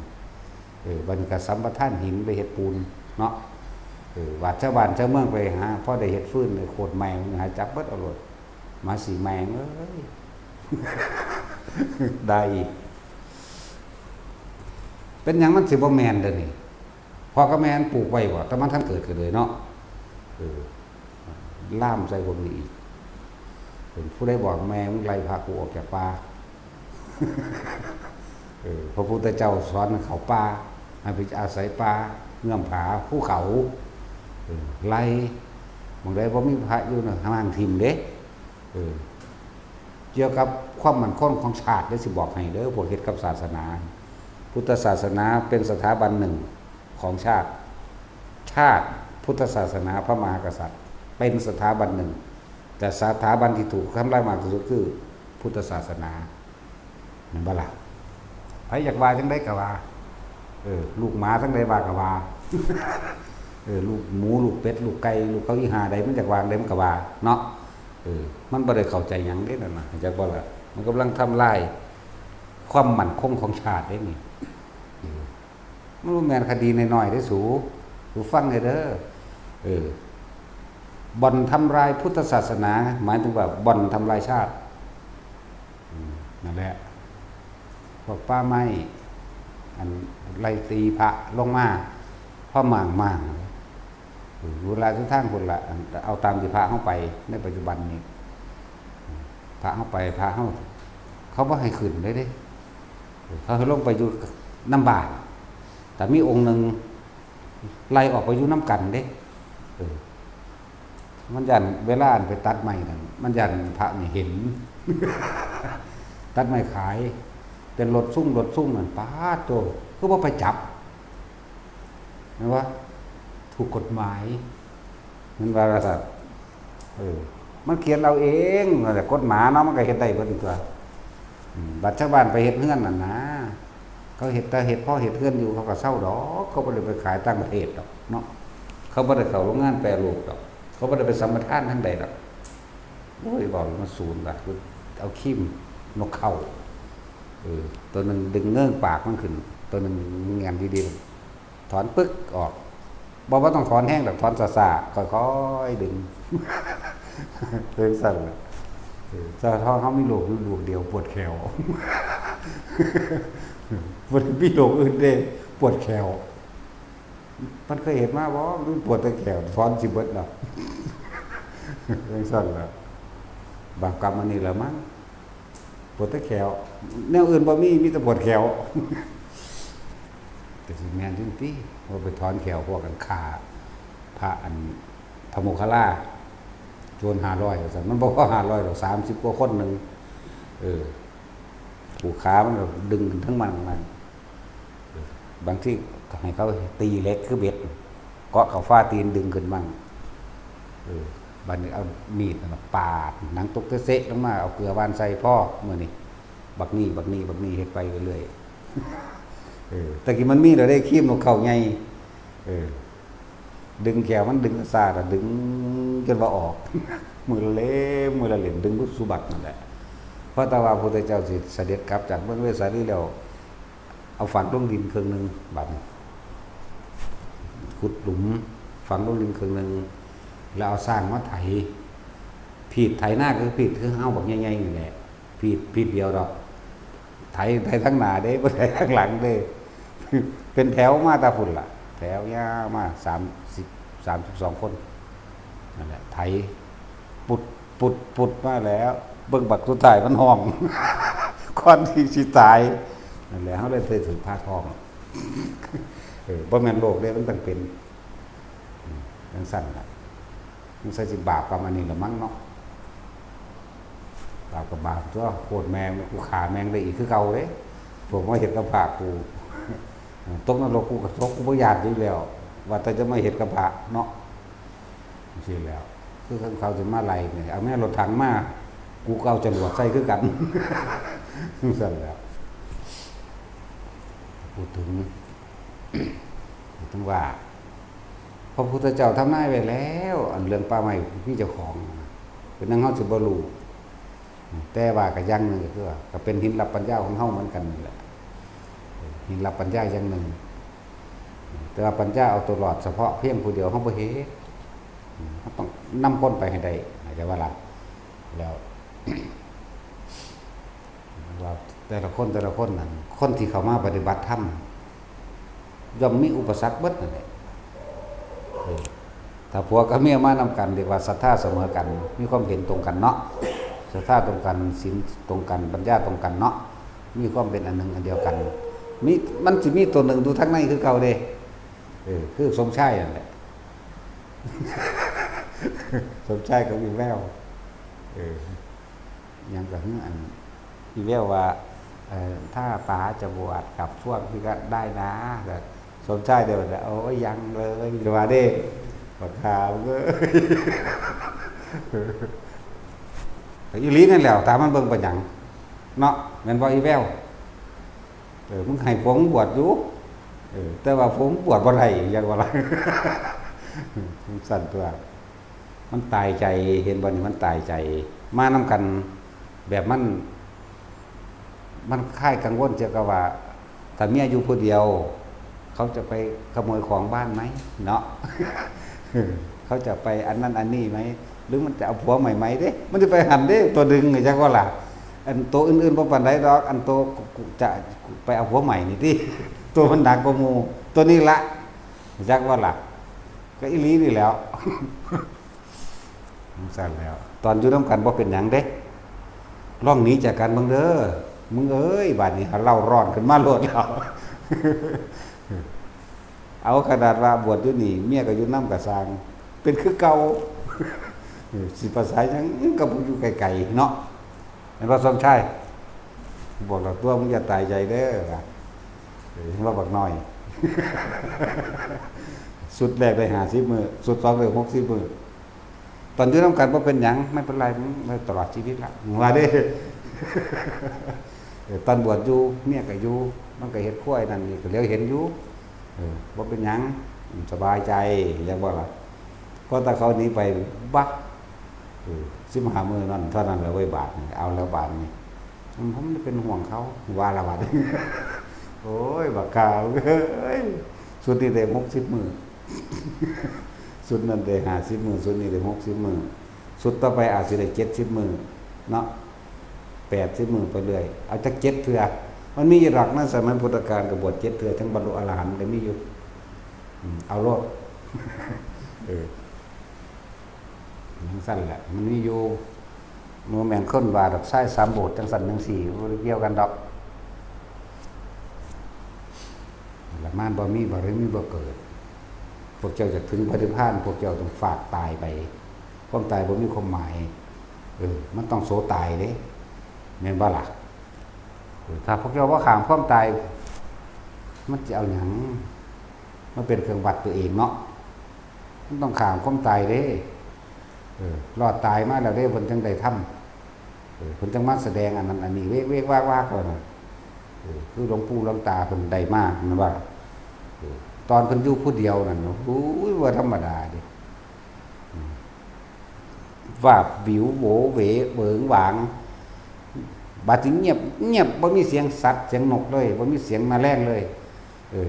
ເອີ ບັດນີ້ກໍສຳປະທານຫີນໄປເຮັດປູນເນາະ. ເອີ ບາດຊາວບ້ານຊາວເມືອງໄປຫາ ພໍໄດ້ເຮັດຟືນ ໄດ້ໂຄດໄມ້ ຫາຈັບເບິດເອົາໂລດ. ມາສີແມ່ງເອີຍ ໄດ້ອີກ. ເປັນຫຍັງມັນຊິບໍ່ແມ່ນເດ້ນີ້? ພໍ່ກັບແມ່ມັນປູກໄວ້ບໍ່? ແຕ່ມັນທັນເກີດກໍເລີຍເນາະ. ເອີ ລາມໃສ່ພວກນີ້ອີກ. ເອີ ຜູ້ໃດບອກແມ່ມຶງໄລ່ພະກູອອກຈາກປ່າ? ເອີ ພະພຸດທະເຈົ້າສອນໃຫ້ເຂົ້າປ່າ ໃຫ້ໄປອາໄສປ່າ ເງື້ອມຜາ ພູເຂົາ. ເອີ ໄລ່ ໝ່ອງໃດບໍ່ມີພະຢູ່ນະ ຫ້າມຖິ້ມເດ້. ເອີ ກ່ຽວກັບຄວາມໝັ້ນຄົງຂອງຊາດເດ້ ຊິບອກໃຫ້ເດີ ພວກເຮັດກັບສາສະໜາ. ພຸດທະສາສະໜາເປັນສະຖາບັນໜຶ່ງຂອງຊາດ. ຊາດ, ພຸດທະສາສະໜາ, ພະມະຫາກະສັດ ເປັນສະຖາບັນໜຶ່ງ, ແຕ່ສະຖາບັນທີ່ຖືກທຳລາຍມາກທີ່ສຸດຄືພຸດທະສາສະໜາ. ແມ່ນບໍ່ລະ? ໃຜຢາກວ່າຈັ່ງໃດກໍວ່າ. ເອີ ລູກໝາທັງໃດວ່າກໍວ່າ. ເອີ ລູກໝູ ລູກເປັດ ລູກໄກ່ ລູກເຂົາອີ່ຫ່າໃດ ມັນຢາກວ່າຈັ່ງໃດມັນກໍວ່າເນາະ. ເອີ ມັນບໍ່ໄດ້ເຂົ້າໃຈຫຍັງເດ້ນັ້ນນະ ເຂົ້າໃຈບໍ່ລະ? ມັນກຳລັງທຳລາຍຄວາມໝັ້ນຄົງຂອງຊາດເດ້ນີ້. ເອີ ມັນບໍ່ແມ່ນຄະດີນ້ອຍໆເດ້ສູ ສູຟັງແດ່ເດີ. ເອີ ບ່ອນທຳລາຍພຸດທະສາສະໜາ ໝາຍເຖິງວ່າບ່ອນທຳລາຍຊາດ. ອືມ ນັ້ນແຫຼະ ພວກປ່າໄມ້ ອັນໄລ່ຕີພະລົງມາ ພະມ້າງໆ ເວລາສຸດທາງພຸ້ນລະ ເອົາຕາມທີ່ພະເຮົາໄປໃນປັດຈຸບັນນີ້ ພະເຮົາໄປ ພະເຮົາ ເຂົາບໍ່ໃຫ້ຂຶ້ນເລີຍເດ້ ເຂົາໃຫ້ລົງໄປຢູ່ນຳບ້ານ ແຕ່ມີອົງໜຶ່ງໄລ່ອອກໄປຢູ່ນຳກັນເດ້. ເອີ ມັນຢ້ານເວລາອັນໄປຕັດໄມ້ນັ້ນ ມັນຢ້ານພະນີ້ເຫັນ ຕັດໄມ້ຂາຍ ເປັນລົດຊຸງ ລົດຊຸງນັ້ນ ປາດໂທ້ ຄືບໍ່ໄປຈັບ ແມ່ນບໍ່? ຖືກກົດໝາຍ ແມ່ນວ່າຊັ້ນ. ເອີ ມັນຂຽນເອົາເອງ ແຕ່ກົດໝາຍເນາະ ມັນກໍເຮັດໄດ້ເບິດຕົວະ. ອືມ ບັດຊາວບ້ານໄປເຮັດເຮືອນຫັ້ນນາ ເຂົາເຮັດ ແຕ່ເຮັດ ພໍເຮັດເຮືອນຢູ່ ເຂົາກໍເຊົາດອກ ເຂົາບໍ່ໄດ້ໄປຂາຍຕ່າງປະເທດດອກເນາະ ເຂົາບໍ່ໄດ້ເຂົ້າໂຮງງານແປຮູບດອກ ເຂົາບໍ່ໄດ້ໄປສຳປະທານທາງໃດດອກ. ໂອ້ຍ ເວົ້າແລ້ວມັນສູນລະ ເອົາຄີມນົກເຂົາ ເອີ ຕົວໜຶ່ງດຶງເງິງປາກມັນຂຶ້ນ ຕົວໜຶ່ງແໜ້ນດີໆ ຖອນປຶກອອກ ບໍ່ ບໍ່ຕ້ອງຖອນແຮງດອກ ຖອນຊ້າໆ ຄ່ອຍໆດຶງ ເປັນຊັ້ນລະ. ເອີ ເຈົ້າ ເຮົາ ເຮົາມີລູກຢູ່ລູກດຽວ ປວດແຂ້ວ ບໍ່ໄດ້ມີໂລກອື່ນເດ້ ປວດແຂ້ວ. ມັນເຄີຍເຮັດມາບໍ່? ມັນປວດແຕ່ແຂ້ວ ຖອນຊິເບິດແລ້ວ ເປັນຊັ້ນລະ. ບາບກຳອັນນີ້ລະມັ້ງ ປວດແຕ່ແຂ້ວ ແນວອື່ນບໍ່ມີ ມີແຕ່ປວດແຂ້ວ. ກໍຊິແມ່ນຈັ່ງຕິ ວ່າໄປຖອນແຂ້ວພວກອັນຂ້າພະ ອັນ ພະໂມກຄະລາ ໂຈນຫ້າຮ້ອຍວ່າຊັ້ນ ມັນບໍ່ພໍຫ້າຮ້ອຍດອກ ສາມສິບກວ່າຄົນໜຶ່ງ. ເອີ ຜູ້ຂ້າມັນກໍດຶງຂຶ້ນເທິງມັນນັ້ນ ບາງທີກໍໃຫ້ເຂົາຕີເຫຼັກຄືເບັດ ເກາະເຂົ້າຝາຕີນດຶງຂຶ້ນມັນ. ເອີ ບາດນີ້ເອົາມີດນັ້ນປາດ ໜັງຕົກເຕະເຊະລົງມາ ເອົາເກືອຫວ່ານໃສ່ ພໍ ມື້ນີ້ ບັກນີ້ ບັກນີ້ ບັກນີ້ ເຮັດໄປເລື້ອຍໆ. ເອີ ແຕ່ກີ້ມັນມີແລ້ວເດ້ ຄີມນົກເຂົາໃຫຍ່ ເອີ ດຶງແຂ້ວມັນ ດຶງຊາດ ດຶງຈົນວ່າອອກ ມື້ລະເຫຼັ້ມ ມື້ລະເຫຼັ້ມ ດຶງເບິດສູ່ບັກນັ້ນແຫຼະ. ເພາະແຕ່ວ່າພະພຸດທະເຈົ້າຊິສະເດັດກັບຈາກເມືອງເວສາລີແລ້ວ ເອົາຝັງລົງດິນເຄິ່ງໜຶ່ງ ບາດນີ້ ຂຸດຫຼຸມຝັງລົງດິນເຄິ່ງໜຶ່ງ ແລ້ວເອົາຊ້າງມາໄຖ ພີດໄຖນາ ຄືພີດຄືເຮົາບັກໃຫຍ່ໆນີ້ແຫຼະ ພີດ ພີດດຽວດອກ ໄຖ ໄຖທາງໜ້າເດ້ ບໍ່ໄຖທາງຫຼັງເດ້ ເປັນແຖວມາແຕ່ພຸ້ນລະ ແຖວຍາວມາ ສາມສິບ ສາມສິບສອງຄົນ ນັ້ນແຫຼະ ໄຖ ປຸດ ປຸດ ປຸດມາແລ້ວ ເບິ່ງບັກສຸດທ້າຍມັນຮ້ອງ ກ່ອນທີ່ຊິຕາຍ ນັ້ນແຫຼະ ເຮົາເລີຍໄດ້ຖືກພາທ້ອງ. ເອີ ບໍ່ແມ່ນໂລກເດ້ ມັນຕ້ອງເປັນ ອືມ ຈັ່ງຊັ້ນລະ. ສົງໄສຊິບາບກຳອັນນີ້ລະມັ້ງເນາະ. ບາບກໍບາບຕົວະ ໂຄດແມ່ງ ກູຂ້າແມ່ງໄດ້ອີກຄືເກົ່າເດ້ ພວກມາເຮັດກັບພະກູ ຕົກນະລົກກູກໍຕົກ ກູບໍ່ຢ້ານຢູ່ແລ້ວ ວ່າແຕ່ຈະມາເຮັດກັບພະເນາະ. ຈັ່ງຊີ້ແລ້ວ ຄືເຂົາຊິມາໄລ່ນີ້ ເອົາແມ່ລົດຖັງມາ ກູກໍເອົາຈະຫຼວດໃສ່ຄືກັນ ຈັ່ງຊັ້ນແຫຼະ. ພູດເຖິງ ເຖິງວ່າ ພະພຸດທະເຈົ້າທຳນາຍໄວ້ແລ້ວ ອັນເລື່ອງປ່າໄມ້ມີເຈົ້າຂອງ ເປັນຫຍັງເຮົາຊິບໍ່ຮູ້? ແຕ່ວ່າກໍຢ່າງໜຶ່ງກໍຄືວ່າ ກໍເປັນຫີນລັບປັນຍາຂອງເຮົາເໝືອນກັນນີ້ແຫຼະ ເອີ ຫີນລັບປັນຍາຢ່າງໜຶ່ງ ແຕ່ວ່າປັນຍາເອົາຕົວລອດສະເພາະພຽງຜູ້ດຽວ ເຮົາບໍ່ເຮັດ. ເຮົາຕ້ອງນຳຄົນໄປໃຫ້ໄດ້ ເຂົ້າໃຈບໍ່ລະ? ແລ້ວ ວ່າແຕ່ລະຄົນ ແຕ່ລະຄົນນັ້ນ ຄົນທີ່ເຂົ້າມາປະຕິບັດທຳ ຍ່ອມມີອຸປະສັກເບິດນັ້ນແຫຼະ. ເອີ ຖ້າຜົວກັບເມຍມານຳກັນ ເອີ້ນວ່າສັດທາສະເໝີກັນ ມີຄວາມເຫັນຕົງກັນເນາະ, ສັດທາຕົງກັນ ສິນຕົງກັນ ປັນຍາຕົງກັນເນາະ, ມີຄວາມເປັນອັນໜຶ່ງອັນດຽວກັນ. ມີ ມັນຊິມີຕົວໜຶ່ງຢູ່ທາງໃນຄືເກົ່າເດ້. ເອີ ຄືສົມຊາຍນັ້ນແຫຼະ. ສົມຊາຍກັບອີແວວ. ເອີ ຫຍັງກໍຄືອັນ ອີແວວວ່າ ເອີ ຖ້າป๋າຈະບວດກັບພວກນີ້ກໍໄດ້ນະ. ກໍສົມຊາຍເດີ ໂອ້ຍ ຍັງເລີຍ ວ່າເດ້ ບັກຫາເອີຍ. ກໍອີ່ຫຼີນັ້ນແຫຼ້ວ ຖ້າມັນເບິ່ງປານຫຍັງເນາະ ແມ່ນບໍ່ອີແວວ? ເອີ ມຶງໃຫ້ຜົວມຶງບວດຢູ່ ເອີ ແຕ່ວ່າຜົວມຶງບວດບໍ່ໄດ້ ຈັ່ງວ່າລະ. ຈັ່ງຊັ້ນຕົວະ ມັນຕາຍໃຈ ເຫັນບໍ່ນີ້ ມັນຕາຍໃຈ ມານຳກັນແບບມັນ ມັນຄາຍກັງວົນກ່ຽວກັບວ່າ ຖ້າເມຍຢູ່ຜູ້ດຽວ ເຂົາຈະໄປຂະໂມຍຂອງບ້ານໄໝເນາະ ເຂົາຈະໄປອັນນັ້ນອັນນີ້ໄໝ ຫຼືມັນຈະເອົາຜົວໃໝ່ໄໝເດ້ ມັນຈະໄປຫັ້ນເດ້ ຕົວດຶງ ຮູ້ຈັກບໍ່ລະ? ອັນໂຕອື່ນໆບໍ່ປານໃດດອກ ອັນໂຕຈະໄປເອົາຜົວໃໝ່ນີ້ຕິ ໂຕມັນໜັກກວ່າໝູ່ ໂຕນີ້ລະ ຮູ້ຈັກບໍ່ລະ? ກໍອີ່ຫຼີນີ້ແຫຼ້ວ. ຈັ່ງຊັ້ນແຫຼ້ວ ຕອນຢູ່ນຳກັນບໍ່ເປັນຫຍັງເດ້ ລອງໜີຈາກກັນເບິ່ງເດີ ມຶງເອີຍ. ບາດນີ້ເລົ່າຮ້ອນຂຶ້ນມາໂລດແລ້ວ ເອົາ ຂະໜາດວ່າບວດຢູ່ນີ້ ເມຍກໍຢູ່ນຳກໍຊ່າງ ເປັນຄືເກົ່າ. ເອີ ຊິປະສາຫຍັງກັບຜູ້ຢູ່ໄກໆເນາະ. ແມ່ນບໍ່ ສົມຊາຍ? ບອກແລ້ວຕົວະ ມຶງຢ່າຕາຍໃຈເດີ ວ່າ ເອີ ເຫັນບໍ່ ບັກນ້ອຍ. ຊຸດແລກໄດ້ຫ້າສິບມື້ ຊຸດສອງໄດ້ຫົກສິບມື້ ຕອນຢູ່ນຳກັນບໍ່ເປັນຫຍັງ ໄມ່ເປັນໄລ ມຶງໄດ້ຕະຫຼອດຊີວິດລະ ວ່າເດ້. ເອີ ຕອນບວດຢູ່ ເມຍກໍຢູ່ ມັນກໍເຮັດຄົວນັ້ນນີ້ ກໍຫຼຽວເຫັນຢູ່ ເອີ ບໍ່ເປັນຫຍັງ ສະບາຍໃຈ ຈັ່ງວ່າລະ. ພໍຕາເຂົາໜີໄປ ບາດ ເອີ ສິບຫ້າມື້ນັ້ນເທົ່ານັ້ນແຫຼະເວີຍ ບາດນີ້ ເອົາແລ້ວບາດນີ້ ອືມ ຜົມເປັນຫ່ວງເຂົາ ວ່າລະບາດ. ໂອ້ຍ ບັກຂ້າເອີຍ ຊຸດນີ້ໄດ້ຫົກສິບມື້ ຊຸດນັ້ນໄດ້ຫ້າສິບມື້ ຊຸດນີ້ໄດ້ຫົກສິບມື້ ຊຸດຕໍ່ໄປອາດຊິໄດ້ເຈັດສິບມື້ເນາະ ແປດສິບມື້ໄປເລື້ອຍ ເອົາຈັກເຈັດເທື່ອ. ມັນມີຢູ່ດອກ ໃນສະໄໝພຸດທະການກໍບວດເຈັດເທື່ອ ເຖິງບັນລຸອະລະຫັນກໍມີຢູ່. ອືມ ເອົາໂລດ ເອີ ຈັ່ງຊັ້ນແຫຼະ ມັນມີຢູ່ ບໍ່ແມ່ນຄົນວ່າດອກ ຊາຍສາມໂບດ ຈັ່ງຊັ້ນຈັ່ງຊີ້ ບໍ່ໄດ້ກ່ຽວກັນດອກ. ລະມານບໍ່ມີ ບາລະມີບໍ່ເກີດ. ພວກເຈົ້າຈະເຖິງພະນິບພານ ພວກເຈົ້າຕ້ອງຟາດຕາຍໄປ. ຄວາມຕາຍບໍ່ມີຄວາມໝາຍ. ເອີ ມັນຕ້ອງໂສຕາຍເດ້ ແມ່ນບໍ່ລະ? ເອີ ຖ້າພວກເຈົ້າບໍ່ຂ້າມຄວາມຕາຍ ມັນຈະເອົາຫຍັງມາເປັນເຄື່ອງວັດຕົວເອງເນາະ? ມັນຕ້ອງຂ້າມຄວາມຕາຍເດ້. ເອີ ລອດຕາຍມາແລ້ວເດ້ ເພິ່ນຈຶ່ງໄດ້ທຳ. ເອີ ເພິ່ນຈັ່ງມາສະແດງອັນນັ້ນອັນນີ້ ເວກໆວາກໆ ວ່ານັ້ນ. ເອີ ຄືຫຼວງປູ່ຫຼວງຕາເພິ່ນໄດ້ມາ ແມ່ນບໍ່? ເອີ ຕອນເພິ່ນຢູ່ຜູ້ດຽວນັ້ນ ໂອ້ຍ ບໍ່ທຳມະດາເດ້. ອືມ ວາບວິວໂຫວເຫວເຫວີງຫວາງ ບາດນີ້ງຽບ ງຽບ ບໍ່ມີສຽງສັດສຽງນົກເລີຍ ບໍ່ມີສຽງມະແລງເລີຍ. ເອີ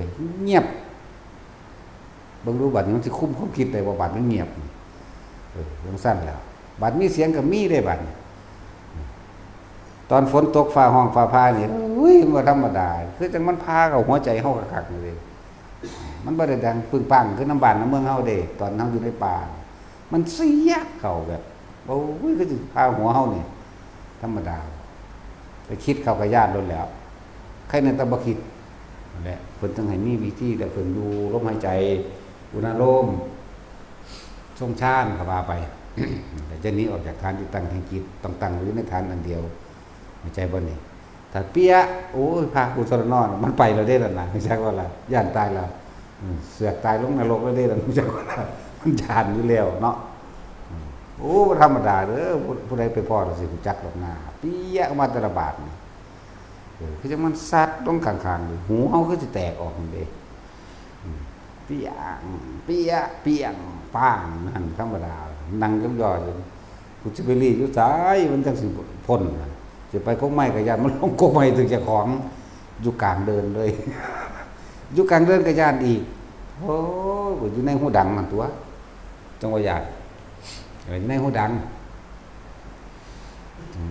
ງຽບ ເບິ່ງດູ ບາດນີ້ມັນຊິຄຸມຄວາມຄິດໄດ້ບໍ່? ບາດມັນງຽບ ເອີ ຈັ່ງຊັ້ນແຫຼ້ວ. ບາດມີສຽງກໍມີເດ້ບາດນີ້. ຕອນຝົນຕົກຟ້າຮ້ອງຟ້າຜ່ານີ້ ໂອ້ຍ ບໍ່ທຳມະດາ ຄືຈັ່ງມັນຜ່າເຂົ້າຫົວໃຈເຮົາຄັກໆນີ້ເດ້. ມັນບໍ່ໄດ້ດັງປຶ້ງປັງຄືນຳບ້ານນຳເມືອງເຮົາເດ້ ຕອນເຮົາຢູ່ໃນປ່າ. ມັນສຽບເຂົ້າແບບ ໂອ້ຍ ຄືຊິຜ່າຫົວເຮົານີ້ ທຳມະດາ. ໄປຄິດເຂົ້າກໍຢ້ານໂລດແລ້ວ. ໃຄແນ່ແຕ່ບໍ່ຄິດ. ນັ້ນແຫຼະ ເພິ່ນຈຶ່ງໃຫ້ມີວິທີ ແລະ ເພິ່ນດູລົມຫາຍໃຈ ອຸນາໂລມ ຊົງຊານ ກໍວ່າໄປ. ແລະ ຈະໜີອອກຈາກຖານທີ່ຕັ້ງແຫ່ງຈິດ ຕ້ອງຕັ້ງຢູ່ໃນຖານອັນດຽວ. ເຂົ້າໃຈບໍ່ນີ້? ຖ້າເປຍ ໂອ້ຍ ພາກູທໍລະນອນ ມັນໄປແລ້ວເດ້ນັ້ນນະ ຮູ້ຈັກບໍ່ລະ? ຢ້ານຕາຍແລ້ວ. ອືມ ເສືອກຕາຍລົງນະລົກແລ້ວເດ້ນັ້ນ ຮູ້ຈັກບໍ່ລະ? ມັນຢ້ານຢູ່ແລ້ວເນາະ. ອືມ ໂອ້ ບໍ່ທຳມະດາເດີ ຜູ້ ຜູ້ໃດໄປພໍ້ລະຊິຮູ້ຈັກດອກນາ ເປຍອອກມາແຕ່ລະບາດນີ້. ເອີ ຄືຈັ່ງມັນສັດລົງຂ້າງໆ ຫູເຮົາຄືຊິແຕກອອກຫັ້ນເດ້. ອືມ ປຽງ ປຽງ ປຽງ ປາງ ຫັ້ນທຳມະດາ ນັ່ງຍົອໆຢູ່. ກູຊິໄປຫຼີ້ຢູ່ໃສ ມັນຈັ່ງຊິພົ້ນນະ? ຊິໄປກົກໄມ້ກໍຢ້ານມັນລົງກົກໄມ້ຖືກເຈົ້າຂອງ ຢູ່ກາງເດີ່ນເລີຍ. ຢູ່ກາງເດີ່ນກໍຢ້ານອີກ. ໂອ້ ກໍຢູ່ໃນຫູດັງນັ້ນຕົວະ ຈັ່ງວ່າຢ້ານ ເອີ ຢູ່ໃນຫູດັງ.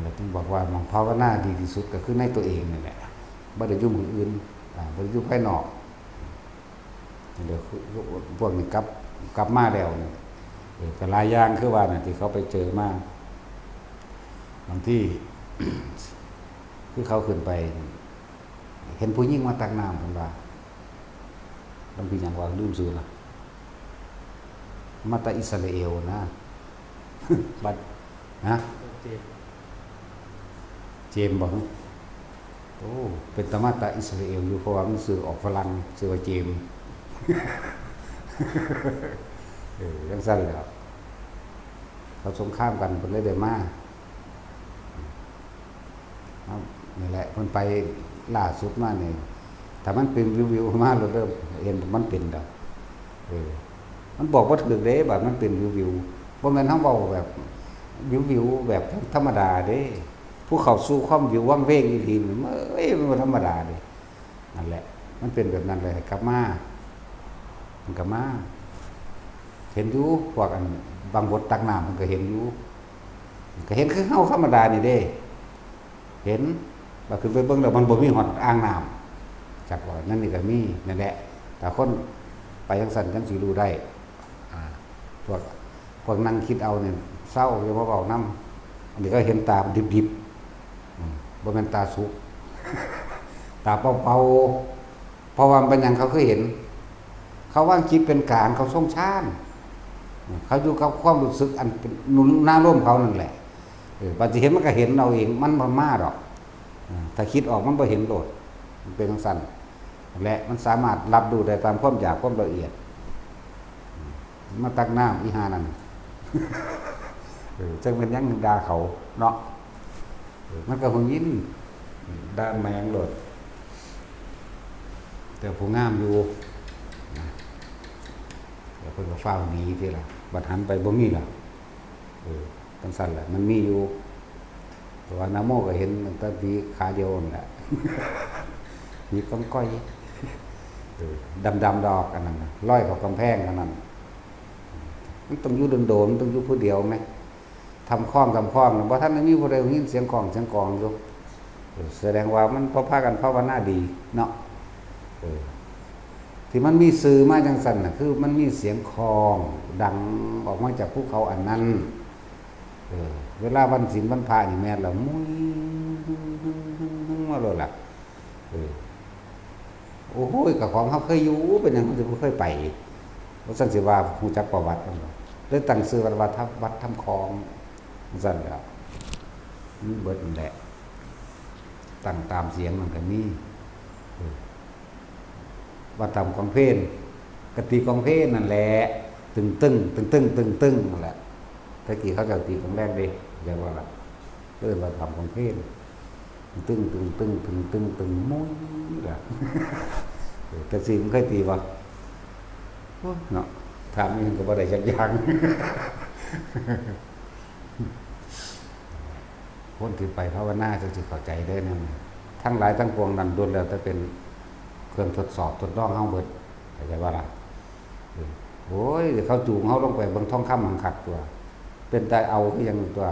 ແລ້ວຈຶ່ງບອກວ່າໝ່ອງພາວະນາດີທີ່ສຸດກໍຄືໃນຕົວເອງນີ້ແຫຼະ ບໍ່ໄດ້ຢູ່ໝ່ອງອື່ນ ອາ ບໍ່ໄດ້ຢູ່ພາຍນອກ. ດຽວພວກນີ້ກັບ ກັບມາແລ້ວນີ້ ເອີ ກໍຫຼາຍຢ່າງຄືວ່ານັ້ນ ທີ່ເຂົາໄປເຈີມາ ບາງທີ ຄືເຂົາຂຶ້ນໄປ ເຫັນຜູ້ຍິງມາຕັກນ້ຳ ເພິ່ນວ່າ ຫຼວງພີ່ຫຍັງວະ ລືມຊື່ລະ ມາແຕ່ອິດສະຣາເອວນະ ບັດ ຮະ ເຈມ ເຈມບໍ? ໂອ້ ເປັນຕາມາແຕ່ອິດສະຣາເອວຢູ່ ເພາະວ່າມັນຊື່ອອກຝຣັ່ງ ຊື່ວ່າເຈມ ເອີ ຈັ່ງຊັ້ນແຫຼະ ເຂົາສົງຄາມກັນ ເພິ່ນເລີຍໄດ້ມາ. ເອົາ ນີ້ແຫຼະ ເພິ່ນໄປລ່າສຸດມານີ້ ຖ້າມັນເປັນວິວໆມາໂລດເດີ ເຫັນມັນເປັນດອກ ເອີ ມັນບອກບໍ່ຖືກເດ້ ບາດມັນເປັນວິວໆ ບໍ່ແມ່ນເຮົາເວົ້າແບບວິວໆແບບທຳມະດາເດ້ ຜູ້ເຂົ້າສູ່ຄວາມວິວວັງເວງອີ່ຫຼີນີ້ ເອີຍ ມັນບໍ່ທຳມະດາເດ້. ນັ້ນແຫຼະ ມັນເປັນແບບນັ້ນແຫຼະ ໃຫ້ກັບມາ ມັນກໍມາ ເຫັນຢູ່ ພວກອັນບາງບົດຕັກນ້ຳ ມັນກໍເຫັນຢູ່ ກໍເຫັນຄືເຮົາທຳມະດານີ້ເດ້ ເຫັນ ບາດຂຶ້ນໄປເບິ່ງແລ້ວມັນບໍ່ມີຮອດອ່າງນ້ຳ ຈັກວ່ານັ້ນນີ້ກໍມີ ນັ້ນແຫຼະ ຖ້າຄົນໄປຈັ່ງຊັ້ນຈັ່ງຊິຮູ້ໄດ້ ອາ ພວກ ພວກນັ່ງຄິດເອົານີ້ເຊົາ ຢ່າມາເວົ້ານຳ ອັນນີ້ກໍເຫັນຕາດິບໆ ອືມ ບໍ່ແມ່ນຕາສຸກ ຕາເປົ່າໆ ເພາະວ່າເປັນຫຍັງເຂົາຄືເຫັນ ເຂົາວາງຈິດເປັນກາງ ເຂົາຊົງຊານ ເຂົາຢູ່ກັບຄວາມຮູ້ສຶກອັນເປັນນາລົມເຂົານັ້ນແຫຼະ ເອີ ບັດຊິເຫັນມັນກໍເຫັນເອົາເອງ ມັນບໍ່ມາດອກ ເອີ ຖ້າຄິດອອກມັນບໍ່ເຫັນໂລດ ມັນເປັນຈັ່ງຊັ້ນ ແລະ ມັນສາມາດຮັບຮູ້ໄດ້ຕາມຄວາມຢາກຄວາມລະອຽດ ມາຕັກນ້ຳອີ່ຫ່ານັ້ນ ເອີ ຈັກແມ່ນຫຍັງດ່າເຂົາເນາະ ເອີ ມັນກໍຫຸ່ງຍິນ ດ່າແມງໂລດ ແຕ່ຜູ້ງາມຢູ່ນະ ແລ້ວເພິ່ນກໍຟ້າວໜີຕິລະ ບັດຫັນໄປບໍ່ມີລະ ເອີ ຈັ່ງຊັ້ນແຫຼະ ມັນມີຢູ່ ເພາະວ່ານາໂມກໍເຫັນຕັ້ງແຕ່ປີຂາດຽວນັ້ນແຫຼະ ມີກ້ອງກ້ອຍ ເອີ ດຳໆດອກ ອັນນັ້ນນະ ລອຍເຂົ້າກຳແພງເທົ່ານັ້ນ ມັນຕ້ອງຢູ່ດົນໆ ມັນຕ້ອງຢູ່ຜູ້ດຽວແມະ ຖ້ຳຄອງ ຖ້ຳຄອງ ບໍ່ທັນໄດ້ມີຜູ້ໃດໄດ້ຍິນສຽງກ້ອງສຽງກອງຢູ່ ເອີ ສະແດງວ່າມັນກໍພາກັນພາວະນາດີເນາະ ເອີ ທີ່ມັນມີຊື່ມາຈັ່ງຊັ້ນນະ ຄືມັນມີສຽງກ້ອງດັງອອກມາຈາກພູເຂົາອັນນັ້ນ ເອີ ເວລາວັນສິນວັນພະນີ້ແມ່ນລະ ມຸ້ຍ ມາໂລດລະ ເອີ ໂອ້ໂຫຍ ກໍຂອງເຮົາເຄີຍຢູ່ ເປັນຫຍັງເຮົາຊິບໍ່ເຄີຍໄປ ວ່າຊັ້ນ ຊິວ່າຮູ້ຈັກປະຫວັດມັນບໍ່ ເລີຍຕັ້ງຊື່ວັດວ່າ ວັດຖ້ຳຄອງ ວ່າຊັ້ນແຫຼະ ມັນເບິດນັ້ນແຫຼະ ຕັ້ງຕາມສຽງມັນກໍມີ ເອີ ວ່າຕາມກອງເພນ ກະຕີກອງເພນນັ້ນແຫຼະ ຕຶງຕຶງ ຕຶງຕຶງ ຕຶງຕຶງນັ້ນແຫຼະ ແຕ່ກີ້ເຂົາເຈົ້າຕີກອງແລງເດ້ ແມ່ນບໍ່ລະ ເອີ້ນວ່າຕາມກອງເພນ ຕຶງຕຶງ ຕຶງຕຶງ ຕຶງຕຶງ ມຸ້ຍລະ ເອີ ແທັກຊີມັນເຄີຍຕີບໍ່? ໂອ້ຍເນາະ ຖາມອີ່ຫຍັງກໍບໍ່ໄດ້ຈັກຢ່າງ. ຄົນທີ່ໄປພາວະນາຈັ່ງຊິເຂົ້າໃຈເດີແນວນີ້ ທັງຫຼາຍທັງປວງນັ້ນ ລ້ວນແລ້ວແຕ່ເປັນເຄື່ອງທົດສອບທົດລອງເຮົາເບິດ ເຂົ້າໃຈບໍ່ລະ? ໂອ້ຍ ເຂົາຈູງເຮົາລົງໄປເບິ່ງທອງຄຳຫັ້ນຄັກຕົວະ ເປັນຕາເອົາຄືຫຍັງຕົວະ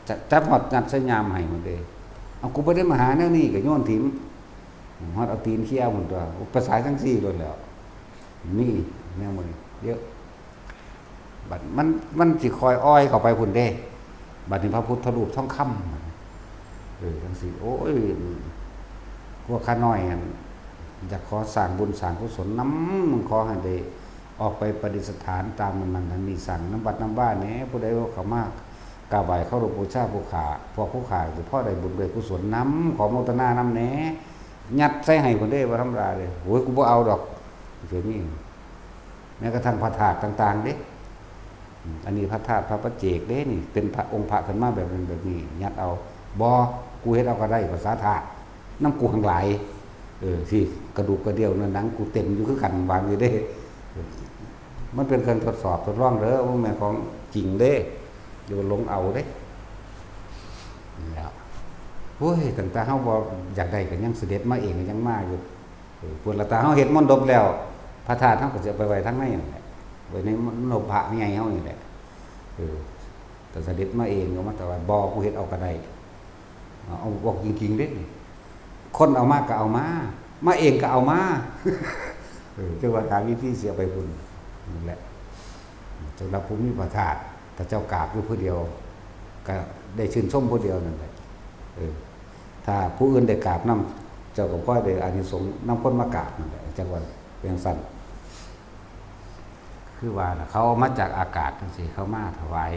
ຈະ ຈັບຮອດຍັດໃສ່ຍາມໃຫ້ພຸ້ນເດ້ ເອົາ ກູບໍ່ໄດ້ມາຫາແນວນີ້ ກໍໂຍນຖິ້ມ ຮອດເອົາຕີນເຄຍພຸ້ນຕົວະ ປະສາຈັ່ງຊີ້ໂລດແລ້ວ ມີແນວມື້ນີ້ເຍາະ. ບັດມັນ ມັນຊິຄ່ອຍອ່ອຍເຂົ້າໄປພຸ້ນເດ້ ບັດນີ້ພະພຸດທະຮູບທອງຄຳ ເອີ ຈັ່ງຊີ້ ໂອ້ຍ ພວກຂ້ານ້ອຍຫັ້ນ ຢາກຂໍສ້າງບຸນສ້າງກຸສົນນຳ ຂໍໃຫ້ໄດ້ອອກໄປປະດິດສະຖານຕາມນັ້ນນັ້ນນີ້ ສ້າງນຳວັດນຳວາແດ່ ຜູ້ໃດເຂົ້າມາກາບໄຫວ້ເຄົາລົບບູຊາຜູ້ຂ້າ ພວກຜູ້ຂ້າຊິພໍໄດ້ບຸນໄດ້ກຸສົນນຳ ຂໍໂມທະນານຳແດ່ ຍັດໃສ່ໃຫ້ພຸ້ນເດ້ ບໍ່ທຳມະດາເດ້ ໂອ້ຍ ກູບໍ່ເອົາດອກ ຊິມີ ແມ້ກະທັ່ງພະທາດຕ່າງໆເດ້ ອາ ອັນນີ້ພະທາດພະປັດເຈກເດ້ນີ້ ເປັນພະອົງພະຂຶ້ນມາແບບນັ້ນແບບນີ້ ຍັດເອົາ ບໍ່ ກູເຮັດເອົາກໍໄດ້ ພາສາທາດນຳກູຫັ້ນຫຼາຍ ເອີ ຊິກະດູກກະດ່ຽວເນື້ອໜັງກູເຕັມຢູ່ຄືກັນ ວ່າຈັ່ງຊີ້ເດ້ ມັນເປັນເຄື່ອງທົດສອບທົດລອງເດີ ບໍ່ແມ່ນຂອງຈິງເດ້ ຢ່າຫຼົງເອົາເດ້ ນີ້ແຫຼະ ໂອ້ຍ ຕັ້ງແຕ່ເຮົາບໍ່ຢາກໄດ້ກໍຍັງສະເດັດມາເອງ ກໍຍັງມາຢູ່. ເອີ ພຸ້ນລະ ຖ້າເຮົາເຮັດມົນດົບແລ້ວ ພ ພະທາດເຮົາກໍຊິເອົາໄປໄວ້ທາງໃນນັ້ນແຫຼະ ໄວ້ໃນມະໂນພະໃຫຍ່ເຮົານີ້ແຫຼະ. ເອີ ແຕ່ສະເດັດມາເອງກໍມາຖວາຍ ບໍ່ ຜູ້ເຮັດເອົາກໍໄດ້. ເອົາ ເວົ້າຈິງໆເດ້ ຄົນເອົາມາກໍເອົາມາ ມາເອງກໍເອົາມາ. ເອີ ຈັ່ງວ່າຫາວິທີຊິເອົາໄປພຸ້ນນັ້ນແຫຼະ. ສຳລັບຜູ້ມີພະທາດ ຖ້າເຈົ້າກາບຢູ່ຜູ້ດຽວ ກໍໄດ້ຊື່ນຊົມຜູ້ດຽວນັ້ນແຫຼະ. ເອີ ຖ້າຜູ້ອື່ນໄດ້ກາບນຳ ເຈົ້າກໍພໍໄດ້ອານິສົງນຳຄົນມາກາບນັ້ນແຫຼະ. ຈັກວ່າເປັນຈັ່ງຊັ້ນ ຄືວ່າລະ ເຂົາເອົາມາຈາກອາກາດຈັ່ງຊີ້ ເຂົາມາຖວາຍ.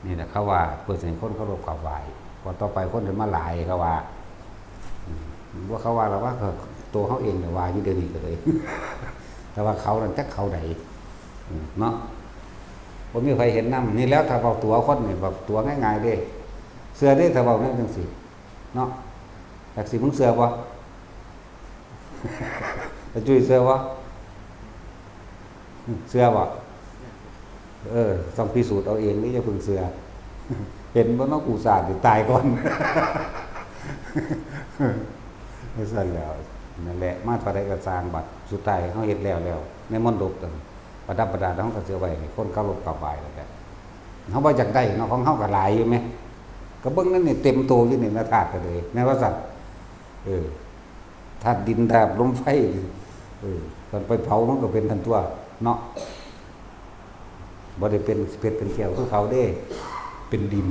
ນີ້ແຫຼະ ເຂົາວ່າເພື່ອຊິໃຫ້ຄົນເຄົາລົບກາບໄຫວ້ ເພາະຕໍ່ໄປຄົນຈະມາຫຼາຍ ເຂົາວ່າ. ອືມ ບໍ່ ເຂົາວ່າລະວ່າ ໂຕເຮົາເອງນະວ່າຢູ່ດຽວນີ້ກໍເລີຍ ແຕ່ວ່າເຂົານັ້ນຈັກເຂົາໃດ ອືມ ເນາະ ບໍ່ມີໃຜເຫັນນຳ. ນີ້ແຫຼະ ຖ້າເວົ້າຕົວະຄົນນີ້ ແບບຕົວະງ່າຍໆເດ້ ເຊື່ອເດ້ ຖ້າເວົ້າແນວຈັ່ງຊີ້ເນາະ. ຈັກຊິ ມຶງເຊື່ອບໍ່? ຕາຈຸ້ຍເຊື່ອບໍ່? ເຊື່ອບໍ່? ເອີ ຕ້ອງພິສູດເອົາເອງເດ້ ຢ່າເພິ່ງເຊື່ອ. ເຫັນບໍ່ເນາະ ກູຊາດນີ້ຕາຍກ່ອນ. ຈັ່ງຊັ້ນແຫຼະ ນັ້ນແຫຼະ ມາເທົ່າໃດກໍຊ່າງ ບັດສຸດທ້າຍເຮົາເຮັດແລ້ວແລ້ວ ໃນມົນດົບນັ້ນ ປະດັບປະດາ ເຮົາກໍຊິເອົາໄວ້ໃຫ້ຄົນເຄົາລົບກາບໄຫວ້ນັ້ນແຫຼະ. ເຮົາບໍ່ຢາກໄດ້ເນາະ ຂອງເຮົາກໍຫຼາຍຢູ່ແມະ ກໍເບິ່ງນັ້ນນີ້ ເຕັມໂຕຢູ່ນີ້ນະ ທາດກໍເລີຍ ແມ່ນວ່າຊັ້ນ. ເອີ ທາດດິນ ທາດລົມ ໄຟ ເອີ ຄັນໄປເຜົາມັນກໍເປັນຫັ້ນຕົວະເນາະ. ບໍ່ໄດ້ເປັນເພັດເປັນແກ້ວຄືເຂົາເດ້ ເປັນດິນ.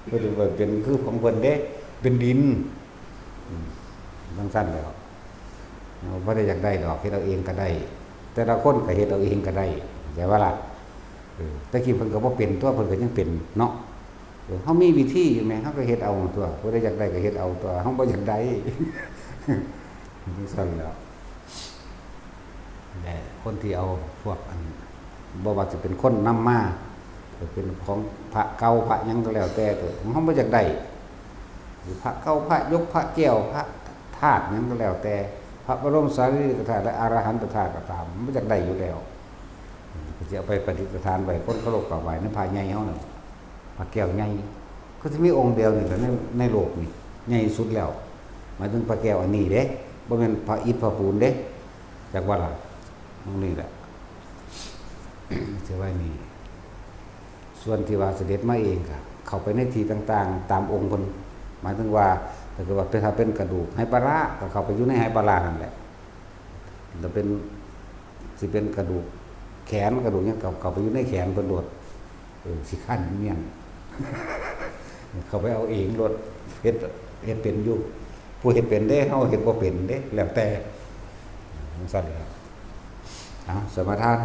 ບໍ່ໄດ້ວ່າເປັນຄືຂອງເພິ່ນເດ້ ເປັນດິນ. ອືມ ຈັ່ງຊັ້ນແຫຼະ ບໍ່ໄດ້ຢາກໄດ້ດອກ ເຮັດເອົາເອງກໍໄດ້ ແຕ່ລະຄົນກໍເຮັດເອົາເອງກໍໄດ້ ເຂົ້າໃຈບໍ່ລະ? ເອີ ແຕ່ກີ້ເພິ່ນກໍບໍ່ເປັນຕົວະ ເພິ່ນກໍຍັງເປັນເນາະ. ເອີ ເຮົາມີວິທີຢູ່ແມະ ເຮົາກໍເຮັດເອົາຕົວະ ຜູ້ໃດຢາກໄດ້ກໍເຮັດເອົາຕົວະ ເຮົາບໍ່ຢາກໄດ້. ຈັ່ງຊັ້ນແຫຼະ ແລະ ຄົນທີ່ເອົາພວກອັນ ບໍ່ວ່າຊິເປັນຄົນນຳມາ ເປັນຂອງພະເກົ່າພະຫຍັງກໍແລ້ວແຕ່ ເຮົາບໍ່ຢາກໄດ້ ຫຼື ພະເກົ່າ ພະຢົກ ພະແກ້ວ ພະທາດຫຍັງກໍແລ້ວແຕ່ ພະບະລົມສາລີລິກະທາດ ແລະ ອະລະຫັນຕະທາດກໍຕາມ ບໍ່ຢາກໄດ້ຢູ່ແລ້ວ. ກໍຊິເອົາໄປປະດິດສະຖານໄວ້ ຄົນເຄົາລົບກາບໄຫວ້ນຳພະໃຫຍ່ເຮົານັ້ນ ພະແກ້ວໃຫຍ່ ຄືຊິມີອົງດຽວນີ້ແຫຼະ ໃນ ໃນໂລກນີ້ ໃຫຍ່ສຸດແລ້ວ ໝາຍເຖິງພະແກ້ວອັນນີ້ເດ້ ບໍ່ແມ່ນພະອິດພະປູນເດ້. ຈັກວ່າລະ ອັນນີ້ແຫຼະ ຊິໄວ້ນີ້. ສ່ວນທີ່ວ່າສະເດັດມາເອງ ກໍເຂົ້າໄປໃນທີ່ຕ່າງໆ ຕາມອົງເພິ່ນ ໝາຍເຖິງວ່າ ຖ້າເກີດວ່າເປັນ ຖ້າເປັນກະດູກໄຫປາລາ ກໍເຂົ້າໄປຢູ່ໃນໄຫປາລານັ້ນແຫຼະ ແລ້ວເປັນ ຊິເປັນກະດູກແຂນ ກະດູກຫຍັງ ກໍເຂົ້າໄປຢູ່ໃນແຂນເພິ່ນໂລດ. ເອີ ຂີ້ຄ້ານຍຽນ ເຂົ້າໄປເອົາເອງໂລດ ເຮັດ ເຮັດເປັນຢູ່ ຜູ້ເຮັດເປັນເດ້ ເຮົາເຮັດບໍ່ເປັນເດ້ ແລ້ວແຕ່. ຈັ່ງຊັ້ນແຫຼະ ເອົາ ສະມາທານ